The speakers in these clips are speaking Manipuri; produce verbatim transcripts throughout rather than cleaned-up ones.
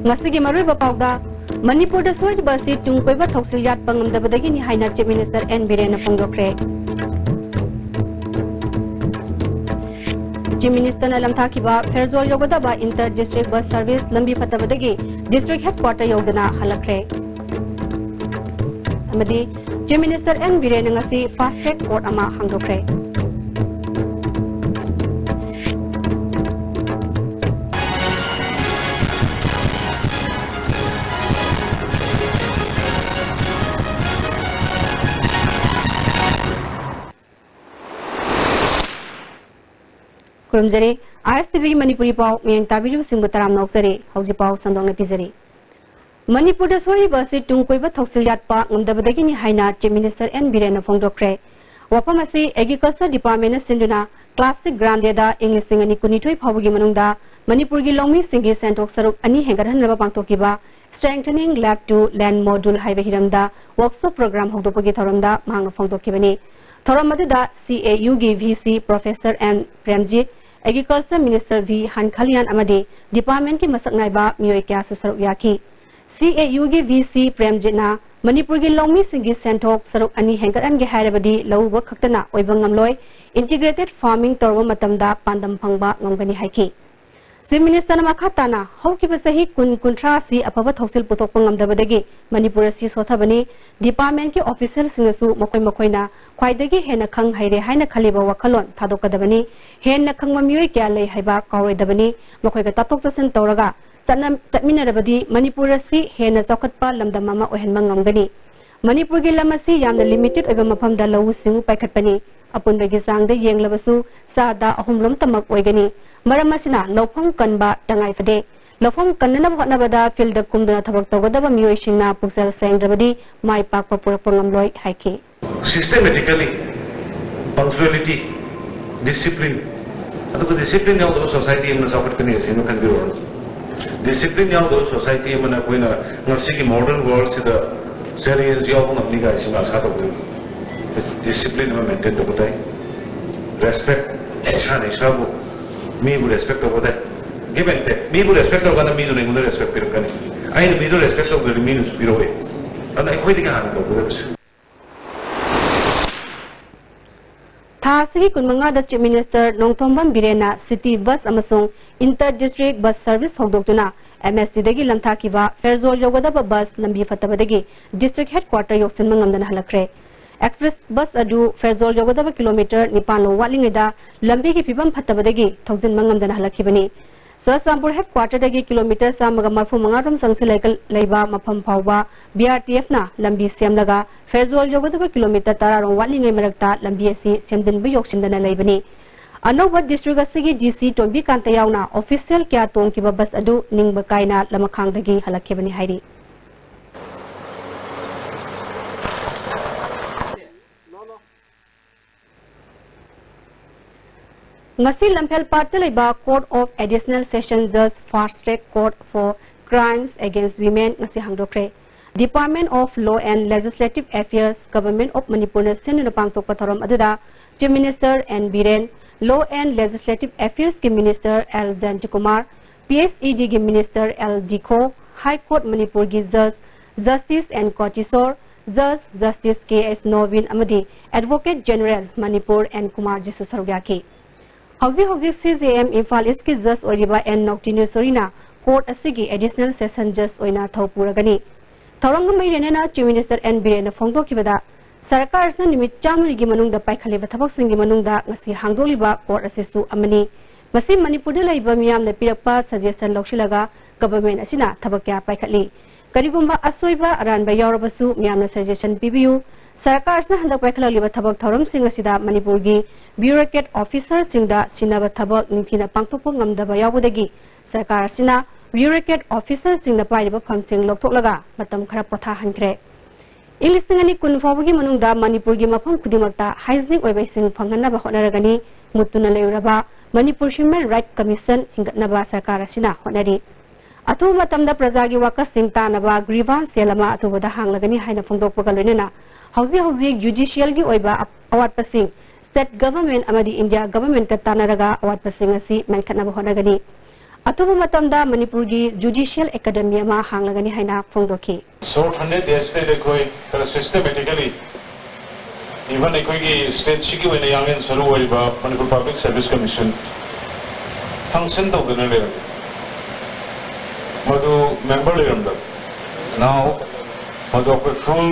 ꯉꯁꯤꯒꯤ ꯃꯔꯨꯑꯣꯏꯕ ꯄꯥꯎꯗ, ꯃꯅꯤꯄꯨꯔꯗ ꯁꯣꯏꯔꯤꯕ ꯑꯁꯤ ꯇꯨꯡ ꯀꯣꯏꯕ ꯊꯧꯁꯤꯜ ꯌꯥꯠꯄ ꯉꯝꯗꯕꯗꯒꯤꯅꯤ ꯍꯥꯏꯅ Chief Minister N ꯕꯤꯔꯦꯟꯅ ꯐꯣꯡꯗꯣꯛꯈ꯭ꯔꯦ꯫ Chief Ministerꯅ ꯂꯝꯊꯥꯈꯤꯕ Pherzawl ꯌꯧꯒꯗꯕ Inter District Bus Service ꯂꯝꯕꯤ ꯐꯠꯇꯕꯗꯒꯤ District Headquarter ꯌꯧꯗꯅ ꯍꯜꯂꯛꯈ꯭ꯔꯦ꯫ ꯑꯃꯗꯤ Chief Minister N ꯕꯤꯔꯦꯟꯅ ꯉꯁꯤ Fast Track Court ꯑꯃ ꯍꯥꯡꯗꯣꯛꯈ꯭ꯔꯦ꯫ ꯈꯨꯔꯨꯝꯖꯔꯤ꯫ ISTVꯒꯤ ꯃꯅꯤꯄꯨꯔꯤ ꯄꯥꯎ ꯃꯤꯠꯌꯦꯡ ꯇꯥꯕꯤꯔꯤꯕꯁꯤꯡꯕꯨ ꯇꯔꯥꯝꯅ ꯑꯣꯛꯆꯔꯤ꯫ ꯍꯧꯖꯤꯛ ꯄꯥꯎ ꯁꯟꯗꯣꯛꯅ ꯄꯤꯖꯔꯤ꯫ ꯃꯅꯤꯄꯨꯔꯗ ꯁꯣꯏꯔꯤꯕ ꯑꯁꯤ ꯇꯨꯡ ꯀꯣꯏꯕ ꯊꯧꯁꯤꯜ ꯌꯥꯠꯄ ꯉꯝꯗꯕꯗꯒꯤꯅꯤ ꯍꯥꯏꯅ Chief Minister N ꯕꯤꯔꯦꯟꯅ ꯐꯣꯡꯗꯣꯛꯈ꯭ꯔꯦ꯫ ꯋꯥꯐꯝ ꯑꯁꯤ Agriculture Departmentꯅ ꯁꯤꯟꯗꯨꯅ Classic Grandeꯗ ꯏꯪ ꯂꯤꯁꯤꯡ ꯑꯅꯤ ꯀꯨꯟꯅꯤꯊꯣꯏ ꯐꯥꯎꯕꯒꯤ ꯃꯅꯨꯡꯗ ꯃꯅꯤꯄꯨꯔꯒꯤ ꯂꯧꯃꯤꯁꯤꯡꯒꯤ ꯁꯦꯟꯊꯣꯛ ꯁꯔꯨꯛ ꯑꯅꯤ ꯍꯦꯟꯒꯠꯍꯟꯅꯕ ꯄꯥꯡꯊꯣꯛꯈꯤꯕ Strengthening Lab to Land Module ꯍꯥꯏꯕ ꯍꯤꯔꯝꯗ workshop program ꯍꯧꯗꯣꯛꯄꯒꯤ ꯊꯧꯔꯝꯗ ꯃꯍꯥꯛꯅ ꯐꯣꯡꯗꯣꯛꯈꯤꯕꯅꯤ꯫ ꯊꯧꯔꯝ ꯑꯗꯨꯗ CAUꯒꯤ VC Professor N Premjit, Agriculture Minister V ꯍꯟꯈꯂꯤꯌꯥꯟ ꯑꯃꯗꯤ departmentꯀꯤ ꯃꯁꯛ ꯅꯥꯏꯕ ꯃꯤꯑꯣꯏ ꯀꯌꯥꯁꯨ ꯁꯔꯨꯛ ꯌꯥꯈꯤ꯫ CAUꯒꯤ VC ꯄ꯭ꯔꯦꯝꯖꯤꯠꯅ ꯃꯅꯤꯄꯨꯔꯒꯤ ꯂꯧꯃꯤꯁꯤꯡꯒꯤ ꯁꯦꯟꯊꯣꯛ ꯁꯔꯨꯛ ꯑꯅꯤ ꯍꯦꯟꯒꯠꯍꯟꯒꯦ ꯍꯥꯏꯔꯕꯗꯤ ꯂꯧꯎꯕ ꯈꯛꯇꯅ ꯑꯣꯏꯕ ꯉꯝꯂꯣꯏ, Integrated Farming ꯇꯧꯔꯕ ꯃꯇꯝꯗ ꯄꯥꯟꯗꯝ ꯐꯪꯕ ꯉꯝꯒꯅꯤ ꯍꯥꯏꯈꯤ꯫ Chief Ministerꯅ ꯃꯈꯥ ꯇꯥꯅ ꯍꯧꯈꯤꯕ ꯆꯍꯤ ꯀꯨꯟ ꯀꯨꯟꯊ꯭ꯔꯥ ꯑꯁꯤ ꯑꯐꯕ ꯊꯧꯁꯤꯜ ꯄꯨꯊꯣꯛꯄ ꯉꯝꯗꯕꯗꯒꯤ ꯃꯅꯤꯄꯨꯔ ꯑꯁꯤ ꯁꯣꯊꯕꯅꯤ꯫ Departmentꯀꯤ officialꯁꯤꯡꯅꯁꯨ ꯃꯈꯣꯏ ꯃꯈꯣꯏꯅ ꯈ꯭ꯋꯥꯏꯗꯒꯤ ꯍꯦꯟꯅ ꯈꯪ ꯍꯩꯔꯦ ꯍꯥꯏꯅ ꯈꯜꯂꯤꯕ ꯋꯥꯈꯜꯂꯣꯟ ꯊꯥꯗꯣꯛꯀꯗꯕꯅꯤ꯫ ꯍꯦꯟꯅ ꯈꯪꯕ ꯃꯤꯑꯣꯏ ꯀꯌꯥ ꯂꯩ ꯍꯥꯏꯕ ꯀꯥꯎꯔꯣꯏꯗꯕꯅꯤ꯫ ꯃꯈꯣꯏꯒ ꯇꯥꯊꯣꯛ ꯇꯥꯁꯤꯟ ꯇꯧꯔꯒ ꯆꯠꯅ-, ꯆꯠꯃꯤꯟꯅꯔꯕꯗꯤ ꯃꯅꯤꯄꯨꯔ ꯑꯁꯤ ꯍꯦꯟꯅ ꯆꯥꯎꯈꯠꯄ ꯂꯝꯗꯝ ꯑꯃ ꯑꯣꯏꯍꯟꯕ ꯉꯝꯒꯅꯤ꯫ ꯃꯅꯤꯄꯨꯔꯒꯤ ꯂꯝ ꯑꯁꯤ ꯌꯥꯝꯅ limited ꯑꯣꯏꯕ ꯃꯐꯝꯗ ꯂꯧꯎ ꯁꯤꯡꯎ ꯄꯥꯏꯈꯠꯄꯅꯤ꯫ ꯑꯄꯨꯟꯕꯒꯤ ꯆꯥꯡꯗ ꯌꯦꯡꯂꯕꯁꯨ ꯆꯥꯗ ꯑꯍꯨꯝ ꯂꯣꯝꯇꯃꯛ ꯑꯣꯏꯒꯅꯤ꯫ ꯃꯔꯝ ꯑꯁꯤꯅ ꯂꯧꯐꯝ ꯀꯟꯕ ꯇꯉꯥꯏ ꯐꯗꯦ꯫ ꯂꯧꯐꯝ ꯀꯟꯅꯅꯕ ꯍꯣꯠꯅꯕꯗ fieldꯗ ꯀꯨꯝꯗꯨꯅ ꯊꯕꯛ ꯇꯧꯒꯗꯕ ꯃꯤꯑꯣꯏꯁꯤꯡꯅ ꯄꯨꯛꯆꯦꯜ ꯁꯦꯡꯗ꯭ꯔꯕꯗꯤ ꯃꯥꯏ ꯄꯥꯛꯄ ꯄꯨꯔꯛꯄ ꯉꯝꯂꯣꯏ ꯍꯥꯏꯈꯤ꯫ Systematically, punctuality, discipline, ꯑꯗꯨꯒ discipline ꯌꯥꯎꯗꯕ society ꯑꯃꯅ ꯆꯥꯎꯈꯠꯀꯅꯤ ꯍꯥꯏꯁꯤ ꯑꯃ ꯈꯟꯕꯤꯔꯨꯔꯅꯨ꯫ Discipline ꯌꯥꯎꯗꯕ society ꯑꯃꯅ ꯑꯩꯈꯣꯏꯅ ꯉꯁꯤꯒꯤ modern worldꯁꯤꯗ challenge ꯌꯥꯎꯕ ꯉꯝꯅꯤ ꯀꯥꯏꯁꯤꯃ ꯑꯁꯥ ꯇꯧꯕꯤꯔꯨꯅꯨ꯫ Discipline ꯑꯃ maintain ꯇꯧꯕ ꯇꯥꯏ꯫ Respect, ꯏꯁꯥꯅ ꯏꯁꯥꯕꯨ, ꯃꯤꯕꯨ respect ꯇꯧꯕ ꯇꯥꯏ꯫ Give and take. ꯃꯤꯕꯨ ꯔꯦꯁꯄꯦꯛ ꯇꯧꯔꯀꯥꯟꯗ ꯃꯤꯗꯨꯅ ꯑꯩꯉꯣꯟꯗ ꯔꯦꯁꯄꯦꯛ ꯄꯤꯔꯛꯀꯅꯤ꯫ ꯑꯩꯅ ꯃꯤꯗꯨ ꯔꯦꯁꯄꯦꯛ ꯇꯧꯗ꯭ꯔꯗꯤ ꯃꯤꯅꯁꯨ ꯄꯤꯔꯛꯑꯣꯏ꯫ ꯑꯗꯨꯅ ꯑꯩꯈꯣꯏꯗꯒꯤ ꯍꯥꯟꯅ ꯇꯧꯒꯗꯕꯁꯦ꯫ ꯊꯥ ꯑꯁꯤꯒꯤ ꯀꯨꯟꯃꯉꯥꯗ Chief Minister Nongthombam ꯕꯤꯔꯦꯟꯅ city bus ꯑꯃꯁꯨꯡ inter district bus service ꯍꯧꯗꯣꯛꯇꯨꯅ M S T ꯗꯒꯤ ꯂꯝꯊꯥꯈꯤꯕ ꯐꯦꯔꯖꯣꯜ ꯌꯧꯒꯗꯕ bus ꯂꯝꯕꯤ ꯐꯠꯇꯕꯗꯒꯤ district headquarter ꯌꯧꯁꯤꯟꯕ ꯉꯝꯗꯅ ꯍꯜꯂꯛꯈ꯭ꯔꯦ꯫ Express bus ꯑꯗꯨ ꯐꯦꯔꯖꯣꯜ ꯌꯧꯒꯗꯕ kilometre ꯅꯤꯄꯥꯟ ꯂꯣꯝ ꯋꯥꯠꯂꯤꯉꯩꯗ ꯂꯝꯕꯤꯒꯤ ꯐꯤꯕꯝ ꯐꯠꯇꯕꯗꯒꯤ ꯊꯧꯖꯤꯟꯕ ꯉꯝꯗꯅ ꯍꯜꯂꯛꯈꯤꯕꯅꯤ꯫ ꯆꯨꯔꯆꯥꯟꯄꯨꯔ headquarter ꯗꯒꯤ kilometre ꯆꯥꯝꯃꯒ ꯃꯔꯤꯐꯨ ꯃꯉꯥ ꯔꯣꯝ ꯆꯪꯁꯤꯜꯂꯒ ꯂꯩꯕ ꯃꯐꯝ ꯐꯥꯎꯕ B R T F ꯅ ꯂꯝꯕꯤ ꯁꯦꯝꯂꯒ ꯐꯦꯔꯖꯣꯜ ꯌꯧꯒꯗꯕ kilometre ꯇꯔꯥ ꯔꯣꯝ ꯋꯥꯠꯂꯤꯉꯩ ꯃꯔꯛꯇ ꯂꯝꯕꯤ ꯑꯁꯤ ꯁꯦꯝꯖꯤꯟꯕ ꯌꯧꯁꯤꯟꯗꯅ ꯂꯩꯕꯅꯤ꯫ ꯑꯅꯧꯕ district ꯑꯁꯤꯒꯤ D C ꯇꯣꯝꯕꯤꯀꯥꯟꯇ ꯌꯥꯎꯅ official ꯀꯌꯥ ꯇꯣꯡꯈꯤꯕ bus ꯑꯗꯨ ꯅꯤꯡꯕ ꯀꯥꯏꯅ ꯂꯃꯈꯥꯡꯗꯒꯤ ꯍꯜꯂꯛꯈꯤꯕꯅꯤ ꯍꯥꯏꯔꯤ꯫ ꯉꯁꯤ ꯂꯝꯐꯦꯜ ꯄꯥꯠꯇ ꯂꯩꯕ Court of Additional Session Judge Fast Track Court for Crimes Against Women ꯉꯁꯤ ꯍꯥꯡꯗꯣꯛꯈ꯭ꯔꯦ꯫ Department of Law and Legislative Affairs, Government of Manipur ꯅ ꯁꯤꯟꯗꯨꯅ ꯄꯥꯡꯊꯣꯛꯄ ꯊꯧꯔꯝ ꯑꯗꯨꯗ Chief Minister N Biren, Law and Legislative Affairs ꯀꯤ Minister L ꯖꯌꯟꯇꯀꯨꯃꯥꯔ, P H E D ꯒꯤ Minister L ꯗꯤꯈꯣ, High Court ꯃꯅꯤꯄꯨꯔꯒꯤ Judge Justice N ꯀꯣꯇꯤꯁꯣꯔ, Judge Justice K H Nobin ꯑꯃꯗꯤ Advocate General ꯃꯅꯤꯄꯨꯔ N ꯀꯨꯃꯥꯔꯖꯤꯁꯨ ꯁꯔꯨꯛ ꯌꯥꯈꯤ꯫ ꯍꯧꯖꯤꯛ ꯍꯧꯖꯤꯛ C J M Imphal East ꯀꯤ judge ꯑꯣꯏꯔꯤꯕ N ꯅꯣꯛꯇꯤꯅꯦꯁꯣꯔꯤꯅ court ꯑꯁꯤꯒꯤ additional session judge ꯑꯣꯏꯅ ꯊꯧ ꯄꯨꯔꯒꯅꯤ꯫ ꯊꯧꯔꯝꯒ ꯃꯔꯤ ꯂꯩꯅꯅ Chief Minister N ꯕꯤꯔꯦꯟꯅ ꯐꯣꯡꯗꯣꯛꯈꯤꯕꯗ, ꯁꯔꯀꯥꯔ ꯑꯁꯤꯅ ꯅꯨꯃꯤꯠ ꯆꯥꯝꯃꯔꯤꯒꯤ ꯃꯅꯨꯡꯗ ꯄꯥꯏꯈꯠꯂꯤꯕ ꯊꯕꯛꯁꯤꯡꯒꯤ ꯃꯅꯨꯡꯗ ꯉꯁꯤ ꯍꯥꯡꯗꯣꯛꯂꯤꯕ court ꯑꯁꯤꯁꯨ ꯑꯃꯅꯤ꯫ ꯃꯁꯤ ꯃꯅꯤꯄꯨꯔꯗ ꯂꯩꯕ ꯃꯤꯌꯥꯝꯅ ꯄꯤꯔꯛꯄ suggestion ꯂꯧꯁꯤꯜꯂꯒ government ꯑꯁꯤꯅ ꯊꯕꯛ ꯀꯌꯥ ꯄꯥꯏꯈꯠꯂꯤ꯫ ꯀꯔꯤꯒꯨꯝꯕ ꯑꯁꯣꯏꯕ ꯑꯔꯥꯟꯕ ꯌꯥꯎꯔꯕꯁꯨ ꯃꯤꯌꯥꯝꯅ suggestion ꯄꯤꯕꯤꯌꯨ꯫ ꯁꯔꯀꯥꯔ ꯑꯁꯤꯅ ꯍꯟꯗꯛ ꯄꯥꯏꯈꯠꯂꯛꯂꯤꯕ ꯊꯕꯛ ꯊꯧꯔꯝꯁꯤꯡ ꯑꯁꯤꯗ ꯃꯅꯤꯄꯨꯔꯒꯤ bureaucrat officer ꯁꯤꯡꯗ ꯁꯤꯟꯅꯕ ꯊꯕꯛ ꯅꯤꯡꯊꯤꯅ ꯄꯥꯡꯊꯣꯛꯄ ꯉꯝꯗꯕ ꯌꯥꯎꯕꯗꯒꯤ ꯁꯔꯀꯥꯔ ꯑꯁꯤꯅ bureaucrat officer ꯁꯤꯡꯅ ꯄꯥꯏꯔꯤꯕ ꯐꯝꯁꯤꯡ ꯂꯧꯊꯣꯛꯂꯒ ꯃꯇꯝ ꯈꯔ ꯄꯣꯊꯥꯍꯟꯈ꯭ꯔꯦ꯫ ꯏꯪ ꯂꯤꯁꯤꯡ ꯑꯅꯤ ꯀꯨꯟ ꯐꯥꯎꯕꯒꯤ ꯃꯅꯨꯡꯗ ꯃꯅꯤꯄꯨꯔꯒꯤ ꯃꯐꯝ ꯈꯨꯗꯤꯡꯃꯛꯇ hygienic ꯑꯣꯏꯕ ꯏꯁꯤꯡ ꯐꯪꯍꯟꯅꯕ ꯍꯣꯠꯅꯔꯒꯅꯤ꯫ ꯃꯨꯠꯇꯨꯅ ꯂꯩꯔꯨꯔꯕ ꯃꯅꯤꯄꯨꯔ Human Rights Commission ꯍꯤꯡꯒꯠꯅꯕ ꯁꯔꯀꯥꯔ ꯑꯁꯤꯅ ꯍꯣꯠꯅꯔꯤ꯫ ꯑꯊꯨꯕ ꯃꯇꯝꯗ ꯄ꯭ꯔꯖꯥꯒꯤ ꯋꯥꯀꯠꯁꯤꯡ ꯇꯥꯅꯕ grievance cell ꯑꯃ ꯑꯊꯨꯕꯗ ꯍꯥꯡꯂꯒꯅꯤ ꯍꯥꯏꯅ ꯐꯣꯡꯗꯣꯛꯄꯒ ꯂꯣꯏꯅꯅ ꯍꯧꯖꯤꯛ ꯍꯧꯖꯤꯛ judicial ꯒꯤ ꯑꯣꯏꯕ ꯑꯋꯥꯠꯄꯁꯤꯡ state government ꯑꯃꯗꯤ India government ꯀ ꯇꯥꯟꯅꯔꯒ ꯑꯋꯥꯠꯄꯁꯤꯡ ꯑꯁꯤ ꯃꯦꯟꯈꯠꯅꯕ ꯍꯣꯠꯅꯒꯅꯤ꯫ ꯑꯊꯨꯕ ꯃꯇꯝꯗ ꯃꯅꯤꯄꯨꯔꯒꯤ ꯖꯨꯗꯤꯁꯤꯌꯦꯜ ꯑꯦꯀꯥꯗꯃꯤ ꯑꯃ ꯍꯥꯡꯂꯒꯅꯤ ꯍꯥꯏꯅ ꯐꯣꯡꯗꯣꯛꯈꯤ꯫ ꯁꯣꯔꯠ ꯍꯟꯗ꯭ꯔꯦꯠ ꯗꯦꯖꯇꯩꯗ ꯑꯩꯈꯣꯏ ꯈꯔ ꯁꯤꯁꯇꯦꯃꯦꯇꯤꯀꯦꯂꯤ, ꯏꯚꯟ ꯑꯩꯈꯣꯏꯒꯤ ꯁ꯭ꯇꯦꯠꯁꯤꯒꯤ ꯑꯣꯏꯅ ꯌꯥꯡꯂꯦꯟ ꯁꯔꯨ ꯑꯣꯏꯔꯤꯕ ꯃꯅꯤꯄꯨꯔ ꯄꯕ꯭ꯂꯤꯛ ꯁꯔꯚꯤꯁ ꯀꯃꯤꯁꯟ ꯐꯪꯁꯟ ꯇꯧꯗꯅ ꯂꯩꯔꯝꯃꯤ꯫ ꯃꯗꯨ ꯃꯦꯝꯕꯔ ꯂꯩꯔꯝꯗꯕ꯫ Now ꯃꯗꯨ ꯑꯩꯈꯣꯏ ꯐꯨꯜ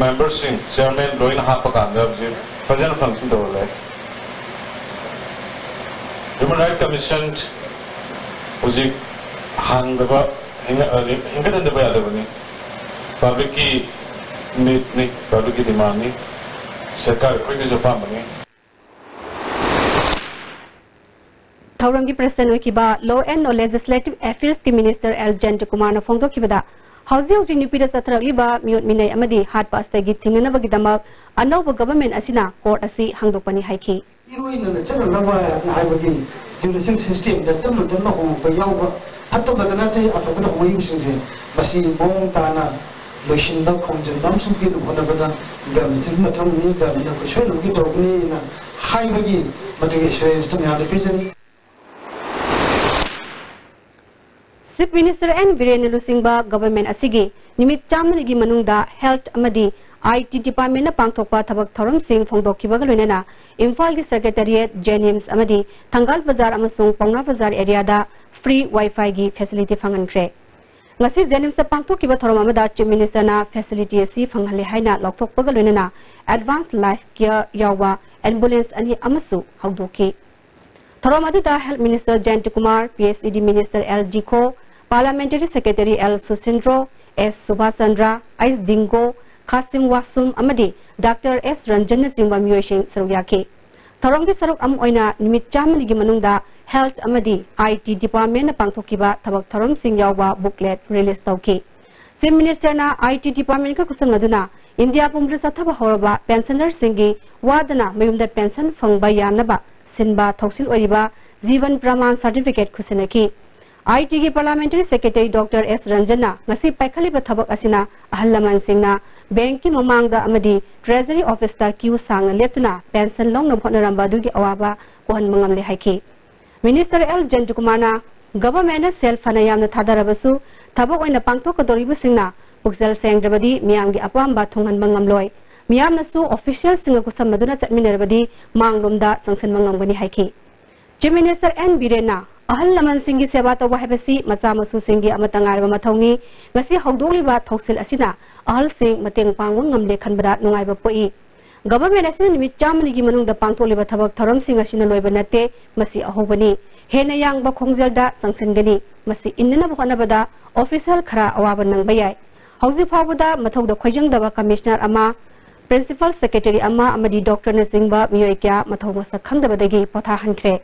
ꯃꯦꯝꯕꯔꯁꯤꯡ, ꯆꯤꯌꯔꯃꯦꯟ ꯂꯣꯏꯅ ꯍꯥꯞꯄ ꯀꯥꯟꯗ ꯍꯧꯖꯤꯛ ꯐꯖꯅ ꯐꯪꯁꯟ ꯇꯧꯔ ꯂꯩ꯫ ꯍ꯭ꯌꯨꯃꯦꯟ ꯔꯥꯏꯠ ꯀꯃꯤꯁꯟ ꯍꯧꯖꯤꯛ ꯍꯥꯡꯗꯕ, ꯍꯤꯡꯒ-, ꯑ, ꯍꯤꯡꯒꯠꯍꯟꯗꯕ ꯌꯥꯗꯕꯅꯤ꯫ ꯄꯕ꯭ꯂꯤꯛꯀꯤ ꯅꯤꯗꯅꯤ, ꯄꯕ꯭ꯂꯤꯛꯀꯤ ꯗꯤꯃꯥꯟꯅꯤ, ꯁꯔꯀꯥꯔ ꯑꯩꯈꯣꯏꯒꯤꯁꯨ ꯑꯄꯥꯝꯕꯅꯤ꯫ ꯊꯧꯔꯝꯒꯤ ꯄ꯭ꯔꯁꯤꯗꯦꯟ ꯑꯣꯏꯈꯤꯕ Law and Legislative Affairsꯀꯤ ꯃꯤꯅꯤꯁꯇꯔ ꯑꯦꯜ ꯖꯌꯟꯇꯀꯨꯃꯥꯔꯅ ꯐꯣꯡꯗꯣꯛꯈꯤꯕꯗ, ꯍꯧꯖꯤꯛ ꯍꯧꯖꯤꯛ ꯅꯨꯄꯤꯗ ꯆꯠꯊꯔꯛꯂꯤꯕ ꯃꯤꯑꯣꯠ ꯃꯤꯅꯩ ꯑꯃꯗꯤ ꯍꯥꯠꯄ ꯑꯁꯤꯗꯒꯤ ꯊꯤꯡꯅꯅꯕꯒꯤꯗꯃꯛ ꯑꯅꯧꯕ ꯒꯚꯔꯟꯃꯦꯟꯠ ꯑꯁꯤꯅ ꯀꯣꯔꯠ ꯑꯁꯤ ꯍꯥꯡꯗꯣꯛꯄꯅꯤ ꯍꯥꯏꯈꯤ꯫ ꯏꯔꯣꯏꯅꯅ ꯆꯠꯅꯅꯕ ꯍꯥꯏꯕꯒꯤ ꯖꯨꯗꯤꯁꯤꯌꯦꯜ ꯁꯤꯁꯇꯦꯝꯗ ꯇꯞꯅ ꯇꯞꯅ ꯍꯣꯡꯂꯛꯄ ꯌꯥꯎꯕ, ꯐꯠꯇꯕꯗ ꯅꯠꯇꯦ, ꯑꯐꯕꯗ ꯍꯣꯡꯂꯛꯏꯕꯁꯤꯡꯁꯦ, ꯃꯁꯤ ꯃꯑꯣꯡ ꯇꯥꯅ ꯂꯣꯏꯁꯤꯟꯕ ꯈꯣꯝꯖꯤꯟꯕ ꯑꯃꯁꯨꯡ ꯄꯤꯅꯕ ꯍꯣꯠꯅꯕꯗ ꯒꯚꯔꯟꯃꯦꯟꯠꯀꯤ ꯃꯊꯧꯅꯤ, ꯒꯚꯔꯟꯃꯦꯟꯠꯅ ꯑꯩꯈꯣꯏ ꯁꯣꯏꯗꯅꯃꯛꯀꯤ ꯇꯧꯔꯛꯀꯅꯤꯅ ꯍꯥꯏꯕꯒꯤ ꯃꯗꯨꯒꯤ ꯑꯦꯁꯨꯔꯦꯟꯁꯇꯨ ꯃꯌꯥꯝꯗ ꯄꯤꯖꯔꯤ꯫ ꯆꯤꯐ ꯃꯤꯅꯤꯁꯇꯔ ꯑꯦꯟ ꯕꯤꯔꯦꯟꯅ ꯂꯨꯆꯤꯡꯕ ꯒꯚꯔꯟꯃꯦꯟꯠ ꯑꯁꯤꯒꯤ ꯅꯨꯃꯤꯠ ꯆꯥꯝꯃꯔꯤꯒꯤ ꯃꯅꯨꯡꯗ ꯍꯦꯜꯊ ꯑꯃꯗꯤ ꯑꯥꯏ ꯇꯤ ꯗꯤꯄꯥꯔꯠꯃꯦꯟꯠꯅ ꯄꯥꯡꯊꯣꯛꯄ ꯊꯕꯛ ꯊꯧꯔꯝꯁꯤꯡ ꯐꯣꯡꯗꯣꯛꯈꯤꯕꯒ ꯂꯣꯏꯅꯅ ꯏꯝꯐꯥꯜꯒꯤ ꯁꯦꯀ꯭ꯔꯦꯇꯦꯔꯤꯌꯦꯠ, ꯖꯦꯅꯤꯝꯁ ꯑꯃꯗꯤ ꯊꯪꯒꯥꯜ ꯕꯖꯥꯔ ꯑꯃꯁꯨꯡ ꯄꯥꯎꯅꯥ ꯕꯖꯥꯔ ꯑꯦꯔꯤꯌꯥꯗ ꯐ꯭ꯔꯤ ꯋꯥꯏꯐꯥꯏꯒꯤ ꯐꯦꯁꯤꯂꯤꯇꯤ ꯐꯪꯍꯟꯈ꯭ꯔꯦ꯫ ꯉꯁꯤ ꯖꯦꯅꯤꯝꯁꯇ ꯄꯥꯡꯊꯣꯛꯈꯤꯕ ꯊꯧꯔꯝ ꯑꯃꯗ ꯆꯤꯐ ꯃꯤꯅꯤꯁꯇꯔꯅ ꯐꯦꯁꯤꯂꯤꯇꯤ ꯑꯁꯤ ꯐꯪꯍꯜꯂꯦ ꯍꯥꯏꯅ ꯂꯥꯎꯊꯣꯛꯄꯒ ꯂꯣꯏꯅꯅ ꯑꯦꯗꯚꯥꯟꯁ ꯂꯥꯏꯐ ꯀꯦꯌꯔ ꯌꯥꯎꯕ ꯑꯦꯝꯕꯨꯂꯦꯟꯁ ꯑꯅꯤ ꯑꯃꯁꯨ ꯍꯧꯗꯣꯛꯈꯤ꯫ ꯊꯧꯔꯝ ꯑꯗꯨꯗ health minister Jayantakumar, P H E D minister L Jikho, parliamentary secretary L Susindro, S ꯁꯨꯕꯥꯁ ꯆꯟꯗ꯭ꯔ, ꯑꯩꯆ ꯗꯤꯡꯒꯣ, ꯈꯥꯁꯤꯝ ꯋꯥꯁꯨꯝ ꯑꯃꯗꯤ ꯗꯥꯛꯇꯔ ꯑꯦꯁ ꯔꯟꯖꯟꯅꯆꯤꯡꯕ ꯃꯤꯑꯣꯏꯁꯤꯡ ꯁꯔꯨꯛ ꯌꯥꯈꯤ꯫ ꯊꯧꯔꯝꯒꯤ ꯁꯔꯨꯛ ꯑꯃ ꯑꯣꯏꯅ ꯅꯨꯃꯤꯠ ꯆꯥꯝꯃꯔꯤꯒꯤ ꯃꯅꯨꯡꯗ ꯍꯦꯜꯊ ꯑꯃꯗꯤ ꯑꯥꯏ ꯇꯤ ꯗꯤꯄꯥꯔꯠꯃꯦꯟꯠꯅ ꯄꯥꯡꯊꯣꯛꯈꯤꯕ ꯊꯕꯛ ꯊꯧꯔꯝꯁꯤꯡ ꯌꯥꯎꯕ ꯕꯨꯛꯂꯦꯠ ꯔꯤꯂꯤꯖ ꯇꯧꯈꯤ꯫ ꯆꯤꯐ ꯃꯤꯅꯤꯁꯇꯔꯅ ꯑꯥꯏ ꯇꯤ ꯗꯤꯄꯥꯔꯠꯃꯦꯟꯠꯀ ꯈꯨꯠꯁꯝꯅꯗꯨꯅ ꯏꯟꯗꯤꯌꯥ ꯄꯨꯝꯕꯗ ꯆꯠꯊꯕ ꯍꯧꯔꯕ ꯄꯦꯟꯁꯅꯔꯁꯤꯡꯒꯤ ꯋꯥꯗꯅ ꯃꯌꯨꯝꯗ ꯄꯦꯟꯁꯟ ꯐꯪꯕ ꯌꯥꯅꯕ ꯁꯤꯟꯕ ꯊꯧꯁꯤꯜ ꯑꯣꯏꯔꯤꯕ ꯖꯤꯕꯟ ꯄ꯭ꯔꯃꯥꯟ ꯁꯥꯔꯇꯤꯐꯤꯀꯦꯠ ꯈꯨꯠꯁꯤꯟꯅꯈꯤ꯫ ꯑꯥꯏ ꯇꯤꯒꯤ ꯄꯥꯔꯂꯤꯌꯥꯃꯦꯟꯇꯔꯤ ꯁꯦꯀ꯭ꯔꯦꯇꯔꯤ ꯗꯣꯛꯇꯔ ꯑꯦꯁ ꯔꯟꯖꯟꯅ ꯉꯁꯤ ꯄꯥꯏꯈꯠꯂꯤꯕ ꯊꯕꯛ ꯑꯁꯤꯅ ꯑꯍꯜ ꯂꯃꯟꯁꯤꯡꯅ ꯕꯦꯡꯛꯀꯤ ꯃꯃꯥꯡꯗ ꯑꯃꯗꯤ ꯇ꯭ꯔꯦꯖꯔꯤ ꯑꯣꯐꯤꯁꯇ ꯀ꯭ꯌꯨ ꯁꯥꯡꯅ ꯂꯦꯞꯇꯨꯅ ꯄꯦꯟꯁꯟ ꯂꯧꯅꯕ ꯍꯣꯠꯅꯔꯝꯕ ꯑꯗꯨꯒꯤ ꯑꯋꯥꯕ ꯀꯣꯛꯍꯟꯕ ꯉꯝꯂꯦ ꯍꯥꯏꯈꯤ꯫ ꯃꯤꯅꯤꯁꯇꯔ ꯑꯦꯜ ꯖꯌꯟꯇꯀꯨꯃꯥꯔꯅ ꯒꯚꯔꯟꯃꯦꯟꯠꯅ ꯁꯦꯜ ꯐꯅ ꯌꯥꯝꯅ ꯊꯥꯗꯔꯕꯁꯨ ꯊꯕꯛ ꯑꯣꯏꯅ ꯄꯥꯡꯊꯣꯛꯀꯗꯧꯔꯤꯕꯁꯤꯡꯅ ꯄꯨꯛꯆꯦꯜ ꯁꯦꯡꯗ꯭ꯔꯕꯗꯤ ꯃꯤꯌꯥꯝꯒꯤ ꯑꯄꯥꯝꯕ ꯊꯨꯡꯍꯟꯕ ꯉꯝꯂꯣꯏ꯫ ꯃꯤꯌꯥꯝꯅꯁꯨ ꯑꯣꯐꯤꯁꯤꯌꯦꯜꯁꯤꯡꯒ ꯈꯨꯠꯁꯝꯅꯗꯨꯅ ꯆꯠꯃꯤꯟꯅꯔꯕꯗꯤ ꯃꯥꯡꯂꯣꯝꯗ ꯆꯪꯁꯤꯟꯕ ꯉꯝꯒꯅꯤ ꯍꯥꯏꯈꯤ꯫ ꯆꯤꯐ ꯃꯤꯅꯤꯁꯇꯔ ꯑꯦꯟ ꯕꯤꯔꯦꯟꯅ ꯑꯍꯜ ꯂꯃꯟꯁꯤꯡꯒꯤ ꯁꯦꯕꯥ ꯇꯧꯕ ꯍꯥꯏꯕꯁꯤ ꯃꯆꯥ ꯃꯁꯨꯁꯤꯡꯒꯤ ꯑꯃꯠꯇ ꯉꯥꯏꯔꯕ ꯃꯊꯧꯅꯤ꯫ ꯉꯁꯤ ꯍꯧꯗꯣꯛꯂꯤꯕ ꯊꯧꯁꯤꯜ ꯑꯁꯤꯅ ꯑꯍꯜꯁꯤꯡ ꯃꯇꯦꯡ ꯄꯥꯡꯕ ꯉꯝꯂꯦ ꯈꯟꯕꯗ ꯅꯨꯡꯉꯥꯏꯕ ꯄꯣꯛꯏ꯫ ꯒꯚꯔꯟꯃꯦꯟꯠ ꯑꯁꯤꯅ ꯅꯨꯃꯤꯠ ꯆꯥꯝꯃꯅꯤꯒꯤ ꯃꯅꯨꯡꯗ ꯄꯥꯡꯊꯣꯛꯂꯤꯕ ꯊꯕꯛ ꯊꯧꯔꯝꯁꯤꯡ ꯑꯁꯤꯅ ꯂꯣꯏꯕ ꯅꯠꯇꯦ, ꯃꯁꯤ ꯑꯍꯧꯕꯅꯤ꯫ ꯍꯦꯟꯅ ꯌꯥꯡꯕ ꯈꯣꯡꯖꯦꯜꯗ ꯆꯪꯁꯤꯟꯒꯅꯤ꯫ ꯃꯁꯤ ꯏꯟꯅꯅꯕ ꯍꯣꯠꯅꯕꯗ ꯑꯣꯐꯤꯁꯤꯌꯦꯜ ꯈꯔ ꯑꯋꯥꯕ ꯅꯪꯕ ꯌꯥꯏ꯫ ꯍꯧꯖꯤꯛ ꯐꯥꯎꯕꯗ ꯃꯊꯧꯗ ꯈꯣꯏꯖꯪꯗꯕ ꯀꯃꯤꯁꯅꯔ ꯑꯃ, ꯄ꯭ꯔꯤꯟꯁꯤꯄꯥꯜ ꯁꯦꯀ꯭ꯔꯦꯇꯔꯤ ꯑꯃ ꯑꯃꯗꯤ ꯗꯣꯛꯇꯔꯅꯆꯤꯡꯕ ꯃꯤꯑꯣꯏ ꯀꯌꯥ ꯃꯊꯧ ꯃꯁꯛ ꯈꯪꯗꯕꯗꯒꯤ ꯄꯣꯊꯥꯍꯟꯈ꯭ꯔꯦ꯫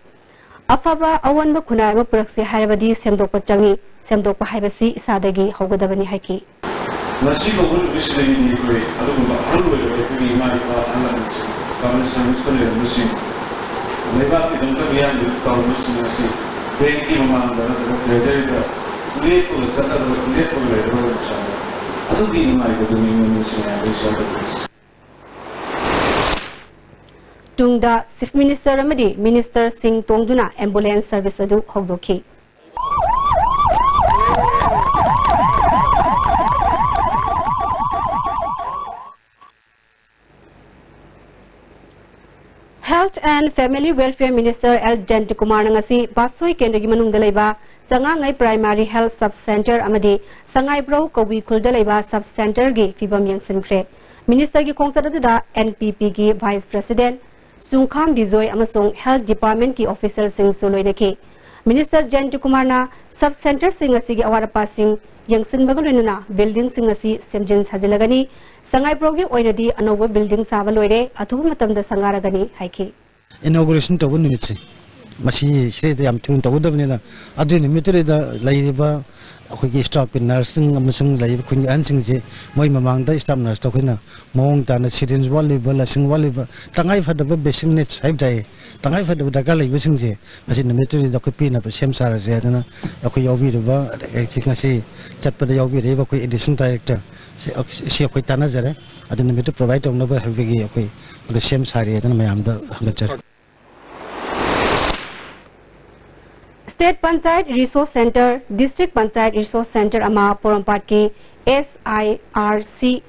ꯑꯐꯕ ꯑꯑꯣꯟꯕ ꯈꯨꯟꯅꯥꯏ ꯑꯃ ꯄꯨꯔꯛꯁꯤ ꯍꯥꯏꯔꯕꯗꯤ ꯁꯦꯝꯗꯣꯛꯄ ꯆꯪꯏ꯫ ꯁꯦꯝꯗꯣꯛꯄ ꯍꯥꯏꯕꯁꯤ ꯏꯁꯥꯗꯒꯤ ꯍꯧꯒꯗꯕꯅꯤ ꯍꯥꯏꯈꯤ꯫ ꯉꯁꯤ ꯐꯥꯎꯕ ꯅꯨꯃꯤꯠꯁꯤꯗꯒꯤꯗꯤ ꯑꯩꯈꯣꯏ ꯑꯗꯨꯒꯨꯝꯕ ꯑꯍꯜ ꯑꯣꯏꯔꯕ ꯑꯩꯈꯣꯏꯒꯤ ꯏꯃꯥ ꯏꯄꯥ, ꯑꯍꯜ ꯂꯃꯟꯁꯤꯡ, ꯒꯚꯔꯟꯃꯦꯟꯠ ꯁꯔꯚꯤꯁꯇ ꯂꯩꯔꯝꯕꯁꯤꯡ, ꯂꯩꯕꯥꯛꯀꯤꯗꯃꯛꯇ ꯃꯤꯌꯥꯝꯒꯤ ꯇꯧꯔꯝꯕꯁꯤꯡ ꯑꯁꯤ ꯕꯦꯡꯛꯀꯤ ꯃꯃꯥꯡꯗ ꯅꯠꯇ꯭ꯔꯒ ꯇ꯭ꯔꯦꯖꯔꯤꯗ ꯂꯦꯞꯄꯒ ꯆꯠꯅꯕ, ꯂꯦꯞꯄꯒ ꯂꯩꯔꯕ ꯃꯇꯝꯗ ꯑꯗꯨꯒꯤ ꯅꯨꯡꯉꯥꯏꯕꯗꯨꯅꯤ ꯃꯤꯑꯣꯏꯁꯤꯡ ꯑꯩꯈꯣꯏ ꯁꯔꯀꯥꯔ ꯇꯨꯡꯗ ꯆꯤꯐ ꯃꯤꯅꯤꯁꯇꯔ ꯑꯃꯗꯤ ꯃꯤꯅꯤꯁꯇꯔꯁꯤꯡ ꯇꯣꯡꯗꯨꯅ ꯑꯦꯝꯕꯨꯂꯦꯟꯁ ꯁꯔꯚꯤꯁ ꯑꯗꯨ ꯍꯧꯗꯣꯛꯈꯤ꯫ Health and Family Welfare Minister L ꯖꯌꯟꯇꯀꯨꯃꯥꯔꯅ ꯉꯁꯤ ꯕꯥꯁꯣꯏ ꯀꯦꯟꯗ꯭ꯔꯒꯤ ꯃꯅꯨꯡꯗ ꯂꯩꯕ ꯆꯉꯥꯉꯩ Primary Health Sub Centre ꯑꯃꯗꯤ ꯁꯉꯥꯏꯄ꯭ꯔꯧ ꯀꯧꯕꯤ ꯈꯨꯜꯗ ꯂꯩꯕ Sub Centreꯒꯤ ꯐꯤꯕꯝ ꯌꯦꯡꯁꯤꯟꯈ꯭ꯔꯦ꯫ ꯃꯤꯅꯤꯁꯇꯔꯒꯤ ꯈꯣꯡꯆꯠ ꯑꯗꯨꯗ ꯑꯦꯟ ꯄꯤ ꯄꯤꯒꯤ Vice President ꯆꯨꯡꯈꯥꯝ ꯕꯤꯖꯣꯏ ꯑꯃꯁꯨꯡ Health Departmentꯀꯤ officialꯁꯤꯡꯁꯨ ꯂꯣꯏꯅꯈꯤ꯫ ꯃꯤꯅꯤꯁꯇꯔ ꯖꯌꯟꯇꯀꯨꯃꯥꯔꯅ Sub Centreꯁꯤꯡ ꯑꯁꯤꯒꯤ ꯑꯋꯥꯠ ꯑꯄꯥꯁꯤꯡ ꯌꯦꯡꯁꯤꯟꯕꯒ ꯂꯣꯏꯅꯅ buildingꯁꯤꯡ ꯑꯁꯤ ꯁꯦꯝꯖꯤꯟ ꯁꯥꯖꯤꯜꯂꯒꯅꯤ꯫ ꯁꯉꯥꯏꯄ꯭ꯔꯧꯒꯤ ꯑꯣꯏꯅꯗꯤ ꯑꯅꯧꯕ building ꯁꯥꯕ ꯂꯣꯏꯔꯦ, ꯑꯊꯨꯕ ꯃꯇꯝꯗ ꯁꯪꯒꯥꯔꯒꯅꯤ ꯍꯥꯏꯈꯤ꯫ Inauguration ꯇꯧꯕ ꯅꯨꯃꯤꯠꯁꯦ, ꯃꯁꯤ ꯁꯤꯗꯩꯗ ꯌꯥꯝ ꯊꯨꯅ ꯇꯧꯒꯗꯕꯅꯤꯅ, ꯑꯗꯨꯒꯤ ꯅꯨꯃꯤꯠꯇꯨꯗꯩꯗ ꯂꯩꯔꯤꯕ ꯑꯩꯈꯣꯏꯒꯤ staffꯀꯤ nurseꯁꯤꯡ ꯑꯃꯁꯨꯡ ꯂꯩꯔꯤꯕ ꯈꯨꯟꯒꯤ ꯑꯍꯟꯁꯤꯡꯁꯦ ꯃꯣꯏ ꯃꯃꯥꯡꯗ staff nurseꯇ ꯑꯩꯈꯣꯏꯅ ꯃꯑꯣꯡ ꯇꯥꯅ syringe ꯋꯥꯠꯂꯤꯕ, ꯂꯁꯤꯡ ꯋꯥꯠꯂꯤꯕ, ꯇꯉꯥꯏ ꯐꯗꯕ basic needs ꯍꯥꯏꯕ ꯇꯥꯏꯌꯦ, ꯇꯉꯥꯏ ꯐꯗꯕ ꯗꯔꯀꯥꯔ ꯂꯩꯕꯁꯤꯡꯁꯦ ꯉꯁꯤ ꯅꯨꯃꯤꯠꯇꯨꯗ ꯑꯩꯈꯣꯏ ꯄꯤꯅꯕ ꯁꯦꯝ ꯁꯥꯔꯁꯦ ꯍꯥꯏꯗꯅ ꯑꯩꯈꯣꯏ ꯌꯥꯎꯕꯤꯔꯤꯕ, ꯉꯁꯤ ꯆꯠꯄꯗ ꯌꯥꯎꯕꯤꯔꯛꯏꯕ ꯑꯩꯈꯣꯏ Additional Director ꯁꯤ, ꯁꯤ ꯑꯩꯈꯣꯏ ꯇꯥꯟꯅꯖꯔꯦ꯫ ꯑꯗꯨ ꯅꯨꯃꯤꯠꯇꯨ provide ꯇꯧꯅꯕ ꯍꯥꯏꯕꯒꯤ ꯑꯩꯈꯣꯏ ꯑꯗꯨ ꯁꯦꯝ ꯁꯥꯔꯤ ꯍꯥꯏꯗꯅ ꯃꯌꯥꯝꯗ ꯍꯪꯒꯠꯆꯔꯤ꯫ State Panchayat Resource Center, District Panchayat Resource Center ꯑꯃ ꯄꯣꯔꯣꯝꯄꯥꯠꯀꯤ S I R C,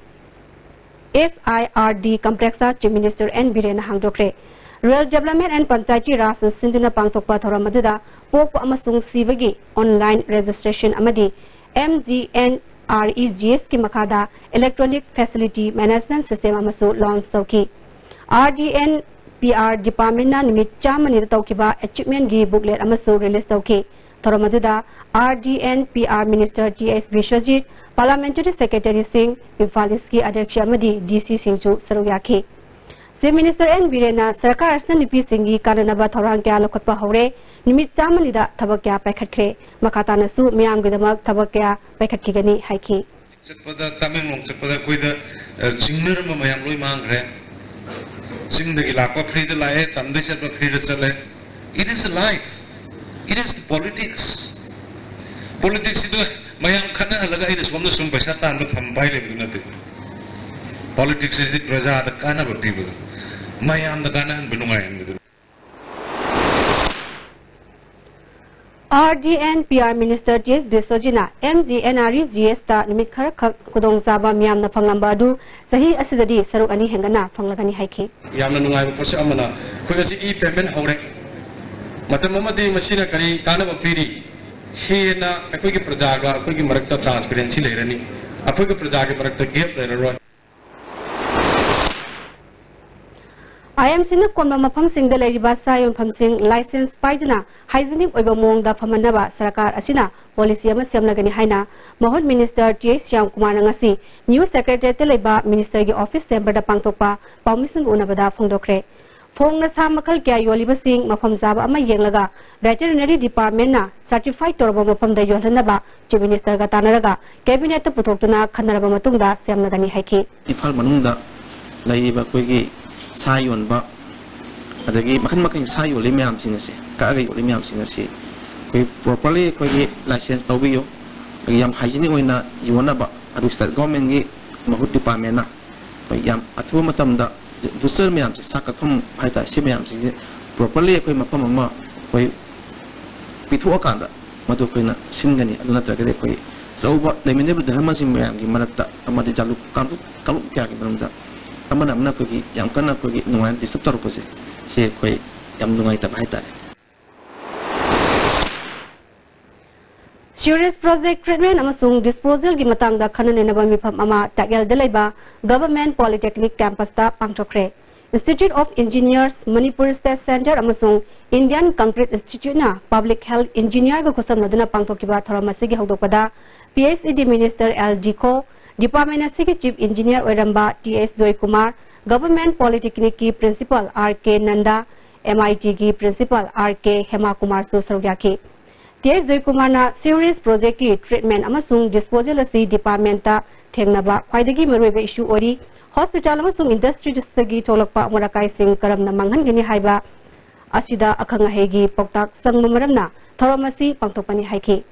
S I R D Complex ꯇ Chief Minister N ꯕꯤꯔꯦꯟꯅ ꯍꯥꯡꯗꯣꯛꯈ꯭ꯔꯦ꯫ Rural Development and Panchayati Raj ꯅ ꯁꯤꯟꯗꯨꯅ ꯄꯥꯡꯊꯣꯛꯄ ꯊꯧꯔꯝ ꯑꯗꯨꯗ ꯄꯣꯛꯄ ꯑꯃꯁꯨꯡ ꯁꯤꯕꯒꯤ online registration ꯑꯃꯗꯤ M G N R E G S ꯀꯤ ꯃꯈꯥꯗ Electronic Facility Management System ꯑꯃꯁꯨ launch ꯇꯧꯈꯤ꯫ R D and P R Department ꯅ ꯅꯨꯃꯤꯠ ꯆꯥꯝꯃꯅꯤꯗ ꯇꯧꯈꯤꯕ achievement ꯒꯤ booklet ꯑꯃꯁꯨ release ꯇꯧꯈꯤ꯫ ꯊꯧꯔꯝ ꯑꯗꯨꯗ R D and P R Minister T S Biswajit, Parliamentary Secretary ꯁꯤꯡ, ꯏꯝꯐꯥꯜ ꯏꯁꯀꯤ ꯑꯗ꯭ꯌꯛꯁ ꯑꯃꯗꯤ D C ꯁꯤꯡꯁꯨ ꯁꯔꯨꯛ ꯌꯥꯈꯤ꯫ Chief Minister N ꯕꯤꯔꯦꯟꯅ ꯁꯔꯀꯥꯔ ꯑꯁꯤꯅ ꯅꯨꯄꯤꯁꯤꯡꯒꯤ ꯀꯥꯟꯅꯅꯕ ꯊꯧꯔꯥꯡ ꯀꯌꯥ ꯂꯧꯈꯠꯄ ꯍꯧꯔꯦ, ꯅꯨꯃꯤꯠ ꯆꯥꯝꯃꯅꯤꯗ ꯊꯕꯛ ꯀꯌꯥ ꯄꯥꯏꯈꯠꯈ꯭ꯔꯦ, ꯃꯈꯥ ꯇꯥꯅꯁꯨ ꯃꯤꯌꯥꯝꯒꯤꯗꯃꯛ ꯊꯕꯛ ꯀꯌꯥ ꯄꯥꯏꯈꯠꯈꯤꯒꯅꯤ ꯍꯥꯏꯈꯤ꯫ ꯆꯠꯄꯗ, ꯇꯃꯦꯡꯂꯣꯡ ꯆꯠꯄꯗ ꯑꯩꯈꯣꯏꯗ, ꯑ, ꯆꯤꯡꯅꯔꯝꯕ ꯃꯌꯥꯝ ꯂꯣꯏ ꯃꯥꯡꯈ꯭ꯔꯦ꯫ ꯆꯤꯡꯗꯒꯤ ꯂꯥꯛꯄ free ꯗ ꯂꯥꯛꯑꯦ, ꯇꯝꯗꯒꯤ ꯆꯠꯄ free ꯗ ꯆꯠꯂꯦ꯫ It is life. It is politics. Politics ꯁꯤꯗ ꯃꯌꯥꯝ ꯈꯠꯅꯍꯜꯂꯒ ꯑꯩꯅ ꯁꯣꯝꯗ ꯁꯨꯝ ꯄꯩꯁꯥ ꯇꯥꯟꯕ ꯐꯝ ꯄꯥꯏ ꯂꯩꯕꯗꯨ ꯅꯠꯇꯦ꯫ Politics ꯁꯤꯗꯤ ꯄ꯭ꯔꯖꯥꯗ ꯀꯥꯟꯅꯕ ꯄꯤꯕꯗꯨ, ꯃꯌꯥꯝꯗ ꯀꯥꯟꯅꯍꯟꯕ, ꯅꯨꯡꯉꯥꯏꯍꯟꯕꯗꯨꯅꯤ꯫ R D and P R Minister T S ꯕꯤꯁ꯭ꯋꯖꯤꯠꯅ M G N R E G S ꯇ ꯅꯨꯃꯤꯠ ꯈꯔꯈꯛ ꯈꯨꯗꯣꯡꯆꯥꯕ ꯃꯤꯌꯥꯝꯅ ꯐꯪꯂꯝꯕ ꯑꯗꯨ ꯆꯍꯤ ꯑꯁꯤꯗꯗꯤ ꯁꯔꯨꯛ ꯑꯅꯤ ꯍꯦꯟꯒꯠꯅ ꯐꯪꯂꯒꯅꯤ ꯍꯥꯏꯈꯤ꯫ ꯌꯥꯝꯅ ꯅꯨꯡꯉꯥꯏꯕ ꯄꯣꯠꯁꯛ ꯑꯃꯅ ꯑꯩꯈꯣꯏ ꯉꯁꯤ e-payment ꯍꯧꯔꯦ꯫ ꯃꯇꯝ ꯑꯃꯗꯤ ꯃꯁꯤꯅ ꯀꯔꯤ ꯀꯥꯟꯅꯕ ꯄꯤꯔꯤ? ꯍꯦꯟꯅ ꯑꯩꯈꯣꯏꯒꯤ ꯄ꯭ꯔꯖꯥꯒ ꯑꯩꯈꯣꯏꯒꯤ ꯃꯔꯛꯇ transparency ꯂꯩꯔꯅꯤ, ꯑꯩꯈꯣꯏꯒ ꯄ꯭ꯔꯖꯥꯒꯤ ꯃꯔꯛꯇ gap ꯂꯩꯔꯔꯣꯏ꯫ I M C ꯅ ꯀꯣꯟꯕ ꯃꯐꯝꯁꯤꯡꯗ ꯂꯩꯔꯤꯕ ꯁꯥ ꯌꯣꯟꯐꯝꯁꯤꯡ license ꯄꯥꯏꯗꯨꯅ hygienic ꯑꯣꯏꯕ ꯃꯑꯣꯡꯗ ꯐꯝꯍꯟꯅꯕ ꯁꯔꯀꯥꯔ ꯑꯁꯤꯅ policy ꯑꯃ ꯁꯦꯝꯂꯒꯅꯤ ꯍꯥꯏꯅ ꯃꯍꯨꯠ Minister T H ꯁ꯭ꯌꯥꯝ ꯀꯨꯃꯥꯔꯅ ꯉꯁꯤ New Secretariat ꯇ ꯂꯩꯕ Minister ꯒꯤ office chamber ꯗ ꯄꯥꯡꯊꯣꯛꯄ ꯄꯥꯎꯃꯤꯁꯤꯡꯒ ꯎꯅꯕꯗ ꯐꯣꯡꯗꯣꯛꯈ꯭ꯔꯦ꯫ ꯐꯣꯡꯅ ꯁꯥ ꯃꯈꯜ ꯀꯌꯥ ꯌꯣꯜꯂꯤꯕꯁꯤꯡ ꯃꯐꯝ ꯆꯥꯕ ꯑꯃ ꯌꯦꯡꯂꯒ Veterinary Department ꯅ certify ꯇꯧꯔꯕ ꯃꯐꯝꯗ ꯌꯣꯜꯍꯟꯅꯕ Chief Minister ꯒ ꯇꯥꯟꯅꯔꯒ Cabinet ꯇ ꯄꯨꯊꯣꯛꯇꯨꯅ ꯈꯟꯅꯔꯕ ꯃꯇꯨꯡꯗ ꯁꯦꯝꯂꯒꯅꯤ ꯍꯥꯏꯈꯤ꯫ ꯏꯝꯐꯥꯜ ꯃꯅꯨꯡꯗ ꯂꯩꯔꯤꯕ ꯑꯩꯈꯣꯏꯒꯤ ꯁꯥ ꯌꯣꯟꯕ, ꯑꯗꯒꯤ ꯃꯈꯜ ꯃꯈꯜ ꯁꯥ ꯌꯣꯜꯂꯤ ꯃꯌꯥꯝꯁꯤꯡ ꯑꯁꯦ, ꯀꯛꯑꯒ ꯌꯣꯜꯂꯤ ꯃꯌꯥꯝꯁꯤꯡ ꯑꯁꯤ ꯑꯩꯈꯣꯏ properly ꯑꯩꯈꯣꯏꯒꯤ license ꯂꯧꯕꯤꯌꯨ, ꯑꯗꯒꯤ ꯌꯥꯝ hygienic ꯑꯣꯏꯅ ꯌꯣꯟꯅꯕ, ꯑꯗꯨ state government ꯀꯤ ꯃꯍꯨꯠ department ꯅ ꯑꯩꯈꯣꯏ ꯌꯥꯝ ꯑꯊꯨꯕ ꯃꯇꯝꯗ butcher ꯃꯌꯥꯝꯁꯦ, ꯁꯥ ꯀꯛꯐꯝ ꯍꯥꯏꯇꯥꯔꯦ, ꯁꯤ ꯃꯌꯥꯝꯁꯤꯡꯁꯦ properly ꯑꯩꯈꯣꯏ ꯃꯐꯝ ꯑꯃ ꯑꯩꯈꯣꯏ ꯊꯣꯛꯑꯀꯥꯟꯗ ꯃꯗꯨ ꯑꯩꯈꯣꯏꯅ ꯁꯤꯟꯒꯅꯤ꯫ ꯑꯗꯨ ꯅꯠꯇ꯭ꯔꯒꯗꯤ ꯑꯩꯈꯣꯏ ꯑꯆꯧꯕ ꯂꯩꯃꯤꯟꯅꯔꯤꯕ ꯙꯔꯃꯁꯤꯡ ꯃꯌꯥꯝꯒꯤ ꯃꯔꯛꯇ ꯑꯃꯗꯤ ꯖꯥꯂꯨꯛ ꯀꯥꯡꯂꯨꯞ ꯀꯥꯡꯂꯨꯞ ꯀꯌꯥꯒꯤ ꯃꯅꯨꯡꯗ ꯑꯃꯅ ꯑꯃꯅ ꯑꯩꯈꯣꯏꯒꯤ ꯌꯥꯝ ꯀꯟꯅ ꯑꯩꯈꯣꯏꯒꯤ ꯅꯨꯡꯉꯥꯏꯅ ꯗꯤꯁꯇꯔꯕ ꯇꯧꯔꯛꯄꯁꯦ, ꯁꯤ ꯑꯩꯈꯣꯏ ꯌꯥꯝ ꯅꯨꯡꯉꯥꯏꯇꯕ ꯍꯥꯏꯇꯥꯔꯦ꯫ Sewage project treatment ꯑꯃꯁꯨꯡ disposal ꯒꯤ ꯃꯇꯥꯡꯗ ꯈꯟꯅ ꯅꯩꯅꯕ ꯃꯤꯐꯝ ꯑꯃ ꯇꯥꯛꯌꯦꯜꯗ ꯂꯩꯕ Government Polytechnic campus ꯇ ꯄꯥꯡꯊꯣꯛꯈ꯭ꯔꯦ꯫ Institute of Engineers, Manipur State Centre ꯑꯃꯁꯨꯡ Indian Concrete Institute ꯅ Public Health Engineer ꯒ ꯈꯨꯠꯁꯝꯅꯗꯨꯅ ꯄꯥꯡꯊꯣꯛꯈꯤꯕ ꯊꯧꯔꯝ ꯑꯁꯤꯒꯤ ꯍꯧꯗꯣꯛꯄꯗ P H E D Minister L Dikho, department ꯑꯁꯤꯒꯤ Chief Engineer ꯑꯣꯏꯔꯝꯕ T H Joykumar, Government Polytechnic ꯀꯤ Principal R K Nanda, M I T ꯒꯤ Principal R K Hema Kumar ꯁꯨ ꯁꯔꯨꯛ ꯌꯥꯈꯤ꯫ T H ꯖꯣꯏꯀꯨꯃꯥꯔꯅ sewage project ꯀꯤ treatment ꯑꯃꯁꯨꯡ disposal ꯑꯁꯤ department ꯇ ꯊꯦꯡꯅꯕ ꯈ꯭ꯋꯥꯏꯗꯒꯤ ꯃꯔꯨꯑꯣꯏꯕ issue ꯑꯣꯏꯔꯤ꯫ Hospital ꯑꯃꯁꯨꯡ industries ꯇꯒꯤ ꯊꯣꯛꯂꯛꯄ ꯑꯃꯣꯠ ꯑꯀꯥꯏꯁꯤꯡ ꯀꯔꯝꯅ ꯃꯥꯡꯍꯟꯒꯅꯤ ꯍꯥꯏꯕ ꯑꯁꯤꯗ ꯑꯈꯪ ꯑꯍꯩꯒꯤ ꯄꯥꯎꯇꯥꯛ ꯆꯪꯕ ꯃꯔꯝꯅ ꯊꯧꯔꯝ ꯑꯁꯤ ꯄꯥꯡꯊꯣꯛꯄꯅꯤ ꯍꯥꯏꯈꯤ꯫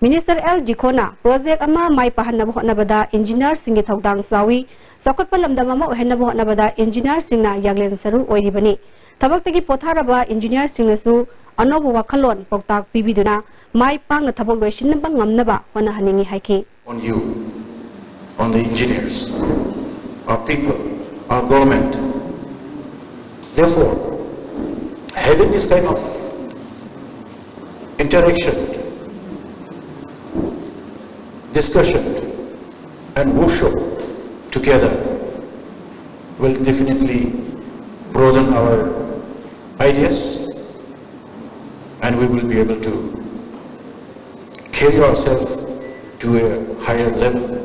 Minister L Dikho ꯅ project ꯑꯃ ꯃꯥꯏ ꯄꯥꯛꯍꯟꯅꯕ ꯍꯣꯠꯅꯕꯗ engineer ꯁꯤꯡꯒꯤ ꯊꯧꯗꯥꯡ ꯆꯥꯎꯏ꯫ ꯆꯥꯎꯈꯠꯄ ꯂꯝꯗꯝ ꯑꯃ ꯑꯣꯏꯍꯟꯅꯕ ꯍꯣꯠꯅꯕꯗ engineer ꯁꯤꯡꯅ ꯌꯥꯡꯂꯦꯟ ꯁꯔꯨ ꯑꯣꯏꯔꯤꯕꯅꯤ꯫ ꯊꯕꯛꯇꯒꯤ ꯄꯣꯊꯥꯔꯕ engineer ꯁꯤꯡꯅꯁꯨ ꯑꯅꯧꯕ ꯋꯥꯈꯜꯂꯣꯟ ꯄꯥꯎꯇꯥꯛ ꯄꯤꯕꯤꯗꯨꯅ ꯃꯥꯏ ꯄꯥꯛꯅ ꯊꯕꯛ ꯂꯣꯏꯁꯤꯟꯅꯕ ꯉꯝꯅꯕ ꯍꯣꯠꯅꯍꯟꯅꯤꯡꯏ ꯍꯥꯏꯈꯤ꯫ On you, on the engineers, our people, our government. Therefore, having this kind of interaction, discussion, and workshop together will definitely broaden our ideas, and we will be able to carry ourselves to a higher level.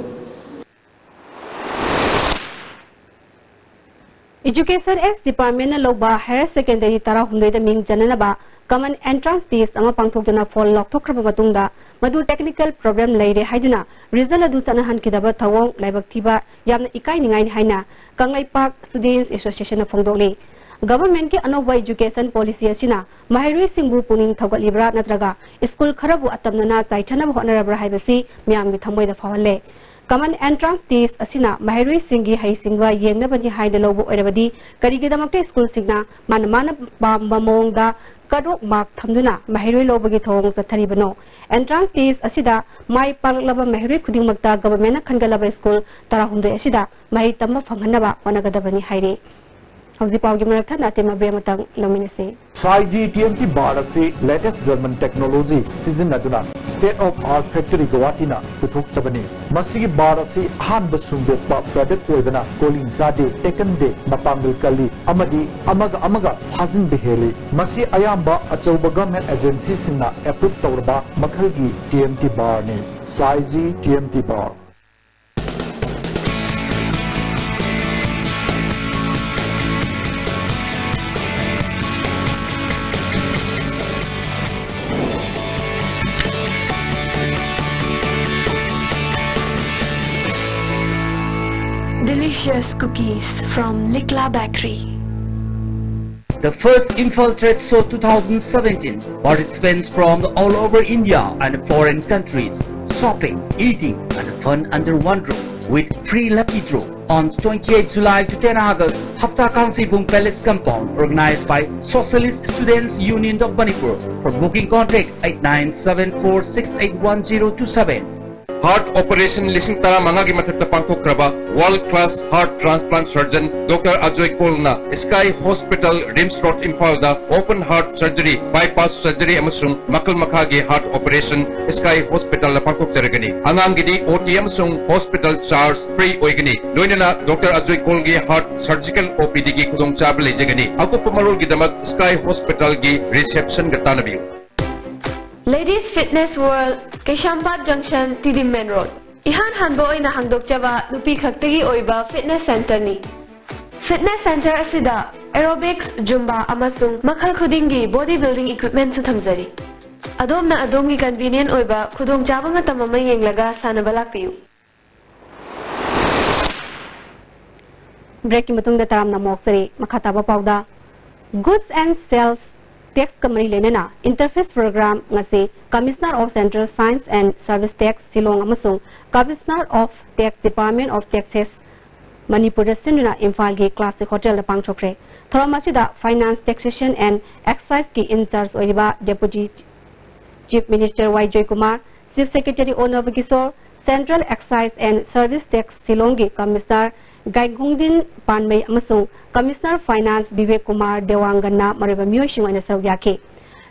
Education S Department ꯅ ꯂꯧꯕ higher secondary ꯇꯔꯥꯍꯨꯝꯗꯣꯏꯗ ꯃꯤꯡ ꯆꯟꯅꯅꯕ common entrance test ꯑꯃ ꯄꯥꯡꯊꯣꯛꯇꯨꯅ ꯐꯣꯜ ꯂꯥꯎꯊꯣꯛꯈ꯭ꯔꯕ ꯃꯇꯨꯡꯗ ꯃꯗꯨ technical problem ꯂꯩꯔꯦ ꯍꯥꯏꯗꯨꯅ result ꯑꯗꯨ ꯆꯠꯅꯍꯟꯈꯤꯗꯕ ꯊꯧꯑꯣꯡ ꯂꯥꯏꯕꯛ ꯊꯤꯕ ꯌꯥꯝꯅ ꯏꯀꯥꯏꯅꯤꯡꯉꯥꯏꯅꯤ ꯍꯥꯏꯅ ꯀꯪꯂꯩꯄꯥꯛ Students Association ꯅ ꯐꯣꯡꯗꯣꯛꯂꯤ꯫ Government ꯀꯤ ꯑꯅꯧꯕ education policy ꯑꯁꯤꯅ ꯃꯍꯩꯔꯣꯏꯁꯤꯡꯕꯨ ꯄꯨꯛꯅꯤꯡ ꯊꯧꯒꯠꯂꯤꯕ꯭ꯔꯥ ꯅꯠꯇ꯭ꯔꯒ school ꯈꯔꯕꯨ ꯑꯇꯝꯅꯅ ꯆꯥꯏꯊꯅꯕ ꯍꯣꯠꯅꯔꯕ꯭ꯔꯥ ꯍꯥꯏꯕꯁꯤ ꯃꯤꯌꯥꯝꯒꯤ ꯊꯃꯣꯏꯗ ꯐꯥꯎꯍꯜꯂꯦ꯫ Common Entrance Test ꯑꯁꯤꯅ ꯃꯍꯩꯔꯣꯏꯁꯤꯡꯒꯤ ꯍꯩꯁꯤꯡꯕ ꯌꯦꯡꯅꯕꯅꯤ ꯍꯥꯏꯅ ꯂꯧꯕ ꯑꯣꯏꯔꯕꯗꯤ ꯀꯔꯤꯒꯤꯗꯃꯛꯇ ꯁ꯭ꯀꯨꯜꯁꯤꯡꯅ ꯃꯥꯅ ꯃꯥꯅ ꯄꯥꯝꯕ ꯃꯑꯣꯡꯗ ꯀꯠ ꯑꯣꯐ ꯃꯥꯔꯛ ꯊꯝꯗꯨꯅ ꯃꯍꯩꯔꯣꯏ ꯂꯧꯕꯒꯤ ꯊꯧꯑꯣꯡ ꯆꯠꯊꯔꯤꯕꯅꯣ? Entrance Test ꯑꯁꯤꯗ ꯃꯥꯏ ꯄꯥꯛꯂꯛꯂꯕ ꯃꯍꯩꯔꯣꯏ ꯈꯨꯗꯤꯡꯃꯛꯇ ꯒꯚꯔꯟꯃꯦꯟꯠꯅ ꯈꯟꯒꯠꯂꯕ ꯁ꯭ꯀꯨꯜ ꯇꯔꯥꯍꯨꯝꯗꯣꯏ ꯑꯁꯤꯗ ꯃꯍꯩ ꯇꯝꯕ ꯐꯪꯍꯟꯅꯕ ꯍꯣꯠꯅꯒꯗꯕꯅꯤ ꯍꯥꯏꯔꯤ꯫ ꯍꯧꯖꯤꯛ ꯄꯥꯎꯒꯤ ꯃꯔꯛ ꯊꯠꯅ ꯑꯇꯦꯟꯕ ꯕ꯭ꯔꯦꯛ ꯑꯃꯇꯪ ꯂꯧꯃꯤꯟꯅꯁꯤ꯫ ꯁꯥꯏꯖꯤ ꯇꯤ ꯑꯦꯝ ꯇꯤ ꯕꯥꯔ ꯑꯁꯤ latest German technology ꯁꯤꯖꯤꯟꯅꯗꯨꯅ State of Art Factory ꯒꯧꯍꯥꯇꯤꯅ ꯄꯨꯊꯣꯛꯆꯕꯅꯤ꯫ ꯃꯁꯤꯒꯤ ꯕꯥꯔ ꯑꯁꯤ ꯑꯍꯥꯟꯕ ꯁꯨꯡꯗꯣꯛꯄ product ꯑꯣꯏꯕꯅ ꯀꯣꯂꯤꯡ ꯆꯥꯗꯦ, ꯇꯦꯛꯀꯟꯗꯦ, ꯃꯄꯥꯡꯒꯜ ꯀꯜꯂꯤ ꯑꯃꯗꯤ ꯑꯃꯒ ꯑꯃꯒ ꯐꯥꯖꯤꯟꯕ ꯍꯦꯜꯂꯤ꯫ ꯃꯁꯤ ꯑꯌꯥꯝꯕ ꯑꯆꯧꯕ government agency ꯁꯤꯡꯅ approve ꯇꯧꯔꯕ ꯃꯈꯜꯒꯤ ꯇꯤ ꯑꯦꯝ ꯇꯤ ꯕꯥꯔꯅꯤ꯫ ꯁꯥꯏꯖꯤ T M T bar. Delicious cookies from Likla Bakery. The first Imphal Trade Show two thousand seventeen. Participants from all over India and foreign countries. Shopping, eating, and fun under one roof with free lucky draw. On twenty-eighth July to ten August, Hafta Kangseibung Palace Compound, organized by Socialist Students Union of Manipur. For booking, contact eight nine seven four six eight one zero two seven. Heart operation ꯂꯤꯁꯤꯡ ꯇꯔꯥꯃꯉꯥꯒꯤ ꯃꯊꯛꯇ ꯄꯥꯡꯊꯣꯛꯈ꯭ꯔꯕ world class heart transplant surgeon Doctor Ajoy Kolꯅ Sky Hospital, RIMS Road, ꯏꯝꯐꯥꯜꯗ open heart surgery, bypass surgery ꯑꯃꯁꯨꯡ ꯃꯈꯜ ꯃꯈꯥꯒꯤ heart operation Sky Hospitalꯗ ꯄꯥꯡꯊꯣꯛꯆꯔꯒꯅꯤ꯫ ꯑꯉꯥꯡꯒꯤꯗꯤ O T ꯑꯃꯁꯨꯡ hospital charge free ꯑꯣꯏꯒꯅꯤ꯫ ꯂꯣꯏꯅꯅ Doctor Ajoy Kolꯒꯤ heart surgical O P Dꯒꯤ ꯈꯨꯗꯣꯡꯆꯥꯕ ꯂꯩꯖꯒꯅꯤ꯫ ꯑꯀꯨꯞꯄ ꯃꯔꯣꯜꯒꯤꯗꯃꯛ Sky Hospitalꯒꯤ receptionꯒ ꯇꯥꯟꯅꯕꯤꯌꯨ꯫ Ladies Fitness World, Keishampat Junction, T D Main Road. ꯏꯍꯥꯟ ꯍꯥꯟꯕ ꯑꯣꯏꯅ ꯍꯥꯡꯗꯣꯛꯆꯕ ꯅꯨꯄꯤ ꯈꯛꯇꯒꯤ ꯑꯣꯏꯕ fitness centreꯅꯤ꯫ Fitness center ꯑꯁꯤꯗ aerobics, Zumba ꯑꯃꯁꯨꯡ ꯃꯈꯜ ꯈꯨꯗꯤꯡꯒꯤ body building equipmentꯁꯨ ꯊꯝꯖꯔꯤ꯫ ꯑꯗꯣꯝꯅ ꯑꯗꯣꯝꯒꯤ convenient ꯑꯣꯏꯕ ꯈꯨꯗꯣꯡꯆꯥꯕ ꯃꯇꯝ ꯑꯃ ꯌꯦꯡꯂꯒ ꯁꯥꯟꯅꯕ ꯂꯥꯛꯄꯤꯌꯨ꯫ ꯕ꯭ꯔꯦꯛꯀꯤ ꯃꯇꯨꯡꯗ ꯇꯔꯥꯝꯅ ꯃꯣꯛꯆꯔꯤ꯫ ꯃꯈꯥ ꯇꯥꯕ ꯄꯥꯎꯗ, Goods and Sales Tax ꯀ ꯃꯔꯤ ꯂꯩꯅꯅ Interface Program ꯉꯁꯤ Commissioner of Central Science and Service Tax Shillong ꯑꯃꯁꯨꯡ Commissioner of Tax Department of Taxes ꯃꯅꯤꯄꯨꯔꯗ ꯁꯤꯟꯗꯨꯅ ꯏꯝꯐꯥꯜꯒꯤ Classic Hotel ꯗ ꯄꯥꯡꯊꯣꯛꯈ꯭ꯔꯦ꯫ ꯊꯧꯔꯝ ꯑꯁꯤꯗ Finance, Taxation and Excise ꯀꯤ in charge ꯑꯣꯏꯔꯤꯕ Deputy Chief Minister ꯋꯥꯏ ꯖꯣꯏꯀꯨꯃꯥꯔ, Chief Secretary ꯑꯣ ꯅꯕꯀꯤꯁꯣꯔ, Central Excise and Service Tax Shillong ꯒꯤ Commissioner ꯒꯥꯏꯒꯨꯡꯗꯤꯟ ꯄꯥꯟꯃꯩ ꯑꯃꯁꯨꯡ Commissioner Finance ꯕꯤꯕꯦꯛ ꯀꯨꯃꯥꯔ ꯗꯦꯋꯥꯡꯒꯟꯅ ꯃꯔꯨꯑꯣꯏꯕ ꯃꯤꯑꯣꯏꯁꯤꯡ ꯑꯣꯏꯅ ꯁꯔꯨꯛ ꯌꯥꯈꯤ꯫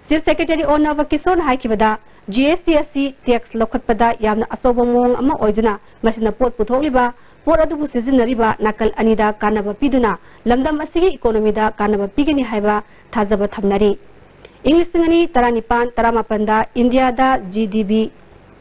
Chief Secretary ꯑꯣ ꯅꯕꯀꯤꯁꯣꯔꯅ ꯍꯥꯏꯈꯤꯕꯗ, G S T ꯑꯁꯤ tax ꯂꯧꯈꯠꯄꯗ ꯌꯥꯝꯅ ꯑꯆꯧꯕ ꯃꯑꯣꯡ ꯑꯃ ꯑꯣꯏꯗꯨꯅ ꯃꯁꯤꯅ ꯄꯣꯠ ꯄꯨꯊꯣꯛꯂꯤꯕ, ꯄꯣꯠ ꯑꯗꯨꯕꯨ ꯁꯤꯖꯤꯟꯅꯔꯤꯕ ꯅꯥꯀꯜ ꯑꯅꯤꯗ ꯀꯥꯟꯅꯕ ꯄꯤꯗꯨꯅ ꯂꯝꯗꯝ ꯑꯁꯤꯒꯤ economy ꯗ ꯀꯥꯟꯅꯕ ꯄꯤꯒꯅꯤ ꯍꯥꯏꯕ ꯊꯥꯖꯕ ꯊꯝꯅꯔꯤ꯫ ꯏꯪ ꯂꯤꯁꯤꯡ ꯑꯅꯤ ꯇꯔꯥꯅꯤꯄꯥꯟ ꯇꯔꯥꯃꯥꯄꯟꯗ ꯏꯟꯗꯤꯌꯥꯗ G D P,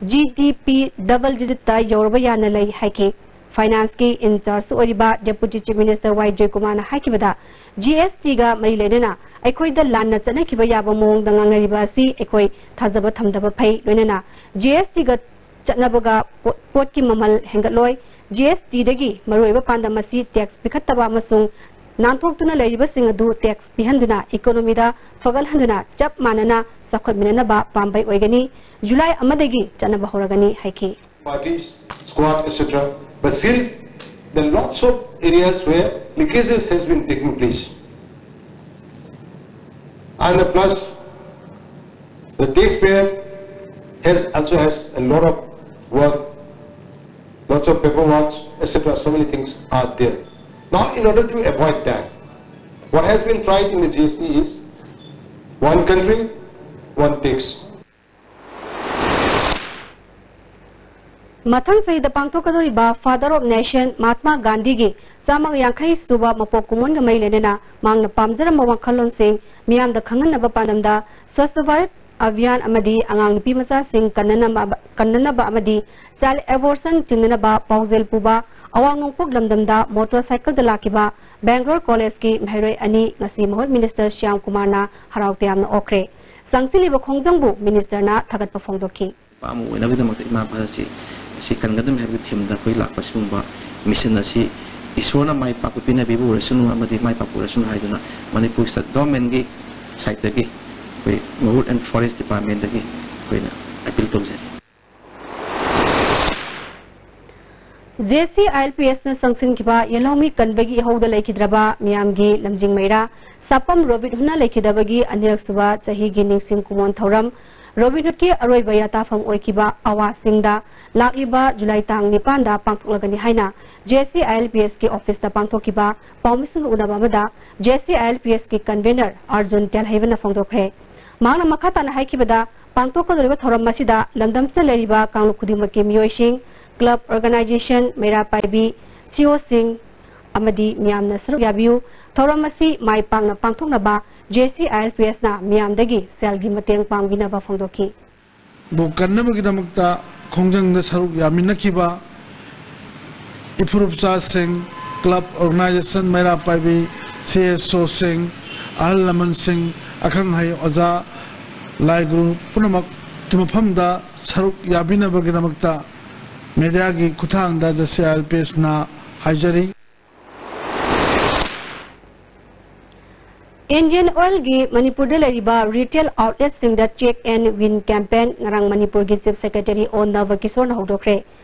G D P double digit ꯇ ꯌꯧꯔꯕ ꯌꯥꯅ ꯂꯩ ꯍꯥꯏꯈꯤ꯫ Finance ꯀꯤ in charge ꯁꯨ ꯑꯣꯏꯔꯤꯕ Deputy Chief Minister ꯋꯥꯏ ꯖꯣꯏꯀꯨꯃꯥꯔꯅ ꯍꯥꯏꯈꯤꯕꯗ, G S T ꯒ ꯃꯔꯤ ꯂꯩꯅꯅ ꯑꯩꯈꯣꯏꯗ ꯂꯥꯟꯅ ꯆꯠꯅꯈꯤꯕ ꯌꯥꯕ ꯃꯑꯣꯡꯗ ꯉꯥꯡꯅꯔꯤꯕ ꯑꯁꯤ ꯑꯩꯈꯣꯏ ꯊꯥꯖꯕ ꯊꯝꯗꯕ ꯐꯩ꯫ ꯂꯣꯏꯅꯅ G S T ꯒ ꯆꯠꯅꯕꯒ ꯄꯣ-, ꯄꯣꯠꯀꯤ ꯃꯃꯜ ꯍꯦꯟꯒꯠꯂꯣꯏ꯫ G S T ꯗꯒꯤ ꯃꯔꯨꯑꯣꯏꯕ ꯄꯥꯟꯗꯝ ꯑꯁꯤ tax ꯄꯤꯈꯠꯇꯕ ꯑꯃꯁꯨꯡ ꯅꯥꯟꯊꯣꯛꯇꯨꯅ ꯂꯩꯔꯤꯕꯁꯤꯡ ꯑꯗꯨ tax ꯄꯤꯍꯟꯗꯨꯅ economy ꯗ ꯐꯒꯠꯍꯟꯗꯨꯅ ꯆꯞ ꯃꯥꯟꯅꯅ ꯆꯥꯎꯈꯠꯃꯤꯟꯅꯅꯕ ꯄꯥꯝꯕꯩ ꯑꯣꯏꯒꯅꯤ꯫ ꯖꯨꯂꯥꯏ ꯑꯃꯗꯒꯤ ꯆꯠꯅꯕ ꯍꯧꯔꯒꯅꯤ ꯍꯥꯏꯈꯤ꯫ Parties, squat, et cetera. But still, there are lots of areas where leakages has been taking place. And plus, the taxpayer has also has a lot of work, lots of paperwork, et cetera. So many things are there. Now, in order to avoid that, what has been tried in the G S T is one country, one tax. ꯃꯊꯪ ꯆꯍꯤꯗ ꯄꯥꯡꯊꯣꯛꯀꯗꯧꯔꯤꯕ Father of Nation ꯃꯍꯥꯠꯃꯥ ꯒꯥꯟꯙꯤꯒꯤ ꯆꯥꯝꯃꯒ ꯌꯥꯡꯈꯩ ꯁꯨꯕ ꯃꯄꯣꯛ ꯀꯨꯝꯑꯣꯟꯒ ꯃꯔꯤ ꯂꯩꯅꯅ ꯃꯍꯥꯛꯅ ꯄꯥꯝꯖꯔꯝꯕ ꯋꯥꯈꯜꯂꯣꯟꯁꯤꯡ ꯃꯤꯌꯥꯝꯗ ꯈꯪꯍꯟꯅꯕ ꯄꯥꯟꯗꯝꯗ Swachh Bharat Abhiyan ꯑꯃꯗꯤ ꯑꯉꯥꯡ ꯅꯨꯄꯤ ꯃꯆꯥꯁꯤꯡ ꯀꯟꯅꯅꯕ, ꯀꯟꯅꯅꯕ ꯑꯃꯗꯤ child abortion ꯊꯤꯡꯅꯅꯕ ꯄꯥꯎꯖꯦꯜ ꯄꯨꯕ ꯑꯋꯥꯡ ꯅꯣꯡꯄꯣꯛ ꯂꯝꯗꯝꯗ motorcycle ꯗ ꯂꯥꯛꯈꯤꯕ Bangalore College ꯀꯤ ꯃꯍꯩꯔꯣꯏ ꯑꯅꯤ ꯉꯁꯤ ꯃꯍꯨꯠ Minister ꯁ꯭ꯌꯥꯝ ꯀꯨꯃꯥꯔꯅ ꯍꯔꯥꯎ ꯇꯌꯥꯝꯅ ꯑꯣꯛꯈ꯭ꯔꯦ꯫ ꯆꯪꯁꯤꯜꯂꯤꯕ ꯈꯣꯡꯖꯪꯕꯨ Minister ꯅ ꯊꯥꯒꯠꯄ ꯐꯣꯡꯗꯣꯛꯈꯤ꯫ ꯅꯨꯄꯥ ꯑꯃ ꯑꯣꯏꯅꯕꯒꯤꯗꯃꯛꯇ ꯏꯃꯥ ꯚꯥꯔꯠꯁꯤ ꯑꯁꯤ ꯀꯟꯒꯗꯕꯅꯤ ꯍꯥꯏꯕꯒꯤ theme ꯗ ꯑꯩꯈꯣꯏ ꯂꯥꯛꯄ ꯁꯤꯒꯨꯝꯕ mission ꯑꯁꯤ ꯏꯁꯣꯔꯅ ꯃꯥꯏ ꯄꯥꯛꯄ ꯄꯤꯅꯕꯤꯕ ꯑꯣꯏꯔꯁꯅꯨ ꯑꯃꯗꯤ ꯃꯥꯏ ꯄꯥꯛꯄ ꯑꯣꯏꯔꯁꯅꯨ ꯍꯥꯏꯗꯨꯅ ꯃꯅꯤꯄꯨꯔ state government ꯀꯤ ꯁꯥꯏꯠꯇꯒꯤ ꯑꯩꯈꯣꯏ ꯋꯨꯗ ꯑꯦꯟ ꯐꯣꯔꯦꯁ ꯗꯤꯄꯥꯔꯠꯃꯦꯟꯗꯒꯤ ꯑꯩꯈꯣꯏꯅ ꯑꯄꯤꯜ ꯇꯧꯖꯔꯤ꯫ ꯖꯦ ꯁꯤ ꯑꯥꯏ ꯑꯦꯜ ꯄꯤ ꯑꯦꯁꯅ ꯆꯪꯁꯤꯟꯈꯤꯕ ꯌꯦꯜꯍꯧꯃꯤ ꯀꯟꯕꯒꯤ ꯏꯍꯧꯗ ꯂꯩꯈꯤꯗ꯭ꯔꯕ ꯃꯤꯌꯥꯝꯒꯤ ꯂꯝꯖꯤꯡ ꯃꯩꯔꯥ ꯁꯥꯄꯝ ꯔꯣꯕꯤꯟ ꯍꯨꯗꯅ ꯂꯩꯈꯤꯗꯕꯒꯤ ꯑꯅꯤꯔꯛꯁꯨꯕ ꯆꯍꯤꯒꯤ ꯅꯤꯡꯁꯤꯡ ꯀꯨꯃꯣꯟ ꯊꯧꯔꯝ, ꯔꯣꯕꯤꯟ ꯍꯨꯗꯀꯤ ꯑꯔꯣꯏꯕ ꯌꯥꯇꯥꯐꯝ ꯑꯣꯏꯈꯤꯕ ꯑꯋꯥ ꯆꯤꯡꯗ ꯂꯥꯛꯂꯤꯕ ꯖꯨꯂꯥꯏ ꯇꯥꯡ ꯅꯤꯄꯥꯟꯗ ꯄꯥꯡꯊꯣꯛꯂꯒꯅꯤ ꯍꯥꯏꯅ J C I L P ꯑꯦꯁꯀꯤ ꯑꯣꯐꯤꯁꯇ ꯄꯥꯡꯊꯣꯛꯈꯤꯕ ꯄꯥꯎꯃꯤꯁꯤꯡꯒ ꯎꯅꯕ ꯑꯃꯗ J C I L P ꯑꯦꯁꯀꯤ ꯀꯟꯚꯦꯅꯔ ꯑꯥꯔꯖꯨꯟ ꯇꯦꯜꯍꯩꯕꯅ ꯐꯣꯡꯗꯣꯛꯈ꯭ꯔꯦ꯫ ꯃꯍꯥꯛꯅ ꯃꯈꯥ ꯇꯥꯅ ꯍꯥꯏꯈꯤꯕꯗ, ꯄꯥꯡꯊꯣꯛꯀꯗꯧꯔꯤꯕ ꯊꯧꯔꯝ ꯑꯁꯤꯗ ꯂꯝꯗꯝꯁꯤꯗ ꯂꯩꯔꯤꯕ ꯀꯥꯡꯂꯨꯞ ꯈꯨꯗꯤꯡꯃꯛꯀꯤ ꯃꯤꯑꯣꯏꯁꯤꯡ, ꯀ꯭ꯂꯕ, ꯑꯣꯔꯒꯅꯥꯏꯖꯦꯁꯟ, ꯃꯩꯔꯥ ꯄꯥꯏꯕꯤ, ꯁꯤ ꯏ ꯑꯣꯁꯤꯡ ꯑꯃꯗꯤ ꯃꯤꯌꯥꯝꯅ ꯁꯔꯨꯛ ꯌꯥꯕꯤꯌꯨ꯫ ꯊꯧꯔꯝ ꯑꯁꯤ ꯃꯥꯏ ꯄꯥꯛꯅ ꯄꯥꯡꯊꯣꯛꯅꯕ ꯖꯦ ꯁꯤ ꯑꯥꯏ ꯑꯦꯜ ꯄꯤ ꯑꯦꯁꯅ ꯃꯤꯌꯥꯝꯗꯒꯤ ꯁꯦꯜꯒꯤ ꯃꯇꯦꯡ ꯄꯥꯡꯕꯤꯅꯕ ꯐꯣꯡꯗꯣꯛꯈꯤ꯫ ꯕꯨ ꯀꯟꯅꯕꯒꯤꯗꯃꯛꯇ ꯈꯣꯡꯖꯪꯗ ꯁꯔꯨꯛ ꯌꯥꯃꯤꯟꯅꯈꯤꯕ ꯏꯐꯨꯔꯨꯞꯆꯥꯁꯤꯡ, ꯀ꯭ꯂꯕ, ꯑꯣꯔꯒꯅꯥꯏꯖꯦꯁꯟ, ꯃꯩꯔꯥ ꯄꯥꯏꯕꯤ, ꯁꯤ ꯑꯦꯁ ꯑꯣꯁꯤꯡ, ꯑꯍꯜ ꯂꯃꯟꯁꯤꯡ, ꯑꯈꯪ ꯑꯍꯩ, ꯑꯣꯖꯥ, ꯂꯥꯏ ꯒꯨꯔꯨ ꯄꯨꯝꯅꯃꯛꯀꯤ ꯃꯐꯝꯗ ꯁꯔꯨꯛ ꯌꯥꯕꯤꯅꯕꯒꯤꯗꯃꯛꯇ ꯃꯦꯗꯤꯌꯥꯒꯤ ꯈꯨꯠꯊꯥꯡꯗ ꯖꯦ ꯁꯤ ꯑꯥꯏ ꯑꯦꯜ ꯄꯤ ꯑꯦꯁꯅ ꯍꯥꯏꯖꯔꯤ꯫ ꯏꯟꯗꯤꯌꯟ ꯑꯣꯏꯜꯒꯤ ꯃꯅꯤꯄꯨꯔꯗ ꯂꯩꯔꯤꯕ retail ꯑꯥꯎꯠꯂꯦꯠꯁꯤꯡꯗ Check and Win campaign ꯉꯔꯥꯡ ꯃꯅꯤꯄꯨꯔꯒꯤ ꯆꯤꯐ ꯁꯦꯀ꯭ꯔꯦꯇꯔꯤ ꯑꯣ ꯅꯕꯀꯤꯁꯣꯔꯅ ꯍꯧꯗꯣꯛꯈ꯭ꯔꯦ꯫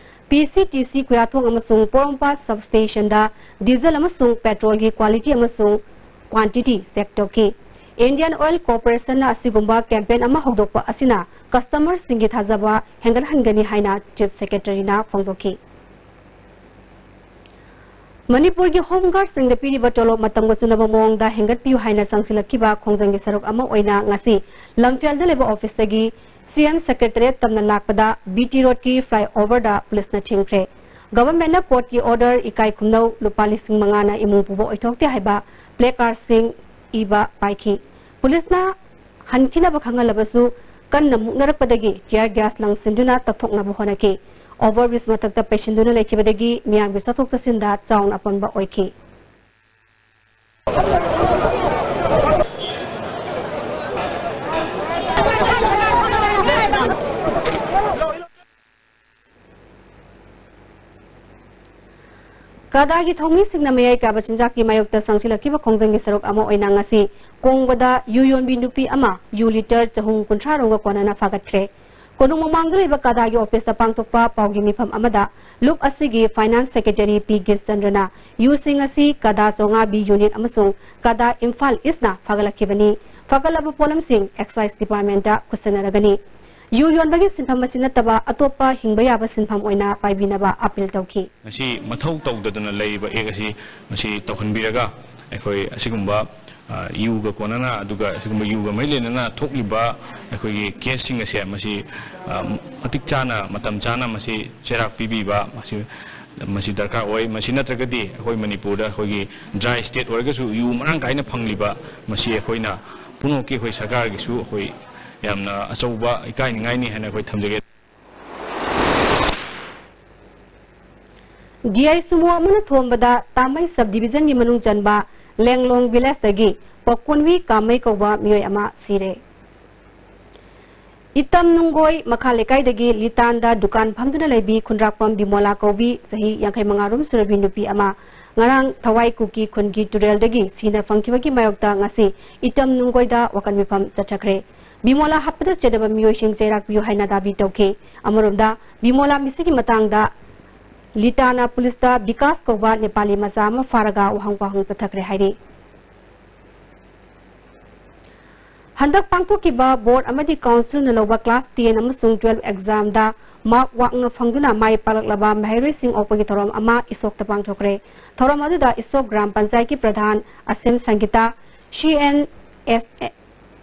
ꯄꯤ ꯁꯤ ꯇꯤ ꯁꯤ ꯈꯨꯌꯥꯊꯣꯡ ꯑꯃꯁꯨꯡ ꯄꯣꯔꯣꯝꯄꯥꯠ ꯁꯕꯁ꯭ꯇꯦꯁꯟꯗ ꯗꯤꯖꯜ ꯑꯃꯁꯨꯡ ꯄꯦꯇ꯭ꯔꯣꯜꯒꯤ ꯀ꯭ꯋꯥꯂꯤꯇꯤ ꯑꯃꯁꯨꯡ ꯀ꯭ꯋꯥꯟꯇꯤꯇꯤ ꯆꯦꯛ ꯇꯧꯈꯤ꯫ ꯏꯟꯗꯤꯌꯟ ꯑꯣꯏꯜ ꯀꯣꯔꯄꯣꯔꯦꯁꯟꯅ ꯑꯁꯤꯒꯨꯝꯕ campaign ꯑꯃ ꯍꯧꯗꯣꯛꯄ ꯑꯁꯤꯅ ꯀꯁꯇꯃꯔꯁꯤꯡꯒꯤ ꯊꯥꯖꯕ ꯍꯦꯟꯒꯠꯍꯟꯒꯅꯤ ꯍꯥꯏꯅ ꯆꯤꯐ ꯁꯦꯀ꯭ꯔꯦꯇꯔꯤꯅ ꯐꯣꯡꯗꯣꯛꯈꯤ꯫ ꯃꯅꯤꯄꯨꯔꯒꯤ ꯍꯣꯝ ꯒꯥꯔꯗꯁꯤꯡꯗ ꯄꯤꯔꯤꯕ ꯇꯣꯂꯣꯞ ꯃꯇꯝꯒ ꯆꯨꯅꯕ ꯃꯑꯣꯡꯗ ꯍꯦꯟꯒꯠꯄꯤꯌꯨ ꯍꯥꯏꯅ ꯆꯪꯁꯤꯜꯂꯛꯈꯤꯕ ꯈꯣꯡꯖꯪꯒꯤ ꯁꯔꯨꯛ ꯑꯃ ꯑꯣꯏꯅ ꯉꯁꯤ ꯂꯝꯐꯦꯜꯗ ꯂꯩꯕ ꯑꯣꯐꯤꯁꯇꯒꯤ ꯁꯤ ꯑꯦꯝ ꯁꯦꯀ꯭ꯔꯦꯇꯔꯤꯌꯦꯠ ꯇꯝꯅ ꯂꯥꯛꯄꯗ ꯕꯤ ꯇꯤ ꯔꯣꯗꯀꯤ ꯐ꯭ꯂꯥꯏꯑꯣꯚꯔꯗ ꯄꯨꯂꯤꯁꯅ ꯊꯤꯡꯈ꯭ꯔꯦ꯫ ꯒꯚꯔꯟꯃꯦꯟꯠꯅ ꯀꯣꯔꯠꯀꯤ ꯑꯣꯔꯗꯔ ꯏꯀꯥꯏ ꯈꯨꯝꯅꯧ ꯂꯨꯄꯥ ꯂꯤꯁꯤꯡ ꯃꯉꯥꯅ ꯏꯃꯨꯡ ꯄꯨꯕ ꯑꯣꯏꯊꯣꯛꯇꯦ ꯍꯥꯏꯕ ꯄ꯭ꯂꯦ ꯀꯥꯔꯗꯁꯤꯡ ꯏꯕ ꯄꯥꯏꯈꯤ꯫ ꯄꯨꯂꯤꯁꯅ ꯍꯟꯈꯤꯅꯕ ꯈꯪꯍꯜꯂꯕꯁꯨ ꯀꯟꯅ ꯃꯨꯛꯅꯔꯛꯄꯗꯒꯤ tear gas ꯂꯪꯁꯤꯟꯗꯨꯅ ꯇꯞꯊꯣꯛꯅꯕ ꯍꯣꯠꯅꯈꯤ꯫ ꯑꯣꯚꯔ ꯕ꯭ꯔꯤꯖ ꯃꯊꯛꯇ ꯄꯩꯁꯤꯟꯗꯨꯅ ꯂꯩꯈꯤꯕꯗꯒꯤ ꯃꯤꯌꯥꯝꯒꯤ ꯆꯠꯊꯣꯛ ꯆꯠꯁꯤꯟꯗ ꯆꯥꯎꯅ ꯑꯄꯟꯕ ꯑꯣꯏꯈꯤ꯫ ꯀꯗꯥꯒꯤ ꯊꯧꯃꯤꯁꯤꯡꯅ ꯃꯌꯥꯏ ꯀꯥꯕ ꯆꯤꯟꯖꯥꯛꯀꯤ ꯃꯥꯌꯣꯛꯇ ꯆꯪꯁꯤꯜꯂꯛꯈꯤꯕ ꯈꯣꯡꯖꯪꯒꯤ ꯁꯔꯨꯛ ꯑꯃ ꯑꯣꯏꯅ ꯉꯁꯤ ꯀꯣꯡꯕꯗ ꯌꯨ ꯌꯣꯟꯕꯤ ꯅꯨꯄꯤ ꯑꯃ ꯌꯨ ꯂꯤꯇꯔ ꯆꯍꯨꯝ ꯀꯨꯟꯊ꯭ꯔꯥ ꯔꯣꯝꯒ ꯀꯣꯟꯅꯅ ꯐꯥꯒꯠꯈ꯭ꯔꯦ꯫ ꯀꯣꯅꯨꯡ ꯃꯃꯥꯡꯗ ꯂꯩꯕ ꯀꯗꯥꯒꯤ ꯑꯣꯐꯤꯁꯇ ꯄꯥꯡꯊꯣꯛꯄ ꯄꯥꯎꯒꯤ ꯃꯤꯐꯝ ꯑꯃꯗ ꯂꯨꯞ ꯑꯁꯤꯒꯤ ꯐꯥꯏꯅꯥꯟꯁ ꯁꯦꯀ꯭ꯔꯦꯇꯔꯤ ꯄꯤ ꯒꯤꯁꯆꯟꯗ꯭ꯔꯅ ꯌꯨꯁꯤꯡ ꯑꯁꯤ ꯀꯗꯥ ꯆꯥꯝꯃꯉꯥ ꯕꯤ ꯌꯨꯅꯤꯠ ꯑꯃꯁꯨꯡ ꯀꯗꯥ ꯏꯝꯐꯥꯜ ꯏꯁꯅ ꯐꯥꯒꯠꯂꯛꯈꯤꯕꯅꯤ꯫ ꯐꯒꯠꯂꯕ ꯄꯣꯠꯂꯝꯁꯤꯡ ꯑꯦꯛꯁꯥꯏꯖ ꯗꯤꯄꯥꯔꯠꯃꯦꯟꯇ ꯈꯨꯠꯁꯤꯟꯅꯔꯒꯅꯤ꯫ ꯌꯨ ꯌꯣꯟꯕꯒꯤ ꯁꯤꯟꯐꯝ ꯑꯁꯤ ꯅꯠꯇꯕ ꯑꯇꯣꯞꯄ ꯍꯤꯡꯕ ꯌꯥꯕ ꯁꯤꯟꯐꯝ ꯑꯣꯏꯅ ꯄꯥꯏꯕꯤꯅꯕ ꯑꯄꯤꯜ ꯇꯧꯈꯤ꯫ ꯃꯁꯤ ꯃꯊꯧ ꯇꯧꯗꯗꯅ ꯂꯩꯔꯤꯕ ꯑꯦꯛ ꯑꯁꯤ ꯃꯁꯤ ꯇꯧꯍꯟꯕꯤꯔꯒ ꯑꯩꯈꯣꯏ ꯑꯁꯤꯒꯨꯝꯕ, ꯑ, ꯌꯨꯒ ꯀꯣꯟꯅꯅ ꯑꯗꯨꯒ ꯑꯁꯤꯒꯨꯝꯕ ꯌꯨꯒ ꯃꯔꯤ ꯂꯩꯅꯅ ꯊꯣꯛꯂꯤꯕ ꯑꯩꯈꯣꯏꯒꯤ ꯀꯦꯁꯁꯤꯡ ꯑꯁꯦ ꯃꯁꯤ, ꯑ, ꯃꯇꯤꯛ ꯆꯥꯅ ꯃꯇꯝ ꯆꯥꯅ ꯃꯁꯤ ꯆꯩꯔꯥꯛ ꯄꯤꯕꯤꯕ ꯃꯁꯤ, ꯃꯁꯤ ꯗꯔꯀꯥꯔ ꯑꯣꯏ꯫ ꯃꯁꯤ ꯅꯠꯇ꯭ꯔꯒꯗꯤ ꯑꯩꯈꯣꯏ ꯃꯅꯤꯄꯨꯔꯗ ꯑꯩꯈꯣꯏꯒꯤ ꯗ꯭ꯔꯥꯏ ꯁ꯭ꯇꯦꯠ ꯑꯣꯏꯔꯒꯁꯨ ꯌꯨ ꯃꯔꯥꯡ ꯀꯥꯏꯅ ꯐꯪꯂꯤꯕ ꯃꯁꯤ ꯑꯩꯈꯣꯏꯅ ꯄꯨꯝꯅꯃꯛꯀꯤ ꯑꯩꯈꯣꯏ ꯁꯔꯀꯥꯔꯒꯤꯁꯨ ꯑꯩꯈꯣꯏ ꯌꯥꯝꯅ ꯑꯆꯧꯕ ꯏꯀꯥꯏꯅꯤꯡꯉꯥꯏꯅꯤ ꯍꯥꯏꯅ ꯑꯩꯈꯣꯏ ꯊꯝꯖꯒꯦ꯫ ꯗꯤ ꯑꯥꯏ ꯁꯨꯃꯣ ꯑꯃꯅ ꯊꯣꯝꯕꯗ ꯇꯥꯃꯩ ꯁꯕ ꯗꯤꯕꯤꯖꯟꯒꯤ ꯃꯅꯨꯡ ꯆꯟꯕ ꯂꯦꯡꯂꯣꯡ ꯚꯤꯂꯦꯖꯇꯒꯤ ꯄꯀꯣꯟꯋꯤ ꯀꯥꯃꯩ ꯀꯧꯕ ꯃꯤꯑꯣꯏ ꯑꯃ ꯁꯤꯔꯦ꯫ ꯏꯇꯝ ꯅꯨꯡꯒꯣꯏ ꯃꯈꯥ ꯂꯩꯀꯥꯏꯗꯒꯤ ꯂꯤꯇꯥꯟꯗ ꯗꯨꯀꯥꯟ ꯐꯝꯗꯨꯅ ꯂꯩꯕꯤ ꯈꯨꯟꯗ꯭ꯔꯥꯛꯄꯝ ꯕꯤꯃꯣꯂꯥ ꯀꯧꯕꯤ ꯆꯍꯤ ꯌꯥꯡꯈꯩ ꯃꯉꯥ ꯔꯣꯝ ꯁꯨꯔꯕꯤ ꯅꯨꯄꯤ ꯑꯃ ꯉꯔꯥꯡ ꯊꯋꯥꯏ ꯀꯨꯀꯤ ꯈꯨꯟꯒꯤ ꯇꯨꯔꯦꯜꯗꯒꯤ ꯁꯤꯅ ꯐꯪꯈꯤꯕꯒꯤ ꯃꯥꯌꯣꯛꯇ ꯉꯁꯤ ꯏꯇꯝ ꯅꯨꯡꯒꯣꯏꯗ ꯋꯥꯀꯠ ꯃꯤꯐꯝ ꯆꯠꯊꯈ꯭ꯔꯦ꯫ ꯕꯤꯃꯣꯂꯥ ꯍꯥꯠꯄꯗ ꯆꯦꯟꯅꯕ ꯃꯤꯑꯣꯏꯁꯤꯡ ꯆꯩꯔꯥꯛꯄꯤꯌꯨ ꯍꯥꯏꯅ ꯗꯥꯕꯤ ꯇꯧꯈꯤ꯫ ꯑꯃꯔꯣꯝꯗ ꯕꯤꯃꯣꯂꯥ ꯃꯤꯁꯤꯒꯤ ꯃꯇꯥꯡꯗ ꯂꯤꯇꯥꯅ ꯄꯨꯂꯤꯁꯇ ꯕꯤꯀꯥꯁ ꯀꯧꯕ ꯅꯦꯄꯥꯂꯤ ꯃꯆꯥ ꯑꯃ ꯐꯥꯔꯒ ꯋꯥꯍꯪ ꯄꯥꯎꯍꯪ ꯆꯠꯊꯈ꯭ꯔꯦ ꯍꯥꯏꯔꯤ꯫ ꯍꯟꯗꯛ ꯄꯥꯡꯊꯣꯛꯈꯤꯕ ꯕꯣꯔꯗ ꯑꯃꯗꯤ ꯀꯥꯎꯟꯁꯤꯜꯅ ꯂꯧꯕ ꯀ꯭ꯂꯥꯁ ꯇꯦꯟ ꯑꯃꯁꯨꯡ ꯇꯨꯋꯦꯜꯐ ꯑꯦꯛꯖꯥꯝꯗ ꯃꯥꯔꯛ ꯋꯥꯡꯅ ꯐꯪꯗꯨꯅ ꯃꯥꯏ ꯄꯥꯛꯂꯛꯂꯕ ꯃꯍꯩꯔꯣꯏꯁꯤꯡ ꯑꯣꯛꯄꯒꯤ ꯊꯧꯔꯝ ꯑꯃ ꯏꯁꯣꯛꯇ ꯄꯥꯡꯊꯣꯛꯈ꯭ꯔꯦ꯫ ꯊꯧꯔꯝ ꯑꯗꯨꯗ ꯏꯁꯣꯛ ꯒ꯭ꯔꯥꯝ ꯄꯟꯆꯥꯌꯠꯀꯤ ꯄ꯭ꯔꯙꯥꯟ ꯑꯁꯤꯝ ꯁꯪꯒꯤꯇꯥ, ꯁꯤ and S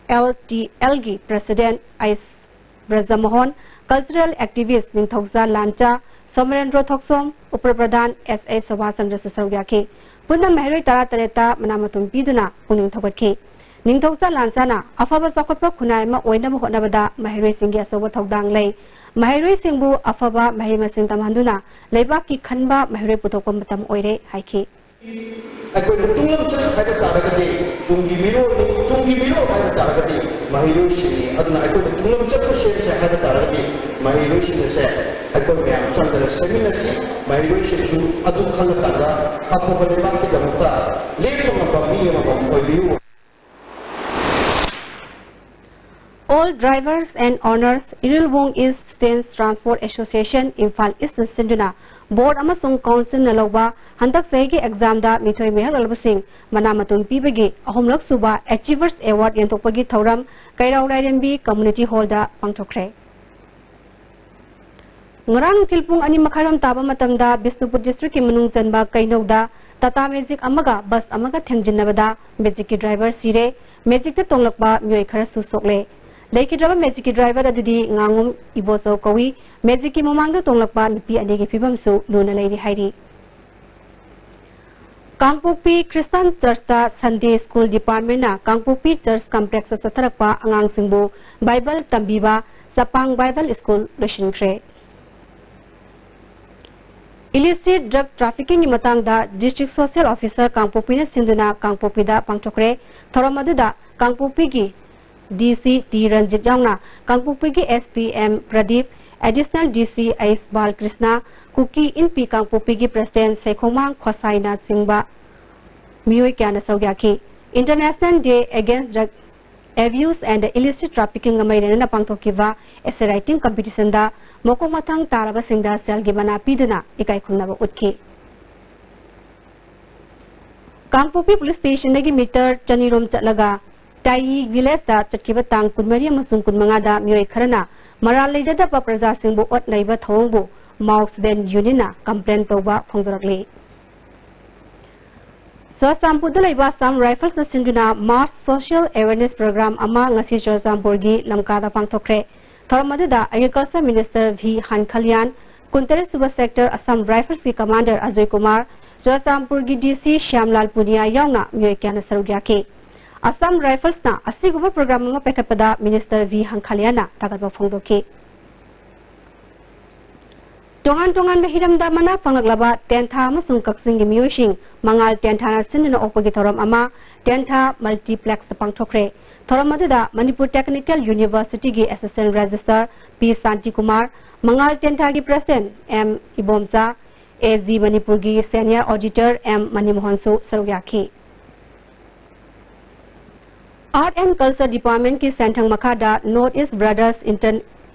L T algae president H Brajmohan, cultural activist ꯅꯤꯡꯊꯧꯖꯥ ꯂꯥꯟꯆꯥ, ꯁꯣꯃꯔꯦꯟꯗ꯭ꯔꯣ ꯊꯣꯛꯆꯣꯝ, ꯎꯄ ꯄ꯭ꯔꯙꯥꯟ ꯑꯦꯁ ꯑꯦ ꯁꯣꯚꯥ ꯆꯟꯗ꯭ꯔꯁꯨ ꯁꯔꯨꯛ ꯌꯥꯈꯤ꯫ ꯄꯨꯟꯅ ꯃꯍꯩꯔꯣꯏ ꯇꯔꯥ ꯇꯔꯦꯠꯇ ꯃꯅꯥ ꯃꯊꯨꯝ ꯄꯤꯗꯨꯅ ꯄꯨꯛꯅꯤꯡ ꯊꯧꯒꯠꯈꯤ꯫ ꯅꯤꯡꯊꯧꯖꯥ ꯂꯥꯟꯆꯥꯅ ꯑꯐꯕ ꯆꯥꯎꯈꯠꯄ ꯈꯨꯟꯅꯥꯏ ꯑꯃ ꯑꯣꯏꯅꯕ ꯍꯣꯠꯅꯕꯗ ꯃꯍꯩꯔꯣꯏꯁꯤꯡꯒꯤ ꯑꯆꯧꯕ ꯊꯧꯗꯥꯡ ꯂꯩ꯫ ꯃꯍꯩꯔꯣꯏꯁꯤꯡꯕꯨ ꯑꯐꯕ ꯃꯍꯩ ꯃꯁꯤꯡ ꯇꯝꯍꯟꯗꯨꯅ ꯂꯩꯕꯥꯛꯀꯤ ꯈꯟꯕ ꯃꯍꯩꯔꯣꯏ ꯄꯨꯊꯣꯛꯄ ꯃꯇꯝ ꯑꯣꯏꯔꯦ ꯍꯥꯏꯈꯤ꯫ ꯑꯩꯈꯣꯏꯅ ꯇꯨꯡꯂꯝꯆꯠ ꯍꯥꯏꯕ ꯇꯥꯔꯒꯗꯤ ꯇꯨꯡꯒꯤ ꯃꯤꯔꯣꯜꯅꯤ, ꯇꯨꯡꯒꯤ ꯃꯤꯔꯣꯜ ꯍꯥꯏꯕ ꯇꯥꯔꯒꯗꯤ ꯃꯍꯩꯔꯣꯏꯁꯤꯡꯅꯤ꯫ ꯑꯗꯨꯅ ꯑꯩꯈꯣꯏꯅ ꯇꯨꯡꯂꯝꯆꯠꯄꯨ ꯁꯦꯝꯁꯦ ꯍꯥꯏꯕ ꯇꯥꯔꯒꯗꯤ ꯃꯍꯩꯔꯣꯏꯁꯤꯡ ꯑꯁꯦ ꯑꯩꯈꯣꯏ ꯃꯌꯥꯝ ꯆꯪꯗꯅ ꯁꯦꯝꯃꯤꯟꯅꯁꯤ꯫ ꯃꯍꯩꯔꯣꯏꯁꯤꯡꯁꯨ ꯑꯗꯨ ꯈꯜꯂꯀꯥꯟꯗ ꯑꯐꯕ ꯂꯩꯕꯥꯛꯀꯤꯗꯃꯛꯇ ꯂꯦꯞꯄ ꯉꯝꯕ ꯃꯤ ꯑꯃꯃꯝ ꯑꯣꯏꯕꯤꯌꯨ꯫ All Drivers and Owners, Irilwong East Students Transport Association, Imphal ꯏꯁꯅ ꯁꯤꯟꯗꯨꯅ ꯕꯣꯔꯗ ꯑꯃꯁꯨꯡ ꯀꯥꯎꯟꯁꯤꯜꯅ ꯂꯧꯕ ꯍꯟꯗꯛ ꯆꯍꯤꯒꯤ ꯑꯦꯛꯖꯥꯝꯗ ꯃꯤꯊꯣꯏ ꯃꯤꯍꯦꯛꯂꯕꯁꯤꯡ ꯃꯅꯥ ꯃꯊꯨꯝ ꯄꯤꯕꯒꯤ ꯑꯍꯨꯝꯂꯛ ꯁꯨꯕ ꯑꯦꯆꯤꯚꯔꯁ ꯑꯦꯋꯥꯔꯗ ꯌꯦꯟꯊꯣꯛꯄꯒꯤ ꯊꯧꯔꯝ ꯀꯩꯔꯥꯎ ꯂꯥꯏꯔꯦꯝꯕꯤ ꯀꯝꯃ꯭ꯌꯨꯅꯤꯇꯤ ꯍꯣꯜꯗ ꯄꯥꯡꯊꯣꯛꯈ꯭ꯔꯦ꯫ ꯉꯔꯥꯡ ꯅꯨꯡꯊꯤꯜ ꯄꯨꯡ ꯑꯅꯤ ꯃꯈꯥꯏꯔꯣꯝ ꯇꯥꯕ ꯃꯇꯝꯗ ꯕꯤꯁꯅꯨꯄꯨꯔ ꯗꯤꯁꯇ꯭ꯔꯤꯛꯀꯤ ꯃꯅꯨꯡ ꯆꯟꯕ ꯀꯩꯅꯧꯗ ꯇꯥꯇꯥ ꯃꯦꯖꯤꯛ ꯑꯃꯒ ꯕꯁ ꯑꯃꯒ ꯊꯦꯡꯖꯤꯟꯅꯕꯗ ꯃꯦꯖꯤꯛꯀꯤ ꯗ꯭ꯔꯥꯏꯚꯔ ꯁꯤꯔꯦ, ꯃꯦꯖꯤꯛꯇ ꯇꯣꯡꯂꯛꯄ ꯃꯤꯑꯣꯏ ꯈꯔꯁꯨ ꯁꯣꯛꯂꯦ꯫ ꯂꯩꯈꯤꯗ꯭ꯔꯕ ꯃꯦꯖꯤꯛꯀꯤ ꯗ꯭ꯔꯥꯏꯚꯔ ꯑꯗꯨꯗꯤ ꯉꯥꯉꯣꯝ ꯏꯕꯣꯆꯧ ꯀꯧꯏ꯫ ꯃꯦꯖꯤꯛꯀꯤ ꯃꯃꯥꯡꯗ ꯇꯣꯡꯂꯛꯄ ꯅꯨꯄꯤ ꯑꯅꯤꯒꯤ ꯐꯤꯕꯝꯁꯨ ꯂꯨꯅ ꯂꯩꯔꯤ ꯍꯥꯏꯔꯤ꯫ ꯀꯥꯡꯄꯣꯛꯄꯤ ꯈ꯭ꯔꯤꯁꯇꯥꯟ ꯆꯔꯆꯇ ꯁꯟꯗꯦ ꯁ꯭ꯀꯨꯜ ꯗꯤꯄꯥꯔꯠꯃꯦꯟꯅ ꯀꯥꯡꯄꯣꯛꯄꯤ ꯆꯔꯆ ꯀꯝꯄ꯭ꯂꯦꯛꯁꯇ ꯆꯠꯊꯔꯛꯄ ꯑꯉꯥꯡꯁꯤꯡꯕꯨ ꯕꯥꯏꯕꯜ ꯇꯝꯕꯤꯕ ꯆꯄꯥꯡ ꯕꯥꯏꯕꯜ ꯁ꯭ꯀꯨꯜ ꯂꯣꯏꯁꯤꯟꯈ꯭ꯔꯦ꯫ Illicit drug trafficking ꯒꯤ ꯃꯇꯥꯡꯗ District Social Officer ꯀꯥꯡꯄꯣꯛꯄꯤꯅ ꯁꯤꯟꯗꯨꯅ ꯀꯥꯡꯄꯣꯛꯄꯤꯗ ꯄꯥꯡꯊꯣꯛꯈ꯭ꯔꯦ꯫ ꯊꯧꯔꯝ ꯑꯗꯨꯗ ꯀꯥꯡꯄꯣꯛꯄꯤꯒꯤ ꯗꯤ ꯁꯤ ꯇꯤ ꯔꯟꯖꯤꯠ ꯌꯥꯎꯅ ꯀꯥꯡꯄꯣꯛꯄꯤꯒꯤ S P M Pradeep, additional ꯗꯤ ꯁꯤ ꯑꯩꯁ ꯕꯥꯜꯀ꯭ꯔꯤꯁꯅ, ꯀꯨꯀꯤ ꯏꯟꯄꯤ ꯀꯥꯡꯄꯣꯛꯄꯤꯒꯤ ꯄ꯭ꯔꯁꯤꯗꯦꯟ ꯁꯩꯈꯣꯡꯃꯥꯡ ꯈꯣꯁꯥꯏꯅꯆꯤꯡꯕ ꯃꯤꯑꯣꯏ ꯀꯌꯥꯅ ꯁꯔꯨꯛ ꯌꯥꯈꯤ꯫ International Day Against Drug Abuse and Illicit Trafficking ꯒ ꯃꯔꯤ ꯂꯩꯅꯅ ꯄꯥꯡꯊꯣꯛꯈꯤꯕ essay writing competition ꯗ ꯃꯀꯣꯛ ꯃꯊꯪ ꯇꯥꯔꯕꯁꯤꯡꯗ ꯁꯦꯜꯒꯤ ꯃꯅꯥ ꯄꯤꯗꯨꯅ ꯏꯀꯥꯏ ꯈꯨꯝꯅꯕ ꯎꯠꯈꯤ꯫ ꯀꯥꯡꯄꯣꯛꯄꯤ ꯄꯨꯂꯤꯁ ꯁ꯭ꯇꯦꯁꯟꯗꯒꯤ ꯃꯤꯇꯔ ꯆꯅꯤꯔꯣꯝ ꯆꯠꯂꯒ ꯇꯥꯏꯌꯤ ꯚꯤꯂꯦꯖꯇ ꯆꯠꯈꯤꯕ ꯇꯥꯡ ꯀꯨꯟꯃꯔꯤ ꯑꯃꯁꯨꯡ ꯀꯨꯟꯃꯉꯥꯗ ꯃꯤꯑꯣꯏ ꯈꯔꯅ ꯃꯔꯥꯜ ꯂꯩꯖꯗꯕ ꯄ꯭ꯔꯖꯥꯁꯤꯡꯕꯨ ꯑꯣꯠ ꯅꯩꯕ ꯊꯧꯑꯣꯡꯕꯨ ꯃꯥꯎ ꯁ꯭ꯇꯨꯗꯦꯟꯠ ꯌꯨꯅꯤꯌꯟꯅ ꯀꯝꯄ꯭ꯂꯦꯟ ꯇꯧꯕ ꯐꯣꯡꯗꯣꯔꯛꯂꯤ꯫ ꯆꯨꯔꯆꯥꯟꯄꯨꯔꯗ ꯂꯩꯕ ꯑꯁꯥꯝ ꯔꯥꯏꯐꯜꯁꯅ ꯁꯤꯟꯗꯨꯅ mass social awareness program ꯑꯃ ꯉꯁꯤ ꯆꯨꯔꯆꯥꯟꯄꯨꯔꯒꯤ ꯂꯝꯀꯥꯗ ꯄꯥꯡꯊꯣꯛꯈ꯭ꯔꯦ꯫ ꯊꯧꯔꯝ ꯑꯗꯨꯗ Agriculture Minister ꯚꯤ ꯍꯟꯈꯂꯤꯌꯥꯟ, ꯀꯨꯟꯇꯔꯦꯠ ꯁꯨꯕ Sector Assam Rifles ꯀꯤ Commander ꯑꯖꯣꯏ ꯀꯨꯃꯥꯔ, ꯆꯨꯔꯆꯥꯟꯄꯨꯔꯒꯤ ꯗꯤ ꯁꯤ ꯁ꯭ꯌꯥꯝꯂꯥꯜ ꯄꯨꯅꯤꯌꯥ ꯌꯥꯎꯅ ꯃꯤꯑꯣꯏ ꯀꯌꯥꯅ ꯁꯔꯨꯛ ꯌꯥꯈꯤ꯫ ꯑꯁꯥꯝ ꯔꯥꯏꯐꯜꯁꯅ ꯑꯁꯤꯒꯨꯝꯕ program ꯑꯃ ꯄꯥꯏꯈꯠꯄꯗ Minister ꯚꯤ ꯍꯟꯈꯂꯤꯌꯥꯟꯅ ꯊꯥꯒꯠꯄ ꯐꯣꯡꯗꯣꯛꯈꯤ꯫ ꯇꯣꯉꯥꯟ ꯇꯣꯉꯥꯟꯕ ꯍꯤꯔꯝꯗ ꯃꯅꯥ ꯐꯪꯂꯛꯂꯕ ꯇꯦꯟꯊꯥ ꯑꯃꯁꯨꯡ ꯀꯛꯆꯤꯡꯒꯤ ꯃꯤꯑꯣꯏꯁꯤꯡ ꯃꯉꯥꯜ ꯇꯦꯟꯊꯥꯅ ꯁꯤꯟꯗꯨꯅ ꯑꯣꯛꯄꯒꯤ ꯊꯧꯔꯝ ꯑꯃ ꯇꯦꯟꯊꯥ ꯃꯜꯇꯤꯄ꯭ꯂꯦꯛꯁꯇ ꯄꯥꯡꯊꯣꯛꯈ꯭ꯔꯦ꯫ ꯊꯧꯔꯝ ꯑꯗꯨꯗ ꯃꯅꯤꯄꯨꯔ ꯇꯦꯛꯅꯤꯀꯦꯜ ꯌꯨꯅꯤꯚꯔꯁꯤꯇꯤꯒꯤ ꯑꯦꯁꯤꯁꯇꯦꯟ ꯔꯦꯖꯤꯁꯇ꯭ꯔꯥꯔ ꯄꯤ ꯁꯥꯟꯇꯤꯀꯨꯃꯥꯔ, ꯃꯉꯥꯜ ꯇꯦꯟꯊꯥꯒꯤ president M Ibomcha, A G ꯃꯅꯤꯄꯨꯔꯒꯤ ꯁꯦꯅꯤꯌꯔ ꯑꯣꯗꯤꯇꯔ ꯑꯦꯝ ꯃꯅꯤꯃꯣꯍꯟꯁꯨ ꯁꯔꯨꯛ ꯌꯥꯈꯤ꯫ ꯑꯥꯔꯠ ꯑꯦꯟ ꯀꯜꯆꯔ ꯗꯤꯄꯥꯔꯠꯃꯦꯟꯠꯀꯤ ꯁꯦꯟꯊꯪ ꯃꯈꯥꯗ north east brothers inter-,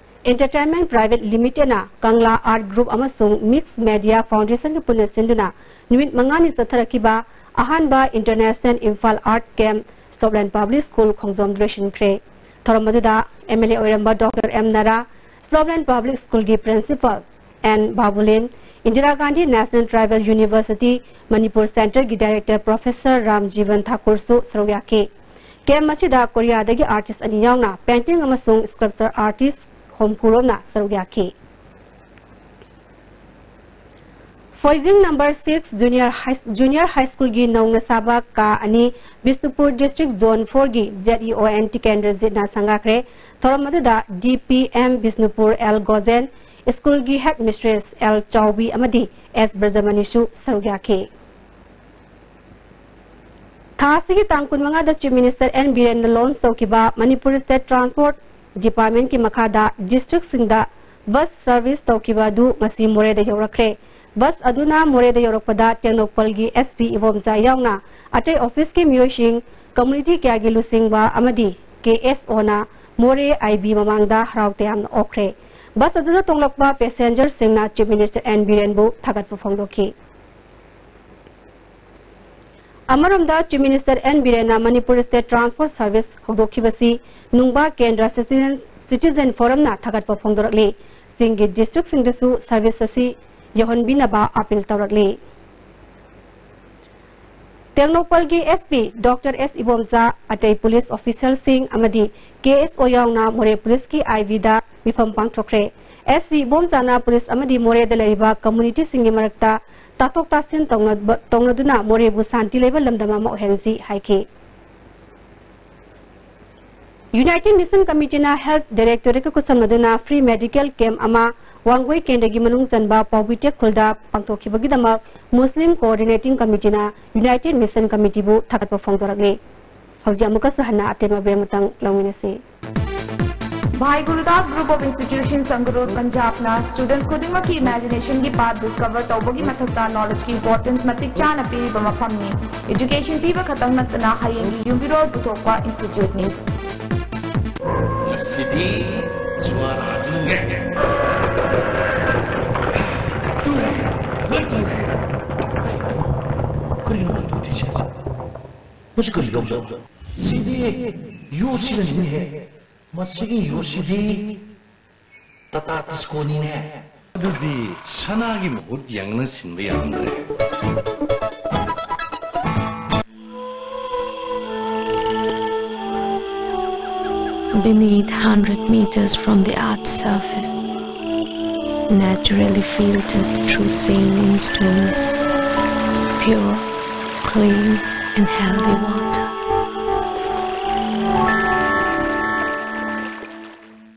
entertainment private ꯂꯤꯃꯤꯇꯦꯗꯅ ꯀꯪꯂꯥ ꯑꯥꯔꯠ ꯒ꯭ꯔꯨꯞ ꯑꯃꯁꯨꯡ ꯃꯤꯛꯁ ꯃꯦꯗꯤꯌꯥ ꯐꯥꯎꯟꯗꯦꯁꯟꯒ ꯄꯨꯟꯅ ꯁꯤꯟꯗꯨꯅ ꯅꯨꯃꯤꯠ ꯃꯉꯥꯅꯤ ꯆꯠꯊꯔꯛꯈꯤꯕ ꯑꯍꯥꯟꯕ ꯏꯟꯇꯔꯅꯦꯁꯅꯦꯜ ꯏꯝꯐꯥꯜ ꯑꯥꯔꯠ ꯀꯦꯝꯞ ꯁ꯭ꯂꯣꯞꯂꯦꯟ ꯄꯕ꯭ꯂꯤꯛ ꯁ꯭ꯀꯨꯜ ꯈꯣꯡꯖꯣꯝꯗ ꯂꯣꯏꯁꯤꯟꯈ꯭ꯔꯦ꯫ ꯊꯧꯔꯝ ꯑꯗꯨꯗ ꯑꯦꯝ ꯑꯦꯜ ꯑꯦ ꯑꯣꯏꯔꯝꯕ ꯗꯣꯛꯇꯔ ꯑꯦꯝ ꯅꯔꯥ, ꯁ꯭ꯂꯣꯞꯂꯦꯟ ꯄꯕ꯭ꯂꯤꯛ ꯁ꯭ꯀꯨꯜꯒꯤ principal N Babulen, Indira Gandhi national tribal university Manipur ꯁꯦꯟꯇꯔꯒꯤ ꯗꯥꯏꯔꯦꯛꯇꯔ ꯄ꯭ꯔꯣꯐꯦꯁꯔ ꯔꯥꯝꯖꯤꯕꯟ ꯊꯥꯀꯨꯔꯁꯨ ꯁꯔꯨꯛ ꯌꯥꯈꯤ꯫ ꯀꯦꯝꯞ ꯑꯁꯤꯗ ꯀꯣꯔꯤꯌꯥꯗꯒꯤ ꯑꯥꯔꯇꯤꯁ ꯑꯅꯤ ꯌꯥꯎꯅ ꯄꯦꯟꯇꯤꯡ ꯑꯃꯁꯨꯡ ꯁ꯭ꯀꯜꯞꯆꯔ ꯑꯥꯔꯇꯤꯁ ꯍꯨꯝꯐꯨꯔꯣꯝꯅ ꯁꯔꯨꯛ ꯌꯥꯈꯤ꯫ ꯐꯣꯏꯖꯤꯡ ꯅꯝꯕꯔ ꯁꯤꯛꯁ ꯖꯨꯅꯤꯌꯔ ꯍꯥꯏ, ꯖꯨꯅꯤꯌꯔ ꯍꯥꯏ ꯁ꯭ꯀꯨꯜꯒꯤ ꯅꯧꯅ ꯁꯥꯕ ꯀꯥ ꯑꯅꯤ ꯕꯤꯁꯅꯨꯄꯨꯔ ꯗꯤꯁꯇ꯭ꯔꯤꯛ ꯖꯣꯟ ꯐꯣꯔꯒꯤ ꯖꯦꯠ ꯏ ꯑꯣ ꯑꯦꯟ ꯇꯤꯀꯦꯟꯗ꯭ꯔꯖꯤꯠꯅ ꯁꯪꯒꯥꯈ꯭ꯔꯦ꯫ ꯊꯧꯔꯝ ꯑꯗꯨꯗ ꯗꯤ ꯄꯤ ꯑꯦꯝ ꯕꯤꯁꯅꯨꯄꯨꯔ ꯑꯦꯜ ꯒꯣꯖꯦꯟ, ꯁ꯭ꯀꯨꯜꯒꯤ ꯍꯦꯗ ꯃꯤꯁꯇ꯭ꯔꯦꯁ ꯑꯦꯜ ꯆꯥꯎꯕꯤ ꯑꯃꯗꯤ ꯑꯦꯁ ꯕ꯭ꯔꯖꯃꯅꯤꯁꯨ ꯁꯔꯨꯛ ꯌꯥꯈꯤ꯫ ꯊꯥ ꯑꯁꯤꯒꯤ ꯇꯥꯡ ꯀꯨꯟꯃꯉꯥꯗ ꯆꯤꯐ ꯃꯤꯅꯤꯁꯇꯔ ꯑꯦꯟ ꯕꯤꯔꯦꯟꯅ ꯂꯣꯟꯆ ꯇꯧꯈꯤꯕ ꯃꯅꯤꯄꯨꯔ ꯁ꯭ꯇꯦꯠ ꯇ꯭ꯔꯥꯟꯁꯄꯣꯔꯠ ꯗꯤꯄꯥꯔꯠꯃꯦꯟꯠꯀꯤ ꯃꯈꯥꯗ ꯗꯤꯁꯇ꯭ꯔꯤꯛꯁꯤꯡꯗ ꯕꯁ ꯁꯔꯚꯤꯁ ꯇꯧꯈꯤꯕ ꯑꯗꯨ ꯉꯁꯤ ꯃꯣꯔꯦꯗ ꯌꯧꯔꯛꯈ꯭ꯔꯦ꯫ ꯕꯁ ꯑꯗꯨꯅ ꯃꯣꯔꯦꯗ ꯌꯧꯔꯛꯄꯗ ꯇꯦꯡꯅꯧꯄꯜꯒꯤ ꯑꯦꯁ ꯄꯤ ꯏꯕꯣꯝꯆꯥ ꯌꯥꯎꯅ ꯑꯇꯩ ꯑꯣꯐꯤꯁꯀꯤ ꯃꯤꯑꯣꯏꯁꯤꯡ, ꯀꯝꯃꯨꯅꯤꯇꯤ ꯀꯌꯥꯒꯤ ꯂꯨꯆꯤꯡꯕ ꯑꯃꯗꯤ ꯀꯦ ꯑꯦꯁ ꯑꯣꯅ ꯃꯣꯔꯦ ꯑꯥꯏ ꯕꯤ ꯃꯃꯥꯡꯗ ꯍꯔꯥꯎ ꯇꯌꯥꯝꯅ ꯑꯣꯛꯈ꯭ꯔꯦ꯫ ꯕꯁ ꯑꯗꯨꯗ ꯇꯣꯡꯂꯛꯄ ꯄꯦꯁꯦꯟꯖꯔꯁꯤꯡꯅ ꯆꯤꯐ ꯃꯤꯅꯤꯁꯇꯔ ꯑꯦꯟ ꯕꯤꯔꯦꯟꯕꯨ ꯊꯥꯒꯠꯄ ꯐꯣꯡꯗꯣꯛꯈꯤ꯫ ꯑꯃꯔꯣꯝꯗ ꯆꯤꯐ ꯃꯤꯅꯤꯁꯇꯔ ꯑꯦꯟ ꯕꯤꯔꯦꯟꯅ ꯃꯅꯤꯄꯨꯔ ꯁ꯭ꯇꯦꯠ ꯇ꯭ꯔꯥꯟꯁꯄꯣꯔꯠ ꯁꯔꯚꯤꯁ ꯍꯧꯗꯣꯛꯈꯤꯕꯁꯤ ꯅꯨꯡꯕ ꯀꯦꯟꯗ꯭ꯔ ꯁꯤꯇꯤꯖꯦꯟ, ꯁꯤꯇꯤꯖꯦꯟ ꯐꯣꯔꯝꯅ ꯊꯥꯒꯠꯄ ꯐꯣꯡꯗꯣꯔꯛꯂꯤ꯫ ꯆꯤꯡꯒꯤ ꯗꯤꯁꯇ꯭ꯔꯤꯛꯁꯤꯡꯗꯁꯨ ꯁꯔꯚꯤꯁ ꯑꯁꯤ ꯌꯧꯍꯟꯕꯤꯅꯕ ꯑꯥꯄꯤꯜ ꯇꯧꯔꯛꯂꯤ꯫ ꯇꯦꯡꯅꯧꯄꯜꯒꯤ ꯑꯦꯁ ꯄꯤ ꯗꯣꯛꯇꯔ ꯑꯦꯁ ꯏꯕꯣꯝꯆꯥ, ꯑꯇꯩ ꯄꯨꯂꯤꯁ ꯑꯣꯐꯤꯁꯔꯁꯤꯡ ꯑꯃꯗꯤ ꯀꯦ ꯑꯦꯁ ꯑꯣ ꯌꯥꯎꯅ ꯃꯣꯔꯦ ꯄꯨꯂꯤꯁꯀꯤ ꯑꯥꯏ ꯕꯤꯗ ꯃꯤꯐꯝ ꯄꯥꯡꯊꯣꯛꯈ꯭ꯔꯦ꯫ ꯑꯦꯁ ꯄꯤ ꯏꯕꯣꯝꯆꯥꯅ ꯄꯨꯂꯤꯁ ꯑꯃꯗꯤ ꯃꯣꯔꯦꯗ ꯂꯩꯔꯤꯕ ꯀꯝꯃꯨꯅꯤꯇꯤꯁꯤꯡꯒꯤ ꯃꯔꯛꯇ ꯇꯥꯊꯣꯛ ꯇꯥꯁꯤꯟ ꯇꯧꯅꯕ, ꯇꯧꯅꯗꯨꯅ ꯃꯣꯔꯦꯕꯨ ꯁꯥꯟꯇꯤ ꯂꯩꯕ ꯂꯝꯗꯝ ꯑꯃ ꯑꯣꯏꯍꯟꯁꯤ ꯍꯥꯏꯈꯤ꯫ ꯌꯨꯅꯥꯏꯇꯦꯗ ꯅꯦꯁꯟ ꯀꯃꯤꯇꯤꯅ ꯍꯦꯜꯊ ꯗꯥꯏꯔꯦꯛꯇꯣꯔꯦꯠꯀ ꯈꯨꯠꯁꯝꯅꯗꯨꯅ ꯐ꯭ꯔꯤ ꯃꯦꯗꯤꯀꯦꯜ ꯀꯦꯝꯞ ꯑꯃ ꯋꯥꯡꯒꯣꯏ ꯀꯦꯟꯗ꯭ꯔꯒꯤ ꯃꯅꯨꯡ ꯆꯟꯕ ꯄꯥꯎꯕꯤꯇꯦꯛ ꯈꯨꯜꯗ ꯄꯥꯡꯊꯣꯛꯈꯤꯕꯒꯤꯗꯃꯛ ꯃꯨꯁꯂꯤꯝ ꯀꯣꯑꯣꯔꯗꯤꯅꯦꯇꯤꯡ ꯀꯃꯤꯇꯤꯅ ꯌꯨꯅꯥꯏꯇꯦꯗ ꯃꯤꯁꯟ ꯀꯃꯤꯇꯤꯕꯨ ꯊꯥꯒꯠꯄ ꯐꯣꯡꯗꯣꯔꯛꯂꯤ꯫ ꯍꯧꯖꯤꯛ ꯑꯃꯨꯛꯀꯁꯨ ꯍꯟꯅ ꯑꯇꯦꯟꯕ ꯕ꯭ꯔꯦꯛ ꯑꯃꯇꯪ ꯂꯧꯃꯤꯟꯅꯁꯤ꯫ Bhai Gurudas Group of Institutions, Sangarur, Punjabꯅ students ꯈꯨꯗꯤꯡꯃꯛꯀꯤ imaginationꯒꯤ path discover ꯇꯧꯕꯒꯤ ꯃꯊꯛꯇ knowledgeꯀꯤ importance ꯃꯇꯤꯛ ꯆꯥꯅ ꯄꯤꯔꯤꯕ ꯃꯐꯝꯅꯤ꯫ Education ꯄꯤꯕ ꯈꯛꯇꯪ ꯅꯠꯇꯅ ꯍꯌꯦꯡꯒꯤ ꯌꯨꯝꯕꯤꯔꯣꯜ ꯄꯨꯊꯣꯛꯄ instituteꯅꯤ꯫ ꯉꯁꯤꯗꯤ ꯖꯨꯋꯥꯔ ꯍꯥꯖꯤꯟꯒꯦ꯫ ꯇꯨꯔꯦ, ꯂꯣꯏ ꯇꯨꯔꯦ꯫ ꯀꯩꯅꯣ ꯃꯥ ꯇꯨꯗ꯭ꯔꯤꯁꯦ? ꯃꯁꯤ ꯀꯔꯤ ꯌꯥꯎꯖꯥꯠꯅꯣ? ꯁꯤꯗꯤ ꯌꯣꯠꯁꯤꯅꯅꯤꯅꯦꯍꯦ꯫ ꯃꯁꯤꯒꯤ ꯌꯣꯠꯁꯤꯗꯤ ꯇꯥꯇꯥ ꯇꯤꯁꯀꯣꯅꯤꯅꯦ꯫ ꯑꯗꯨꯗꯤ ꯁꯅꯥꯒꯤ ꯃꯍꯨꯠ ꯌꯥꯡꯅ ꯁꯤꯟꯕ ꯌꯥꯔꯝꯗ꯭ꯔꯦ꯫ Beneath, hundred meters from the earth's surface, naturally filtered through saline stones, pure, clean, and healthy water.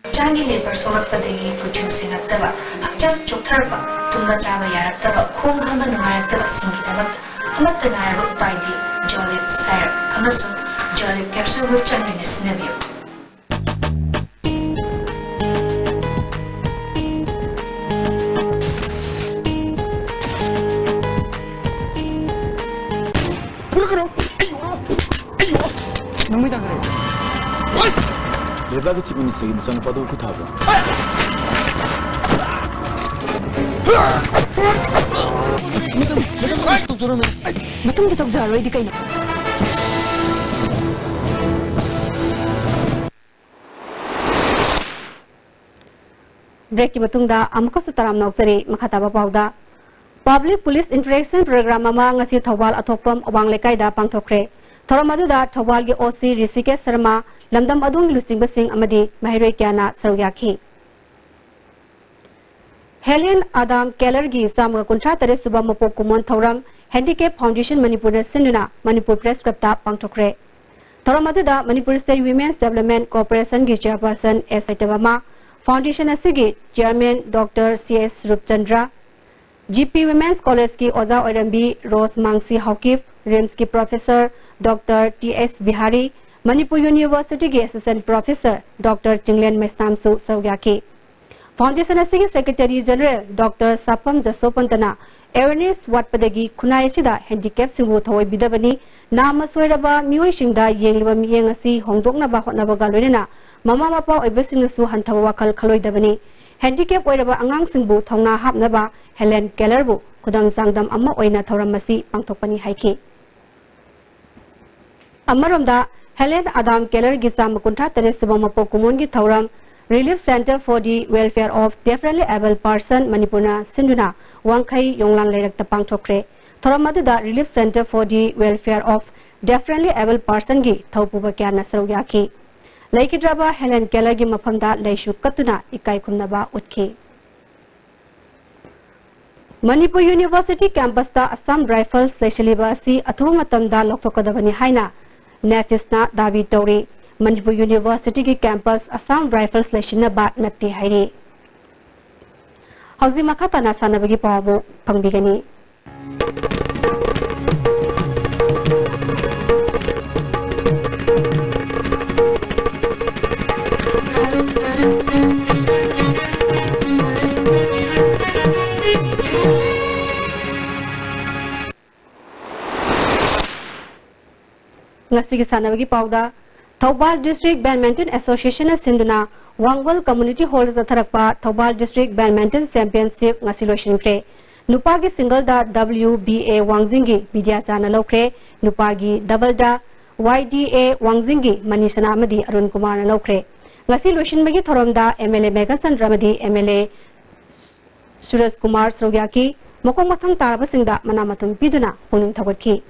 ꯍꯛꯆꯥꯡꯒꯤ ꯂꯦꯕꯔ ꯁꯣꯛꯂꯛꯄꯗꯒꯤ ꯀꯨꯆꯨ ꯁꯦꯡꯉꯛꯇꯕ, ꯍꯛꯆꯥꯡ ꯆꯣꯛꯊꯔꯛꯄ, ꯇꯨꯝꯕ ꯆꯥꯕ ꯌꯥꯔꯛꯇꯕ, ꯈꯣꯡ ꯍꯥꯝꯕ ꯅꯨꯡꯉꯥꯏꯔꯛꯇꯕꯁꯤꯡꯒꯤꯗꯃꯛꯇ ꯑꯃꯠꯇ ꯉꯥꯏꯔꯕ ꯎꯄꯥꯏꯗꯤ ꯖꯣꯂꯤꯞ ꯁꯥꯏꯔꯞ ꯑꯃꯁꯨꯡ ꯖꯣꯂꯤꯞ ꯀꯦꯞꯁꯨꯜꯕꯨ ꯆꯥꯡ ꯅꯥꯏꯅ ꯁꯤꯖꯤꯟꯅꯕꯤꯌꯨ꯫ ꯄꯨꯔꯛꯀꯅꯨ! ꯑꯩꯌꯣ! ꯑꯩꯌꯣ! ꯅꯪ ꯃꯩ ꯇꯥꯈ꯭ꯔꯦ꯫ ꯂꯩꯕꯥꯛꯀꯤ ꯆꯤꯞ ꯃꯤꯅꯤꯁꯇꯔꯒꯤ ꯃꯆꯥꯅꯨꯄꯥꯗꯨꯕꯨ ꯈꯨꯠ ꯊꯥꯕ꯭ꯔꯣ? ꯃꯇꯝ, ꯃꯇꯝ ꯈꯔ ꯇꯧꯖꯔꯝꯃꯦ꯫ ꯃꯇꯨꯡꯗ ꯇꯧꯖꯔꯔꯣꯏꯗꯤ ꯀꯩꯅꯣ? ꯕ꯭ꯔꯦꯛꯀꯤ ꯃꯇꯨꯡꯗ ꯑꯃꯨꯛꯀꯁꯨ ꯇꯔꯥꯝꯅ ꯑꯣꯛꯆꯔꯤ꯫ ꯃꯈꯥ ꯇꯥꯕ ꯄꯥꯎꯗ, Public Police Interaction Program ꯑꯃ ꯉꯁꯤ ꯊꯧꯕꯥꯜ ꯑꯊꯣꯛꯄꯝ ꯑꯋꯥꯡ ꯂꯩꯀꯥꯏꯗ ꯄꯥꯡꯊꯣꯛꯈ꯭ꯔꯦ꯫ ꯊꯧꯔꯝ ꯑꯗꯨꯗ ꯊꯧꯕꯥꯜꯒꯤ ꯑꯣ ꯁꯤ ꯔꯤꯁꯤꯀꯦꯁ ꯁꯔꯃ, ꯂꯝꯗꯝ ꯑꯗꯣꯝꯒꯤ ꯂꯨꯆꯤꯡꯕꯁꯤꯡ ꯑꯃꯗꯤ ꯃꯍꯩꯔꯣꯏ ꯀꯌꯥꯅ ꯁꯔꯨꯛ ꯌꯥꯈꯤ꯫ ꯍꯦꯂꯦꯟ ꯑꯗꯥꯝ ꯀꯦꯂꯔꯒꯤ ꯆꯥꯝꯃꯒ ꯀꯨꯟꯊ꯭ꯔꯥ ꯇꯔꯦꯠ ꯁꯨꯕ ꯃꯄꯣꯛ ꯀꯨꯝꯑꯣꯟ ꯊꯧꯔꯝ Handicap Foundation ꯃꯅꯤꯄꯨꯔꯅ ꯁꯤꯟꯗꯨꯅ ꯃꯅꯤꯄꯨꯔ ꯄ꯭ꯔꯦꯁ ꯀ꯭ꯂꯕꯇ ꯄꯥꯡꯊꯣꯛꯈ꯭ꯔꯦ꯫ ꯊꯧꯔꯝ ꯑꯗꯨꯗ Manipur State Women's Development Corporationꯒꯤ chairperson ꯑꯦꯁ ꯁꯇ꯭ꯌꯚꯥꯃꯥ, Foundation ꯑꯁꯤꯒꯤ Chairman Doctor C S Rupchandra, G P Women's College ꯀꯤ ꯑꯣꯖꯥ ꯑꯣꯏꯔꯝꯕꯤ ꯔꯣꯁ ꯃꯥꯡꯁꯤ ꯍꯥꯎꯀꯤꯞ, RIMS ꯀꯤ Professor Doctor T S Bihari, Manipur University ꯒꯤ Assistant Professor Doctor ꯆꯤꯡꯂꯦꯟ ꯃꯩꯁꯅꯥꯝꯁꯨ ꯁꯔꯨꯛ ꯌꯥꯈꯤ꯫ Foundation ꯑꯁꯤꯒꯤ Secretary General Doctor ꯁꯥꯄꯝ ꯖꯁꯣꯄꯟꯇꯅ awareness ꯋꯥꯠꯄꯗꯒꯤ ꯈꯨꯟꯅꯥꯏ ꯑꯁꯤꯗ handicap ꯁꯤꯡꯕꯨ ꯊꯑꯣꯏꯕꯤꯗꯕꯅꯤ, ꯅꯥꯝꯃ ꯁꯣꯏꯔꯕ ꯃꯤꯑꯣꯏꯁꯤꯡꯗ ꯌꯦꯡꯂꯤꯕ ꯃꯤꯠꯌꯦꯡ ꯑꯁꯤ ꯍꯣꯡꯗꯣꯛꯅꯕ ꯍꯣꯠꯅꯕꯒ ꯂꯣꯏꯅꯅ ꯃꯃꯥ ꯃꯄꯥ ꯑꯣꯏꯕꯁꯤꯡꯅꯁꯨ ꯍꯟꯊꯕ ꯋꯥꯈꯜ ꯈꯜꯂꯣꯏꯗꯕꯅꯤ꯫ Handicap ꯑꯣꯏꯔꯕ ꯑꯉꯥꯡꯁꯤꯡꯕꯨ ꯊꯧꯅꯥ ꯍꯥꯞꯅꯕ Helen Kellerꯕꯨ ꯈꯨꯗꯝ ꯆꯥꯡꯗꯝ ꯑꯃ ꯑꯣꯏꯅ ꯊꯧꯔꯝ ꯑꯁꯤ ꯄꯥꯡꯊꯣꯛꯄꯅꯤ ꯍꯥꯏꯈꯤ꯫ ꯑꯃꯔꯣꯝꯗ, Helen Adam Kellerꯒꯤ ꯆꯥꯝꯃ ꯀꯨꯟꯊ꯭ꯔꯥ ꯇꯔꯦꯠ ꯁꯨꯕ ꯃꯄꯣꯛ ꯀꯨꯝꯑꯣꯟꯒꯤ ꯊꯧꯔꯝ Relief Centre for the Welfare of Differently Abled Person ꯃꯅꯤꯄꯨꯔꯅ ꯁꯤꯟꯗꯨꯅ ꯋꯥꯡꯈꯩ ꯌꯣꯡꯂꯥꯡ ꯂꯩꯔꯛꯇ ꯄꯥꯡꯊꯣꯛꯈ꯭ꯔꯦ꯫ ꯊꯧꯔꯝ ꯑꯗꯨꯗ Relief Centre for the Welfare of Differently Abled Personꯒꯤ ꯊꯧꯄꯨꯕ ꯀꯌꯥꯅ ꯁꯔꯨꯛ ꯌꯥꯈꯤ꯫ ꯂꯩꯈꯤꯗ꯭ꯔꯕ Helen Kellerꯒꯤ ꯃꯐꯝꯗ ꯂꯩꯁꯨ ꯀꯠꯇꯨꯅ ꯏꯀꯥꯏ ꯈꯨꯝꯅꯕ ꯎꯠꯈꯤ꯫ ꯃꯅꯤꯄꯨꯔ University campusꯇ Assam Rifles ꯂꯩꯁꯤꯜꯂꯤꯕ ꯑꯁꯤ ꯑꯊꯨꯕ ꯃꯇꯝꯗ ꯂꯧꯊꯣꯛꯀꯗꯕꯅꯤ ꯍꯥꯏꯅ NAFISꯅ ꯗꯥꯕꯤ ꯇꯧꯔꯤ꯫ ꯃꯅꯤꯄꯨꯔ Universityꯒꯤ campus Assam Rifles ꯂꯩꯁꯤꯟꯅꯕ ꯅꯠꯇꯦ ꯍꯥꯏꯔꯤ꯫ ꯍꯧꯖꯤꯛ ꯃꯈꯥ ꯇꯥꯅ ꯁꯥꯟꯅꯕꯒꯤ ꯄꯥꯎ ꯑꯃꯨꯛ ꯐꯪꯕꯤꯒꯅꯤ꯫ ꯉꯁꯤꯒꯤ ꯁꯥꯟꯅꯕꯒꯤ ꯄꯥꯎꯗ, ꯊꯧꯕꯥꯜ District Badminton Associationꯅ ꯁꯤꯟꯗꯨꯅ ꯋꯥꯡꯕꯜ Community Hallꯗ ꯆꯠꯊꯔꯛꯄ Thoubal District Badminton Championship ꯉꯁꯤ ꯂꯣꯏꯁꯤꯟꯈ꯭ꯔꯦ꯫ ꯅꯨꯄꯥꯒꯤ singleꯗ W B A ꯋꯥꯡꯖꯤꯡꯒꯤ ꯕꯤꯗ꯭ꯌꯥꯆꯥꯟꯅ ꯂꯧꯈ꯭ꯔꯦ꯫ ꯅꯨꯄꯥꯒꯤ doubleꯗ Y D A ꯋꯥꯡꯖꯤꯡꯒꯤ ꯃꯅꯤꯁꯅꯥ ꯑꯃꯗꯤ ꯑꯔꯨꯟ ꯀꯨꯃꯥꯔꯅ ꯂꯧꯈ꯭ꯔꯦ꯫ ꯉꯁꯤ ꯂꯣꯏꯁꯤꯟꯕꯒꯤ ꯊꯧꯔꯝꯗ M L A ꯃꯦꯘꯆꯟꯗ꯭ꯔ ꯑꯃꯗꯤ M L A ꯁꯨꯔꯖ ꯀꯨꯃꯥꯔ ꯁꯔꯨꯛ ꯌꯥꯈꯤ꯫ ꯃꯈꯣꯡ ꯃꯊꯪ ꯇꯥꯔꯕꯁꯤꯡꯗ ꯃꯅꯥ ꯃꯊꯨꯝ ꯄꯤꯗꯨꯅ ꯄꯨꯛꯅꯤꯡ ꯊꯧꯒꯠꯈꯤ꯫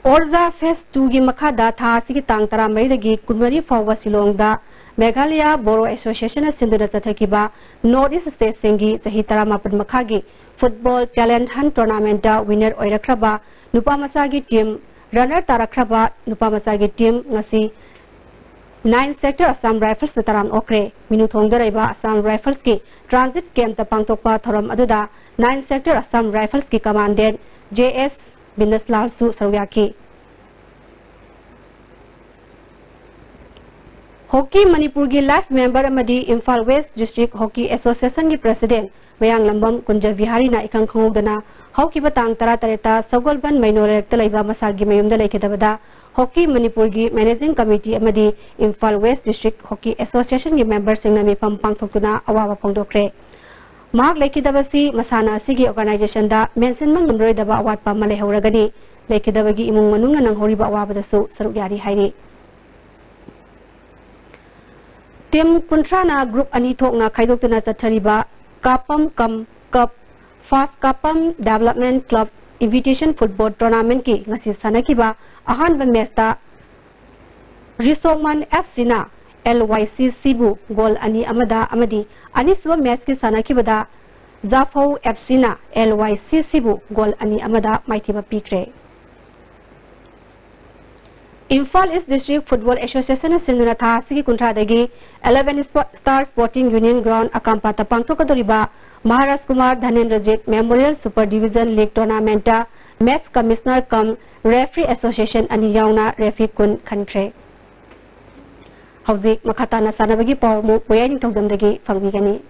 ꯑꯣꯔꯖꯥ Phase twoꯒꯤ ꯃꯈꯥꯗ ꯊꯥ ꯑꯁꯤꯒꯤ ꯇꯥꯡ ꯇꯔꯥꯃꯔꯤꯗꯒꯤ ꯀꯨꯟꯃꯔꯤ ꯐꯥꯎꯕ ꯁꯤꯂꯣꯡꯗ Meghalaya Bodo Associationꯅ ꯁꯤꯟꯗꯨꯅ ꯆꯠꯊꯈꯤꯕ North East stateꯁꯤꯡꯒꯤ ꯆꯍꯤ ꯇꯔꯥꯃꯥꯄꯟ ꯃꯈꯥꯒꯤ football talent hunt tournamentꯇ winner ꯑꯣꯏꯔꯛꯈ꯭ꯔꯕ ꯅꯨꯄꯥ ꯃꯆꯥꯒꯤ team, runner ꯇꯥꯔꯛꯈ꯭ꯔꯕ ꯅꯨꯄꯥ ꯃꯆꯥꯒꯤ team ꯉꯁꯤ Nine Sector Assam Riflesꯅ ꯇꯔꯥꯝꯅ ꯑꯣꯛꯈ꯭ꯔꯦ꯫ ꯃꯤꯅꯨꯊꯣꯡꯗ ꯂꯩꯕ Assam Riflesꯀꯤ transit campꯇ ꯄꯥꯡꯊꯣꯛꯄ ꯊꯧꯔꯝ ꯑꯗꯨꯗ Nine Sector Assam Riflesꯀꯤ Commandant J S ꯕꯤꯅꯁꯂꯥꯜꯁꯨ ꯁꯔꯨꯛ ꯌꯥꯈꯤ꯫ ꯍꯣꯀꯤ ꯃꯅꯤꯄꯨꯔꯒꯤ life member ꯑꯃꯗꯤ Imphal West District Hockey Associationꯒꯤ President ꯃꯌꯥꯡꯂꯝꯕꯝ ꯀꯨꯟꯖ ꯕꯤꯍꯥꯔꯤꯅ ꯏꯈꯪ ꯈꯪꯍꯧꯗꯅ ꯍꯧꯈꯤꯕ ꯇꯥꯡ ꯇꯔꯥꯇꯔꯦꯠꯇ ꯁꯒꯣꯜꯕꯟ ꯃꯩꯅꯣ ꯂꯩꯔꯛꯇ ꯂꯩꯕ ꯃꯁꯥꯒꯤ ꯃꯌꯨꯝꯗ ꯂꯩꯈꯤꯗꯕꯗ ꯍꯣꯀꯤ ꯃꯅꯤꯄꯨꯔꯒꯤ Managing Committee ꯑꯃꯗꯤ ꯏꯝꯐꯥꯜ West District Hockey Associationꯒꯤ memberꯁꯤꯡꯅ ꯃꯤꯐꯝ ꯄꯥꯡꯊꯣꯛꯇꯨꯅ ꯑꯋꯥꯕ ꯐꯣꯡꯗꯣꯛꯈ꯭ꯔꯦ꯫ ꯃꯍꯥꯛ ꯂꯩꯈꯤꯗꯕꯁꯤ ꯃꯁꯥꯟꯅ ꯑꯁꯤꯒꯤ organizationꯗ ꯃꯦꯟꯁꯤꯟꯕ ꯉꯝꯂꯔꯣꯏꯗꯕ ꯑꯋꯥꯠꯄ ꯑꯃ ꯂꯩꯍꯧꯔꯒꯅꯤ꯫ ꯂꯩꯈꯤꯗꯕꯒꯤ ꯏꯃꯨꯡ ꯃꯅꯨꯡꯅ ꯅꯪꯍꯧꯔꯤꯕ ꯑꯋꯥꯕꯗꯁꯨ ꯁꯔꯨꯛ ꯌꯥꯔꯤ ꯍꯥꯏꯔꯤ꯫ Team ꯀꯨꯟꯊ꯭ꯔꯥꯅ group ꯑꯅꯤ ꯊꯣꯛꯅ ꯈꯥꯏꯗꯣꯛꯇꯨꯅ ꯆꯠꯊꯔꯤꯕ ꯀꯥꯄꯝ ꯀꯝ ꯀꯞ ꯐꯥꯁ ꯀꯥꯄꯝ Development Club Invitation Football Tournamentꯀꯤ ꯉꯁꯤ ꯁꯥꯟꯅꯈꯤꯕ ꯑꯍꯥꯟꯕ matchꯇ ꯔꯤꯁꯣꯡꯃꯟ F Cꯅ L Y C Cꯕꯨ goal ꯑꯅꯤ ꯑꯃꯗ ꯑꯃꯗꯤ ꯑꯅꯤꯁꯨꯕ matchꯀꯤ ꯁꯥꯟꯅꯈꯤꯕꯗ ꯖꯥꯐꯧ F Cꯅ L Y C Cꯕꯨ goal ꯑꯅꯤ ꯑꯃꯗ ꯃꯥꯏꯊꯤꯕ ꯄꯤꯈ꯭ꯔꯦ꯫ ꯏꯝꯐꯥꯜ East District Football Associationꯅ ꯁꯤꯟꯗꯨꯅ ꯊꯥ ꯑꯁꯤꯒꯤ ꯀꯨꯟꯊ꯭ꯔꯥꯗꯒꯤ Eleven Spo-, Star Sporting Union Ground ꯑꯀꯥꯝꯄꯥꯠꯇ ꯄꯥꯡꯊꯣꯛꯀꯗꯧꯔꯤꯕ Maharaj Kumar ꯙꯅꯦꯟꯗ꯭ꯔꯖꯤꯠ Memorial Super Division League Tournamentꯇ Match Commissioner cum Referee Association ꯑꯅꯤ ꯌꯥꯎꯅ referee ꯀꯨꯟ ꯈꯟꯈ꯭ꯔꯦ꯫ ꯍꯧꯖꯤꯛ ꯃꯈꯥ ꯇꯥꯅ ꯁꯥꯟꯅꯕꯒꯤ ꯄꯥꯎ ꯑꯃꯨꯛ ꯃꯌꯥꯏ ꯅꯤꯡꯊꯧꯖꯝꯗꯒꯤ ꯐꯪꯕꯤꯒꯅꯤ꯫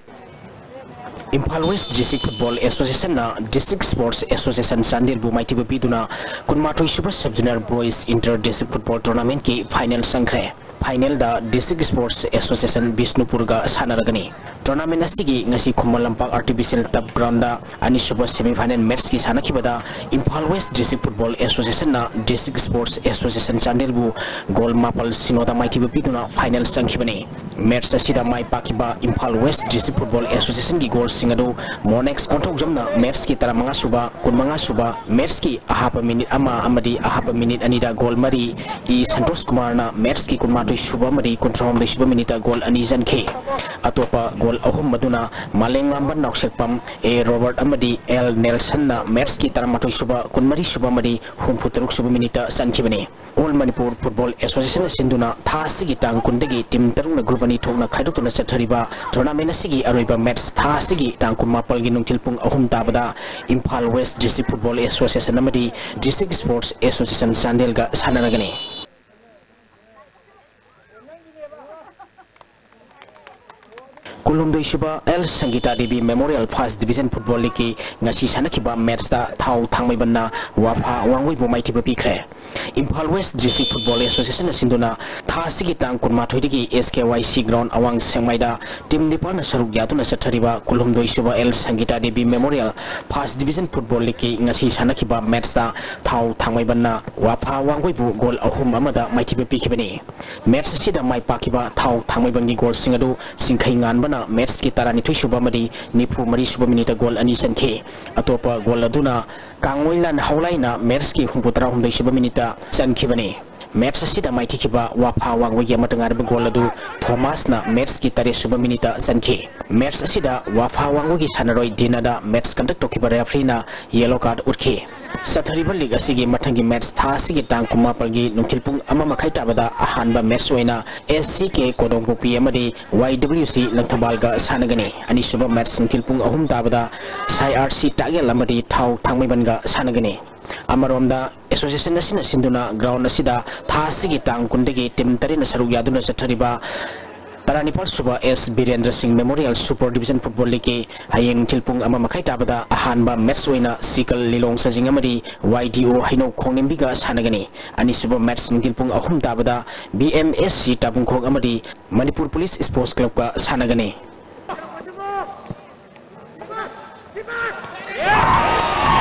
Imphal West District Football Associationꯅ District Sports Association ꯆꯥꯟꯗꯦꯜꯕꯨ ꯃꯥꯏꯊꯤꯕ ꯄꯤꯗꯨꯅ ꯀꯨꯟꯃꯥꯊꯣꯏ ꯁꯨꯕ Sub Junior Boys Inter District Football Tournamentꯀꯤ final ꯆꯪꯈ꯭ꯔꯦ꯫ Finalꯗ District Sports Association ꯕꯤꯁꯅꯨꯄꯨꯔꯒ ꯁꯥꯟꯅꯔꯒꯅꯤ꯫ Tournament ꯑꯁꯤꯒꯤ ꯉꯁꯤ ꯈꯨꯃꯟ ꯂꯝꯄꯥꯛ Artificial Turf Groundꯗ ꯑꯅꯤꯁꯨꯕ semi final matchꯀꯤ ꯁꯥꯟꯅꯈꯤꯕꯗ Imphal West District Football Associationꯅ District Sports Association ꯆꯥꯟꯗꯦꯜꯕꯨ goal ꯃꯥꯄꯜ ꯁꯤꯅꯣꯗ ꯃꯥꯏꯊꯤꯕ ꯄꯤꯗꯨꯅ final ꯆꯪꯈꯤꯕꯅꯤ꯫ Match ꯑꯁꯤꯗ ꯃꯥꯏ ꯄꯥꯛꯈꯤꯕ ꯏꯝꯐꯥꯜ West District Football Associationꯒꯤ goalꯁꯤꯡ ꯑꯗꯨ Monex ꯀꯣꯟꯊꯧꯖꯝꯅ matchꯀꯤ ꯇꯔꯥꯃꯉꯥ ꯁꯨꯕ, ꯀꯨꯟꯃꯉꯥ ꯁꯨꯕ, matchꯀꯤ ꯑꯍꯥꯞꯄ minute ꯑꯃ ꯑꯃꯗꯤ ꯑꯍꯥꯞꯄ minute ꯑꯅꯤꯗ goal ꯃꯔꯤ, ꯏ ꯁꯟꯇꯣꯁ ꯀꯨꯃꯥꯔꯅ matchꯀꯤ ꯀꯨꯟꯃꯥꯊꯣꯏ ꯁꯨꯕ ꯑꯃꯗꯤ ꯀꯨꯟꯊ꯭ꯔꯥꯍꯨꯝꯗꯣꯏ ꯁꯨꯕ minuteꯇ goal ꯑꯅꯤ ꯆꯟꯈꯤ꯫ ꯑꯇꯣꯞꯄ goal ꯑꯍꯨꯝ ꯑꯗꯨꯅ ꯃꯥꯂꯦꯝꯉꯥꯝꯕ ꯅꯥꯎꯁꯦꯛꯄꯝ, ꯑꯦ ꯔꯣꯕꯔꯠ ꯑꯃꯗꯤ ꯑꯦꯜ ꯅꯦꯜꯁꯟꯅ ꯃꯦꯠꯁꯀꯤ ꯇꯔꯥꯃꯥꯊꯣꯏ ꯁꯨꯕ, ꯀꯨꯟꯃꯔꯤ ꯁꯨꯕ ꯑꯃꯗꯤ ꯍꯨꯝꯐꯨ ꯇꯔꯨꯛ ꯁꯨꯕ ꯃꯤꯅꯤꯠꯇ ꯆꯟꯈꯤꯕꯅꯤ꯫ ꯑꯣꯜ ꯃꯅꯤꯄꯨꯔ ꯐꯨꯠꯕꯣꯜ ꯑꯦꯁꯣꯁꯤꯌꯦꯁꯟꯅ ꯁꯤꯟꯗꯨꯅ ꯊꯥ ꯑꯁꯤꯒꯤ ꯇꯥꯡ ꯀꯨꯟꯗꯒꯤ ꯇꯤꯝ ꯇꯔꯨꯛꯅ ꯒ꯭ꯔꯨꯞ ꯑꯅꯤ ꯊꯣꯛꯅ ꯈꯥꯏꯗꯣꯛꯇꯨꯅ ꯆꯠꯊꯔꯤꯕ ꯇꯣꯔꯅꯥꯃꯦꯟ ꯑꯁꯤꯒꯤ ꯑꯔꯣꯏꯕ ꯃꯦꯠꯁ ꯊꯥ ꯑꯁꯤꯒꯤ ꯇꯥꯡ ꯀꯨꯟꯃꯥꯄꯜꯒꯤ ꯅꯨꯡꯊꯤꯜ ꯄꯨꯡ ꯑꯍꯨꯝ ꯇꯥꯕꯗ Imphal west district football association ꯑꯃꯗꯤ ꯗꯤꯁꯇ꯭ꯔꯤꯛ ꯁ꯭ꯄꯣꯔꯠꯁ ꯑꯦꯁꯣꯁꯤꯌꯦꯁꯟ ꯆꯥꯟꯗꯦꯜꯒ ꯁꯥꯟꯅꯔꯒꯅꯤ꯫ ꯀꯨꯟꯍꯨꯝꯗꯣꯏ ꯁꯨꯕ L Sangita Devi memorial first division football ꯂꯤꯒꯀꯤ ꯉꯁꯤ ꯁꯥꯟꯅꯈꯤꯕ ꯃꯦꯠꯁꯇ ꯊꯥꯎ ꯊꯥꯡꯃꯩꯕꯟꯅ ꯋꯥꯐꯥ ꯋꯥꯡꯒꯣꯏꯕꯨ ꯃꯥꯏꯊꯤꯕ ꯄꯤꯈ꯭ꯔꯦ꯫ ꯏꯝꯐꯥꯜ ꯋꯦꯁ ꯗꯤꯁꯇ꯭ꯔꯤꯛ ꯐꯨꯠꯕꯣꯜ ꯑꯦꯁꯣꯁꯤꯌꯦꯁꯟꯅ ꯁꯤꯟꯗꯨꯅ ꯊꯥ ꯑꯁꯤꯒꯤ ꯇꯥꯡ ꯀꯨꯟꯃꯥꯊꯣꯏꯗꯒꯤ ꯑꯦꯁ ꯀꯦ ꯋꯥꯏ ꯁꯤ ꯒ꯭ꯔꯥꯎꯟ ꯑꯋꯥꯡ ꯁꯦꯡꯃꯥꯏꯗ ꯇꯤꯝ ꯅꯤꯄꯥꯟꯅ ꯁꯔꯨꯛ ꯌꯥꯗꯨꯅ ꯆꯠꯊꯔꯤꯕ ꯀꯨꯟꯍꯨꯝꯗꯣꯏ ꯁꯨꯕ L Sangita Devi memorial first division football ꯂꯤꯒꯀꯤ ꯉꯁꯤ ꯁꯥꯟꯅꯈꯤꯕ ꯃꯦꯠꯁꯇ ꯊꯥꯎ ꯊꯥꯡꯃꯩꯕꯟꯅ ꯋꯥꯐꯥ ꯋꯥꯡꯒꯣꯏꯕꯨ ꯒꯣꯜ ꯑꯍꯨꯝ ꯑꯃꯗ ꯃꯥꯏꯊꯤꯕ ꯄꯤꯈꯤꯕꯅꯤ꯫ ꯃꯦꯠꯁ ꯑꯁꯤꯗ ꯃꯥꯏ ꯄꯥꯛꯈꯤꯕ ꯊꯥꯎ ꯊꯥꯡꯃꯩꯕꯟꯒꯤ ꯒꯣꯜꯁꯤꯡ ꯑꯗꯨ ꯆꯤꯡꯈꯩ ꯉꯥꯟꯕꯅ ꯃꯦꯠꯁꯀꯤ ꯇꯔꯥꯅꯤꯊꯣꯏ ꯁꯨꯕ ꯑꯃꯗꯤ ꯅꯤꯐꯨ ꯃꯔꯤ ꯁꯨꯕ ꯃꯤꯅꯤꯠꯇ ꯒꯣꯜ ꯑꯅꯤ ꯆꯟꯈꯤ꯫ ꯑꯇꯣꯞꯄ ꯒꯣꯜ ꯑꯗꯨꯅ ꯀꯥꯡꯂꯣꯏꯂꯥꯟ ꯍꯧꯂꯥꯏꯅ ꯃꯦꯠꯁꯀꯤ ꯍꯨꯝꯐꯨ ꯇꯔꯥꯍꯨꯝꯗꯣꯏ ꯁꯨꯕ ꯃꯤꯅꯤꯠꯇ ꯆꯟꯈꯤꯕꯅꯤ꯫ ꯃꯦꯠꯁ ꯑꯁꯤꯗ ꯃꯥꯏꯊꯤꯈꯤꯕ ꯋꯥꯐꯥ ꯋꯥꯡꯒꯣꯏꯒꯤ ꯑꯃꯠꯇ ꯉꯥꯏꯔꯕ ꯒꯣꯜ ꯑꯗꯨ ꯊꯣꯃꯥꯁꯅ ꯃꯦꯠꯁꯀꯤ ꯇꯔꯦꯠ ꯁꯨꯕ ꯃꯤꯅꯤꯠꯇ ꯆꯟꯈꯤ꯫ ꯃꯦꯠꯁ ꯑꯁꯤꯗ ꯋꯥꯐꯥ ꯋꯥꯡꯒꯣꯏꯒꯤ ꯁꯥꯟꯅꯔꯣꯏ ꯗꯤꯅꯥꯗ ꯃꯦꯠꯁ ꯀꯟꯗꯛ ꯇꯧꯈꯤꯕ ꯔꯦꯐ꯭ꯔꯤꯅ ꯌꯦꯂꯣ ꯀꯥꯔꯗ ꯎꯠꯈꯤ꯫ ꯆꯠꯊꯔꯤꯕ ꯂꯤꯒ ꯑꯁꯤꯒꯤ ꯃꯊꯪꯒꯤ ꯃꯦꯠꯁ ꯊꯥ ꯑꯁꯤꯒꯤ ꯇꯥꯡ ꯀꯨꯟꯃꯥꯄꯜꯒꯤ ꯅꯨꯡꯊꯤꯜ ꯄꯨꯡ ꯑꯃ ꯃꯈꯥꯏ ꯇꯥꯕꯗ ꯑꯍꯥꯟꯕ ꯃꯦꯠꯁ ꯑꯣꯏꯅ ꯑꯦꯁ ꯁꯤ ꯀꯦ ꯀꯣꯗꯣꯡꯄꯣꯛꯄꯤ ꯑꯃꯗꯤ ꯋꯥꯏ ꯗꯕ꯭ꯂꯤꯎ ꯁꯤ ꯂꯪꯊꯕꯥꯜꯒ ꯁꯥꯟꯅꯒꯅꯤ꯫ ꯑꯅꯤꯁꯨꯕ ꯃꯦꯠꯁ ꯅꯨꯡꯊꯤꯜ ꯄꯨꯡ ꯑꯍꯨꯝ ꯇꯥꯕꯗ ꯁꯥꯏ ꯑꯥꯔ ꯁꯤ ꯇꯥꯛꯌꯦꯜ ꯑꯃꯗꯤ ꯊꯥꯎ ꯊꯥꯡꯃꯩꯕꯟꯒ ꯁꯥꯟꯅꯒꯅꯤ꯫ ꯑꯃꯔꯣꯝꯗ, ꯑꯦꯁꯣꯁꯤꯌꯦꯁꯟ ꯑꯁꯤꯅ ꯁꯤꯟꯗꯨꯅ ꯒ꯭ꯔꯥꯎꯟ ꯑꯁꯤꯗ ꯊꯥ ꯑꯁꯤꯒꯤ ꯇꯥꯡ ꯀꯨꯟꯗꯒꯤ ꯇꯤꯝ ꯇꯔꯦꯠꯅ ꯁꯔꯨꯛ ꯌꯥꯗꯨꯅ ꯆꯠꯊꯔꯤꯕ ꯇꯔꯥꯅꯤꯄꯥꯜ ꯁꯨꯕ ꯑꯦꯁ ꯕꯤꯔꯦꯟꯗ꯭ꯔ ꯁꯤꯡ ꯃꯦꯃꯣꯔꯤꯌꯦꯜ ꯁꯨꯄꯔ ꯗꯤꯕꯤꯖꯟ ꯐꯨꯠꯕꯣꯜ ꯂꯤꯒꯀꯤ ꯍꯌꯦꯡ ꯅꯨꯡꯊꯤꯜ ꯄꯨꯡ ꯑꯃ ꯃꯈꯥꯏ ꯇꯥꯕꯗ ꯑꯍꯥꯟꯕ ꯃꯦꯠꯁ ꯑꯣꯏꯅ ꯁꯤꯀꯜ ꯂꯤꯂꯣꯡ ꯁꯖꯤꯡ ꯑꯃꯗꯤ ꯋꯥꯏ ꯗꯤ ꯑꯣ ꯍꯩꯅꯧ ꯈꯣꯡꯅꯤꯡꯕꯤꯒ ꯁꯥꯟꯅꯒꯅꯤ꯫ ꯑꯅꯤꯁꯨꯕ ꯃꯦꯠꯁ ꯅꯨꯡꯊꯤꯜ ꯄꯨꯡ ꯑꯍꯨꯝ ꯇꯥꯕꯗ ꯕꯤ ꯑꯦꯝ ꯑꯦꯁ ꯁꯤ ꯇꯥꯕꯨꯡꯈꯣꯛ ꯑꯃꯗꯤ ꯃꯅꯤꯄꯨꯔ ꯄꯨꯂꯤꯁ ꯁ꯭ꯄꯣꯔꯠꯁ ꯀ꯭ꯂꯕꯀ ꯁꯥꯟꯅꯒꯅꯤ꯫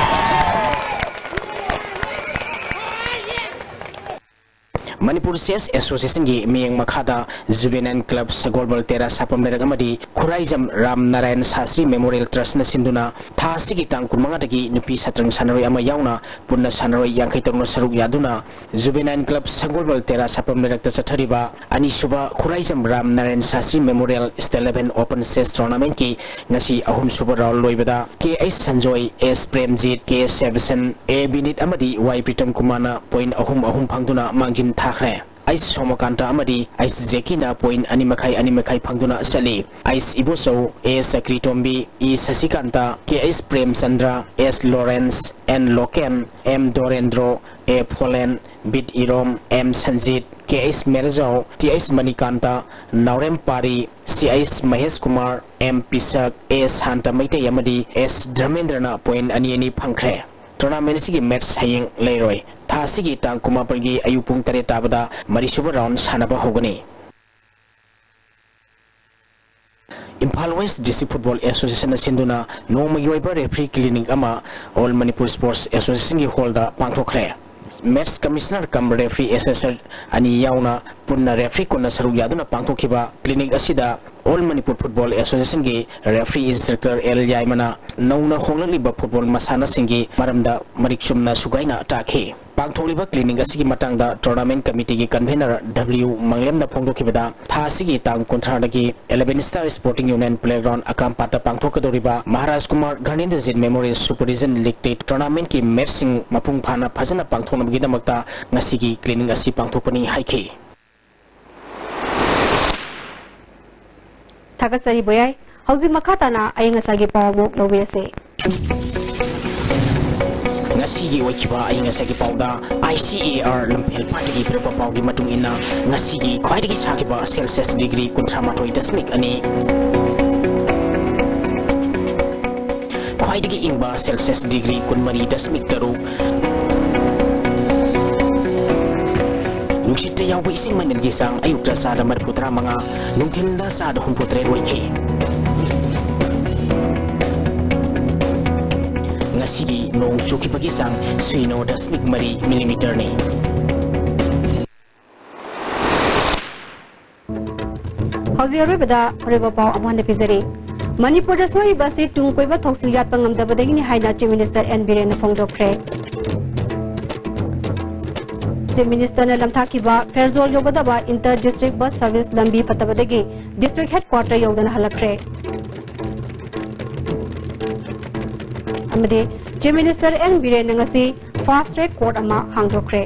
ꯃꯅꯤꯄꯨꯔ ꯆꯦꯁ ꯑꯦꯁꯣꯁꯤꯌꯦꯁꯟꯒꯤ ꯃꯤꯠꯌꯦꯡ ꯃꯈꯥꯗ ꯖꯨꯕꯦꯅꯥꯏꯟ ꯀ꯭ꯂꯕ ꯁꯒꯣꯜꯕꯜ ꯇꯦꯔꯥ ꯁꯥꯄꯝ ꯂꯩꯔꯛ ꯑꯃꯗꯤ ꯈꯨꯔꯥꯏꯖꯝ ꯔꯥꯝ ꯅꯥꯔꯥꯌꯟ ꯁꯥꯁ꯭ꯔꯤ ꯃꯦꯃꯣꯔꯤꯌꯦꯜ ꯇ꯭ꯔꯁꯅ ꯁꯤꯟꯗꯨꯅ ꯊꯥ ꯑꯁꯤꯒꯤ ꯇꯥꯡ ꯀꯨꯟꯃꯉꯥꯗꯒꯤ ꯅꯨꯄꯤ ꯁꯇ꯭ꯔꯪ ꯁꯥꯟꯅꯔꯣꯏ ꯑꯃ ꯌꯥꯎꯅ ꯄꯨꯟꯅ ꯁꯥꯟꯅꯔꯣꯏ ꯌꯥꯡꯈꯩ ꯇꯔꯨꯛꯅ ꯁꯔꯨꯛ ꯌꯥꯗꯨꯅ ꯖꯨꯕꯦꯅꯥꯏꯟ ꯀ꯭ꯂꯕ ꯁꯒꯣꯜꯕꯜ ꯇꯦꯔꯥ ꯁꯥꯄꯝ ꯂꯩꯔꯛꯇ ꯆꯠꯊꯔꯤꯕ ꯑꯅꯤꯁꯨꯕ ꯈꯨꯔꯥꯏꯖꯝ Ram Narayan Shastri memorial state level open chess ꯇꯣꯔꯅꯥꯃꯦꯟꯠꯀꯤ ꯉꯁꯤ ꯑꯍꯨꯝꯁꯨꯕ ꯔꯥꯎꯟ ꯂꯣꯏꯕꯗ ꯀꯦ ꯑꯩꯆ ꯁꯟꯖꯣꯏ, ꯑꯦꯁ ꯄ꯭ꯔꯦꯝꯖꯤꯠ, ꯀꯦ ꯁꯦꯕꯁꯟ, ꯑꯦ ꯕꯤꯅꯤꯠ ꯑꯃꯗꯤ ꯋꯥꯏ ꯄ꯭ꯔꯤꯇꯝ ꯀꯨꯃꯥꯔꯅ ꯄꯣꯏꯟꯠ ꯑꯍꯨꯝ ꯑꯍꯨꯝ ꯐꯪꯗꯨꯅ ꯃꯥꯡꯖꯤꯟ ꯊꯥꯈ꯭ꯔꯦ꯫ ꯑꯩꯆ ꯁꯣꯃꯀꯥꯟꯇ ꯑꯃꯗꯤ ꯑꯩꯆ ꯖꯦꯀꯤꯅ ꯄꯣꯏꯟꯠ ꯑꯅꯤ ꯃꯈꯥꯏ, ꯑꯅꯤ ꯃꯈꯥꯏ ꯐꯪꯗꯨꯅ ꯆꯠꯂꯤ꯫ H Ibochou, A Chakritombi, E Sasikanta, K H Premchandra, S Lawrence, N Loken, M Dorendro, A Pholen, ꯕꯤꯠ Irom, M Sanjit, K H Merjao, T H Manikanta, Naorem Pari, C H Mahesh Kumar, M Pishak, A Shanta Meitei ꯑꯃꯗꯤ ꯑꯦꯁ ꯙꯔꯃꯦꯟꯗ꯭ꯔꯅ ꯄꯣꯏꯟꯠ ꯑꯅꯤ ꯑꯅꯤ ꯐꯪꯈ꯭ꯔꯦ꯫ ꯇꯣꯔꯅꯥꯃꯦꯟꯠ ꯑꯁꯤꯒꯤ ꯃꯦꯠꯆ ꯍꯌꯦꯡ ꯂꯩꯔꯣꯏ꯫ ꯊꯥ ꯑꯁꯤꯒꯤ ꯇꯥꯡ ꯀꯨꯟꯃꯥꯄꯜꯒꯤ ꯑꯌꯨꯛ ꯄꯨꯡ ꯇꯔꯦꯠ ꯇꯥꯕꯗ ꯃꯔꯤꯁꯨꯕ ꯔꯥꯎꯟ ꯁꯥꯟꯅꯕ ꯍꯧꯒꯅꯤ꯫ ꯏꯝꯐꯥꯜ ꯋꯦꯁ ꯗꯤꯁꯇ꯭ꯔꯤꯛ ꯐꯨꯠꯕꯣꯜ ꯑꯦꯁꯣꯁꯤꯌꯦꯁꯟꯅ ꯁꯤꯟꯗꯨꯅ ꯅꯣꯡꯃꯒꯤ ꯑꯣꯏꯕ ꯔꯦꯐ꯭ꯔꯤ ꯀ꯭ꯂꯤꯅꯤꯛ ꯑꯃ ꯑꯣꯜ ꯃꯅꯤꯄꯨꯔ ꯁ꯭ꯄꯣꯔꯠꯁ ꯑꯦꯁꯣꯁꯤꯌꯦꯁꯟꯒꯤ ꯍꯣꯜꯗ ꯄꯥꯡꯊꯣꯛꯈ꯭ꯔꯦ꯫ ꯃꯦꯠꯆ ꯀꯃꯤꯁꯅꯔ ꯀꯝ ꯔꯦꯐ꯭ꯔꯤ ꯑꯦꯁꯦꯁꯔ ꯑꯅꯤ ꯌꯥꯎꯅ ꯄꯨꯟꯅ ꯔꯦꯐ꯭ꯔꯤ ꯀꯨꯟꯅ ꯁꯔꯨꯛ ꯌꯥꯗꯨꯅ ꯄꯥꯡꯊꯣꯛꯈꯤꯕ ꯀ꯭ꯂꯤꯅꯤꯛ ꯑꯁꯤꯗ ꯑꯣꯜ ꯃꯅꯤꯄꯨꯔ ꯐꯨꯠꯕꯣꯜ ꯑꯦꯁꯣꯁꯤꯌꯦꯁꯟꯒꯤ ꯔꯦꯐ꯭ꯔꯤ ꯏꯟꯁꯇ꯭ꯔꯛꯇꯔ ꯑꯦꯜ ꯌꯥꯏꯃꯅ ꯅꯧꯅ ꯍꯣꯡꯂꯛꯂꯤꯕ ꯐꯨꯠꯕꯣꯜ ꯃꯁꯥꯟꯅꯁꯤꯡꯒꯤ ꯃꯔꯝꯗ ꯃꯔꯤꯛ ꯆꯨꯝꯅ ꯁꯨꯒꯥꯏꯅ ꯇꯥꯛꯈꯤ꯫ ꯄꯥꯡꯊꯣꯛꯂꯤꯕ ꯀ꯭ꯂꯤꯅꯤꯛ ꯑꯁꯤꯒꯤ ꯃꯇꯥꯡꯗ ꯇꯣꯔꯅꯥꯃꯦꯟꯠ ꯀꯃꯤꯇꯤꯒꯤ ꯀꯟꯚꯦꯅꯔ ꯗꯕ꯭ꯂꯤꯌꯨ ꯃꯪꯂꯦꯝꯅ ꯐꯣꯡꯗꯣꯛꯈꯤꯕꯗ, ꯊꯥ ꯑꯁꯤꯒꯤ ꯇꯥꯡ ꯀꯨꯟꯊ꯭ꯔꯥꯗꯒꯤ eleven star sporting union playground ꯑꯀꯥꯝꯄꯥꯠꯇ ꯄꯥꯡꯊꯣꯛꯀꯗꯧꯔꯤꯕ Maharaj Kumar Ghanendrajit memorial super region ꯂꯤꯒꯀꯤ ꯇꯣꯔꯅꯥꯃꯦꯟꯠꯀꯤ ꯃꯦꯠꯆꯁꯤꯡ ꯃꯄꯨꯡ ꯐꯥꯅ ꯐꯖꯅ ꯄꯥꯡꯊꯣꯛꯅꯕꯒꯤꯗꯃꯛꯇ ꯉꯁꯤꯒꯤ ꯀ꯭ꯂꯤꯅꯤꯛ ꯑꯁꯤ ꯄꯥꯡꯊꯣꯛꯄꯅꯤ ꯍꯥꯏꯈꯤ꯫ ꯊꯥꯒꯠꯆꯔꯤ ꯕꯣꯌꯥꯏ꯫ ꯍꯧꯖꯤꯛ ꯃꯈꯥ ꯇꯥꯅ ꯑꯏꯪ ꯑꯁꯥꯒꯤ ꯄꯥꯎ ꯑꯃꯨꯛ ꯂꯧꯕꯤꯔꯁꯦ꯫ ꯉꯁꯤꯒꯤ ꯑꯣꯏꯈꯤꯕ ꯑꯏꯪ ꯑꯁꯥꯒꯤ ꯄꯥꯎꯗ ꯑꯥꯏ ꯁꯤ ꯑꯦ ꯑꯥꯔ ꯂꯝꯐꯦꯜ ꯄꯥꯠꯇꯒꯤ ꯄꯤꯔꯛꯄ ꯄꯥꯎꯒꯤ ꯃꯇꯨꯡ ꯏꯟꯅ, ꯉꯁꯤꯒꯤ ꯈ꯭ꯋꯥꯏꯗꯒꯤ ꯁꯥꯈꯤꯕ ꯁꯦꯜꯁꯤꯌꯁ ꯗꯤꯒ꯭ꯔꯤ ꯀꯨꯟꯊ꯭ꯔꯥ ꯃꯥꯊꯣꯏ ꯗꯁꯃꯤꯛ ꯑꯅꯤ, ꯈ꯭ꯋꯥꯏꯗꯒꯤ ꯏꯪꯕ ꯁꯦꯜꯁꯤꯌꯁ ꯗꯤꯒ꯭ꯔꯤ ꯀꯨꯟꯃꯔꯤ ꯗꯁꯃꯤꯛ ꯇꯔꯨꯛ, ꯅꯨꯡꯁꯤꯠꯇ ꯌꯥꯎꯕ ꯏꯁꯤꯡ ꯃꯅꯤꯜꯒꯤ ꯆꯥꯡ ꯑꯌꯨꯛꯇ ꯆꯥꯗ ꯃꯔꯤꯐꯨ ꯇꯔꯥ ꯃꯉꯥ, ꯅꯨꯡꯊꯤꯜꯗ ꯆꯥꯗ ꯍꯨꯝꯐꯨ ꯇꯔꯦꯠ ꯑꯣꯏꯈꯤ꯫ ꯉꯁꯤꯒꯤ ꯅꯣꯡ ꯆꯨꯈꯤꯕꯒꯤ ꯆꯥꯡ ꯁꯤꯅꯣ ꯗꯁꯃꯤꯛ ꯃꯔꯤ ꯃꯤꯂꯤꯃꯤꯇꯔꯅꯤ꯫ ꯍꯧꯖꯤꯛ ꯑꯔꯣꯏꯕꯗ ꯑꯔꯣꯏꯕ ꯄꯥꯎ ꯑꯃꯨꯛ ꯍꯟꯅ ꯄꯤꯖꯔꯤ꯫ ꯃꯅꯤꯄꯨꯔꯗ ꯁꯣꯛꯏꯕ ꯑꯁꯤ ꯇꯨꯡ ꯀꯣꯏꯕ ꯊꯧꯁꯤꯜ ꯌꯥꯠꯄ ꯉꯝꯗꯕꯗꯒꯤꯅꯤ ꯍꯥꯏꯅ Chief Minister N ꯕꯤꯔꯦꯟꯅ ꯐꯣꯡꯗꯣꯛꯈ꯭ꯔꯦ꯫ Chief Ministerꯅ ꯂꯝꯊꯥꯈꯤꯕ Pherzawl ꯌꯧꯒꯗꯕ Inter District Bus Service ꯂꯝꯕꯤ ꯐꯠꯇꯕꯗꯒꯤ District Headquarter ꯌꯧꯗꯅ ꯍꯜꯂꯛꯈ꯭ꯔꯦ꯫ ꯑꯃꯗꯤ Chief Minister N ꯕꯤꯔꯦꯟꯅ ꯉꯁꯤ Fast Track Court ꯑꯃ ꯍꯥꯡꯗꯣꯛꯈ꯭ꯔꯦ꯫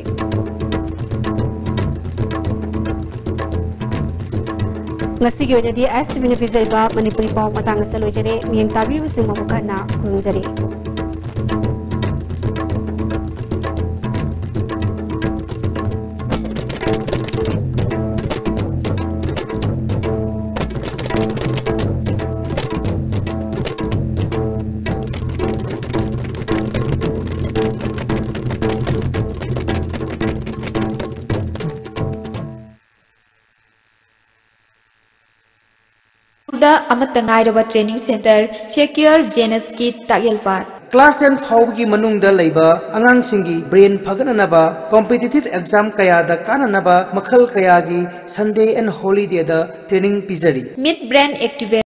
ꯉꯁꯤꯒꯤ ꯑꯣꯏꯅꯗꯤ ꯑꯥꯏ ꯑꯦꯁ ꯇꯤ ꯚꯤꯅ ꯄꯤꯖꯔꯤꯕ ꯃꯅꯤꯄꯨꯔꯤ ꯄꯥꯎ ꯃꯇꯥꯡ ꯑꯁꯤꯗ ꯂꯣꯏꯖꯔꯦ꯫ ꯃꯤꯠꯌꯦꯡ ꯇꯥꯕꯤꯔꯤꯕꯁꯤꯡ ꯑꯃꯨꯛ ꯍꯟꯅ ꯈꯨꯔꯨꯝꯖꯔꯤ꯫ ꯗ ꯑꯃꯠꯇ ꯉꯥꯏꯔꯕ training centre Secure Genusꯀꯤ Takyelpat. Class ten ꯐꯥꯎꯕꯒꯤ ꯃꯅꯨꯡꯗ ꯂꯩꯕ ꯑꯉꯥꯡꯁꯤꯡꯒꯤ brain ꯐꯒꯠꯅꯅꯕ competitive exam ꯀꯌꯥꯗ ꯀꯥꯟꯅꯅꯕ ꯃꯈꯜ ꯀꯌꯥꯒꯤ Sunday and holidayꯗ training ꯄꯤꯖꯔꯤ꯫ Meet brain activate